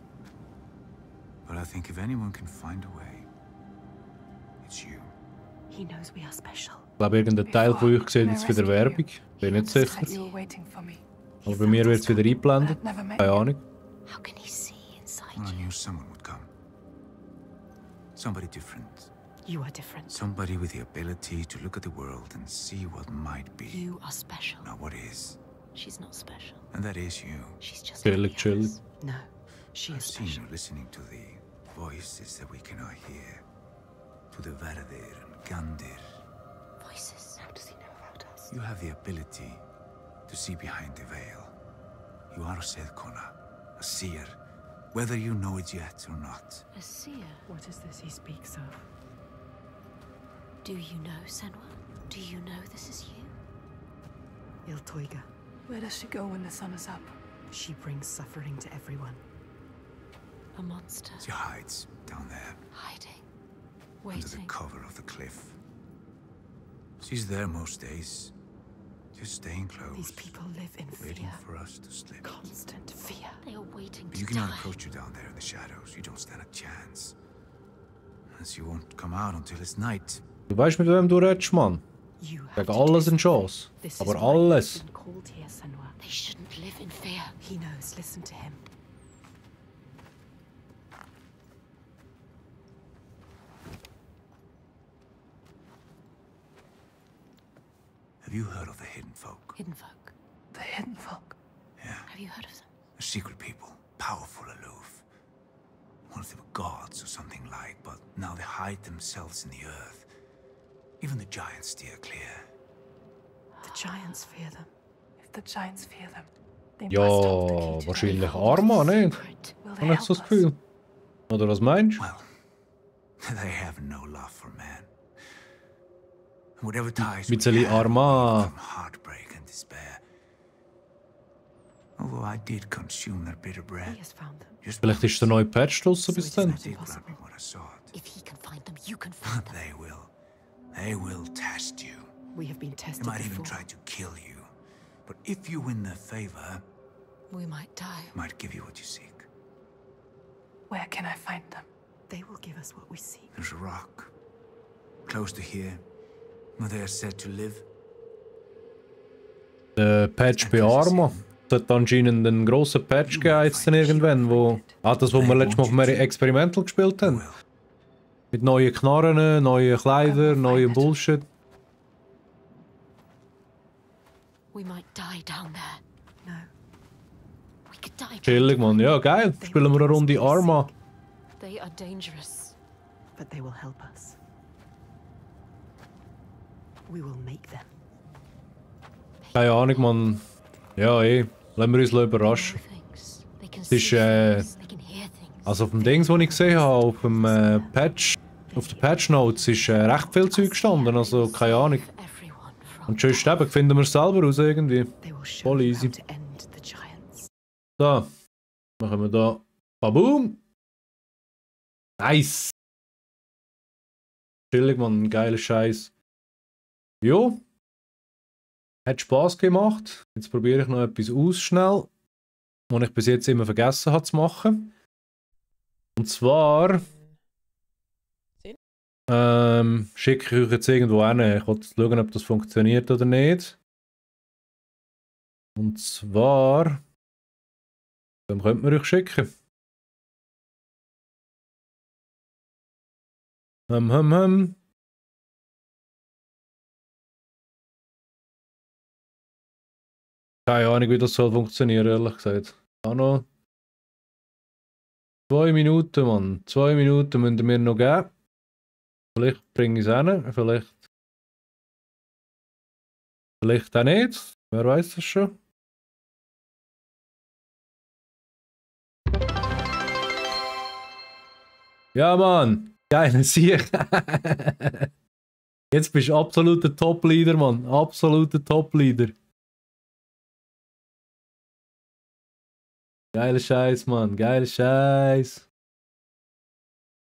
But I think if anyone can find a way, it's you. He knows we are special. Ich glaube, irgendein Teil von euch sieht jetzt wieder Werbung. Bin nicht sicher. Aber bei mir wird es wieder eingeblendet. Keine Ahnung. How can he see inside Well, I you? knew someone would come. Somebody different. You are different. Somebody with the ability to look at the world and see what might be. You are special. Not what is. She's not special. And that is you. She's just Chillig, like the chillig. others. No, she I've is seen special. you listening to the voices that we cannot hear. To the Verdir and Gandir. Voices. How does he know about us? You have the ability to see behind the veil. You are a Sedkona, a seer, whether you know it yet or not. A seer. What is this he speaks of? Do you know, Senwa? Do you know this is you? Iltoiga. Where does she go when the sun is up? She brings suffering to everyone. A monster. She hides down there, Hiding. under the Waiting. cover of the cliff. She's there most days, just staying close, These people live in waiting fear. for us to slip. Constant fear. They are waiting But to you cannot die. approach her down there in the shadows. You don't stand a chance. And she won't come out until it's night. Du weißt, mit wem du redest, Mann. You have Gegen to alles listen. eine Chance. This is Aber why alles. you've been called here, Senwa. They shouldn't live in fear. He knows. Listen to him. Have you heard of the Hidden Folk? Hidden folk. The hidden folk. Yeah. Have you heard of them? A secret people, powerful, aloof. Once they were gods or something like, but now they hide themselves in the earth. Even the giants steer clear. The giants fear them. If the giants fear them, they Ja, must hold the key to wahrscheinlich their Arma, nicht? Secret. Will Habe they ich help so das us? Gefühl. Oder was meinst du? Well, they have no love for man. And whatever ties we Bisschen have Arma. from heartbreak and despair. Although I did consume their bitter bread. He has found them. Just Vielleicht ist der neue Patch draussen bis So dann. it's did impossible. grab what I sought. If he can find them, you can find them. They will. They will test you. We have been They tested might even before. try to kill you. But if you win their favor, We might die. they might give you what you seek. Where can I find them? They will give us what we seek. There's a rock close to here where they are said to live. Der Patch bei Arma. Es hat anscheinend einen grossen Patch gegeben jetzt dann irgendwann, wo... Ah, das, wo wir letztes Mal auf Mary Experimental gespielt haben. Well, Mit neuen Knarren, neuen Kleidern, neuem Bullshit. We might die down there. No. We could die. Chillig, Mann. Ja, geil. Spielen wir eine Runde Arma. They are dangerous. But they will help us. We will make them. Keine Ahnung, Mann. Ja, lassen wir uns überraschen. Know things. They can Es see ist, things. They can hear things. Also auf dem Dings, das ich gesehen habe, auf dem Patch, auf den Patch Notes ist recht viel Zeug gestanden, also keine Ahnung. Everyone from Und sonst eben, finden wir es selber raus irgendwie. They will show Voll you easy. how to end the giants. So, machen wir da. Baboom! Nice! Chillig, Mann, geiler Scheiß. Jo. Hat Spaß gemacht. Jetzt probiere ich noch etwas aus schnell, was ich bis jetzt immer vergessen habe zu machen. Und zwar schicke ich euch jetzt irgendwo hin. Ich wollte schauen, ob das funktioniert oder nicht. Und zwar dann könnt ihr euch schicken. Keine Ahnung, wie das soll funktionieren, ehrlich gesagt. Auch noch 2 Minuten, Mann. 2 Minuten müsst ihr mir noch geben. Vielleicht bringe ich es hin, vielleicht auch nicht. Wer weiß das schon? Ja, Mann. Geil, Sieg. Jetzt bist du absoluter Top-Leader, Mann. Absoluter Top-Leader. Geiler Scheiß, Mann. Geiler Scheiß.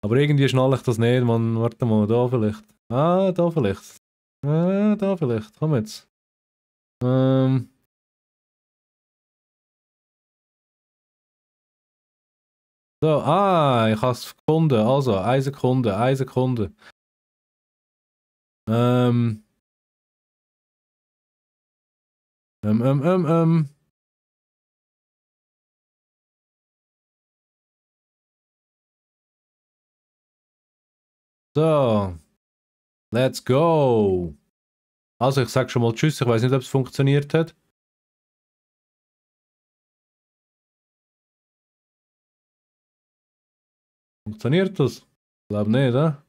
Aber irgendwie schnalle ich das nicht, Mann. Warte mal, da vielleicht. Ah, da vielleicht. Ah, da vielleicht. Komm jetzt. So, ich habe es gefunden. Also, 1 Sekunde, 1 Sekunde. So. Let's go. Also, ich sag schon mal Tschüss. Ich weiß nicht, ob es funktioniert hat. Funktioniert das? Ich glaube nicht, oder?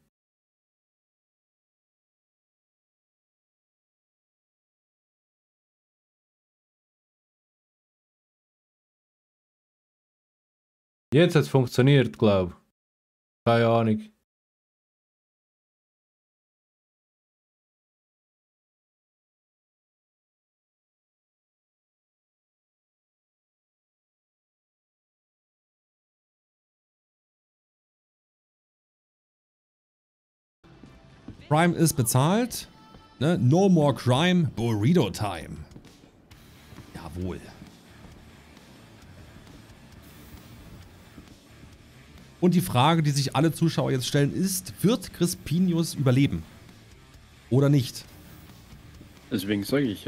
Jetzt hat es funktioniert, glaube ich. Keine Ahnung. Crime ist bezahlt. Ne? No more crime, Burrito time. Jawohl. Und die Frage, die sich alle Zuschauer jetzt stellen, ist, wird Crispinius überleben? Oder nicht? Deswegen sage ich,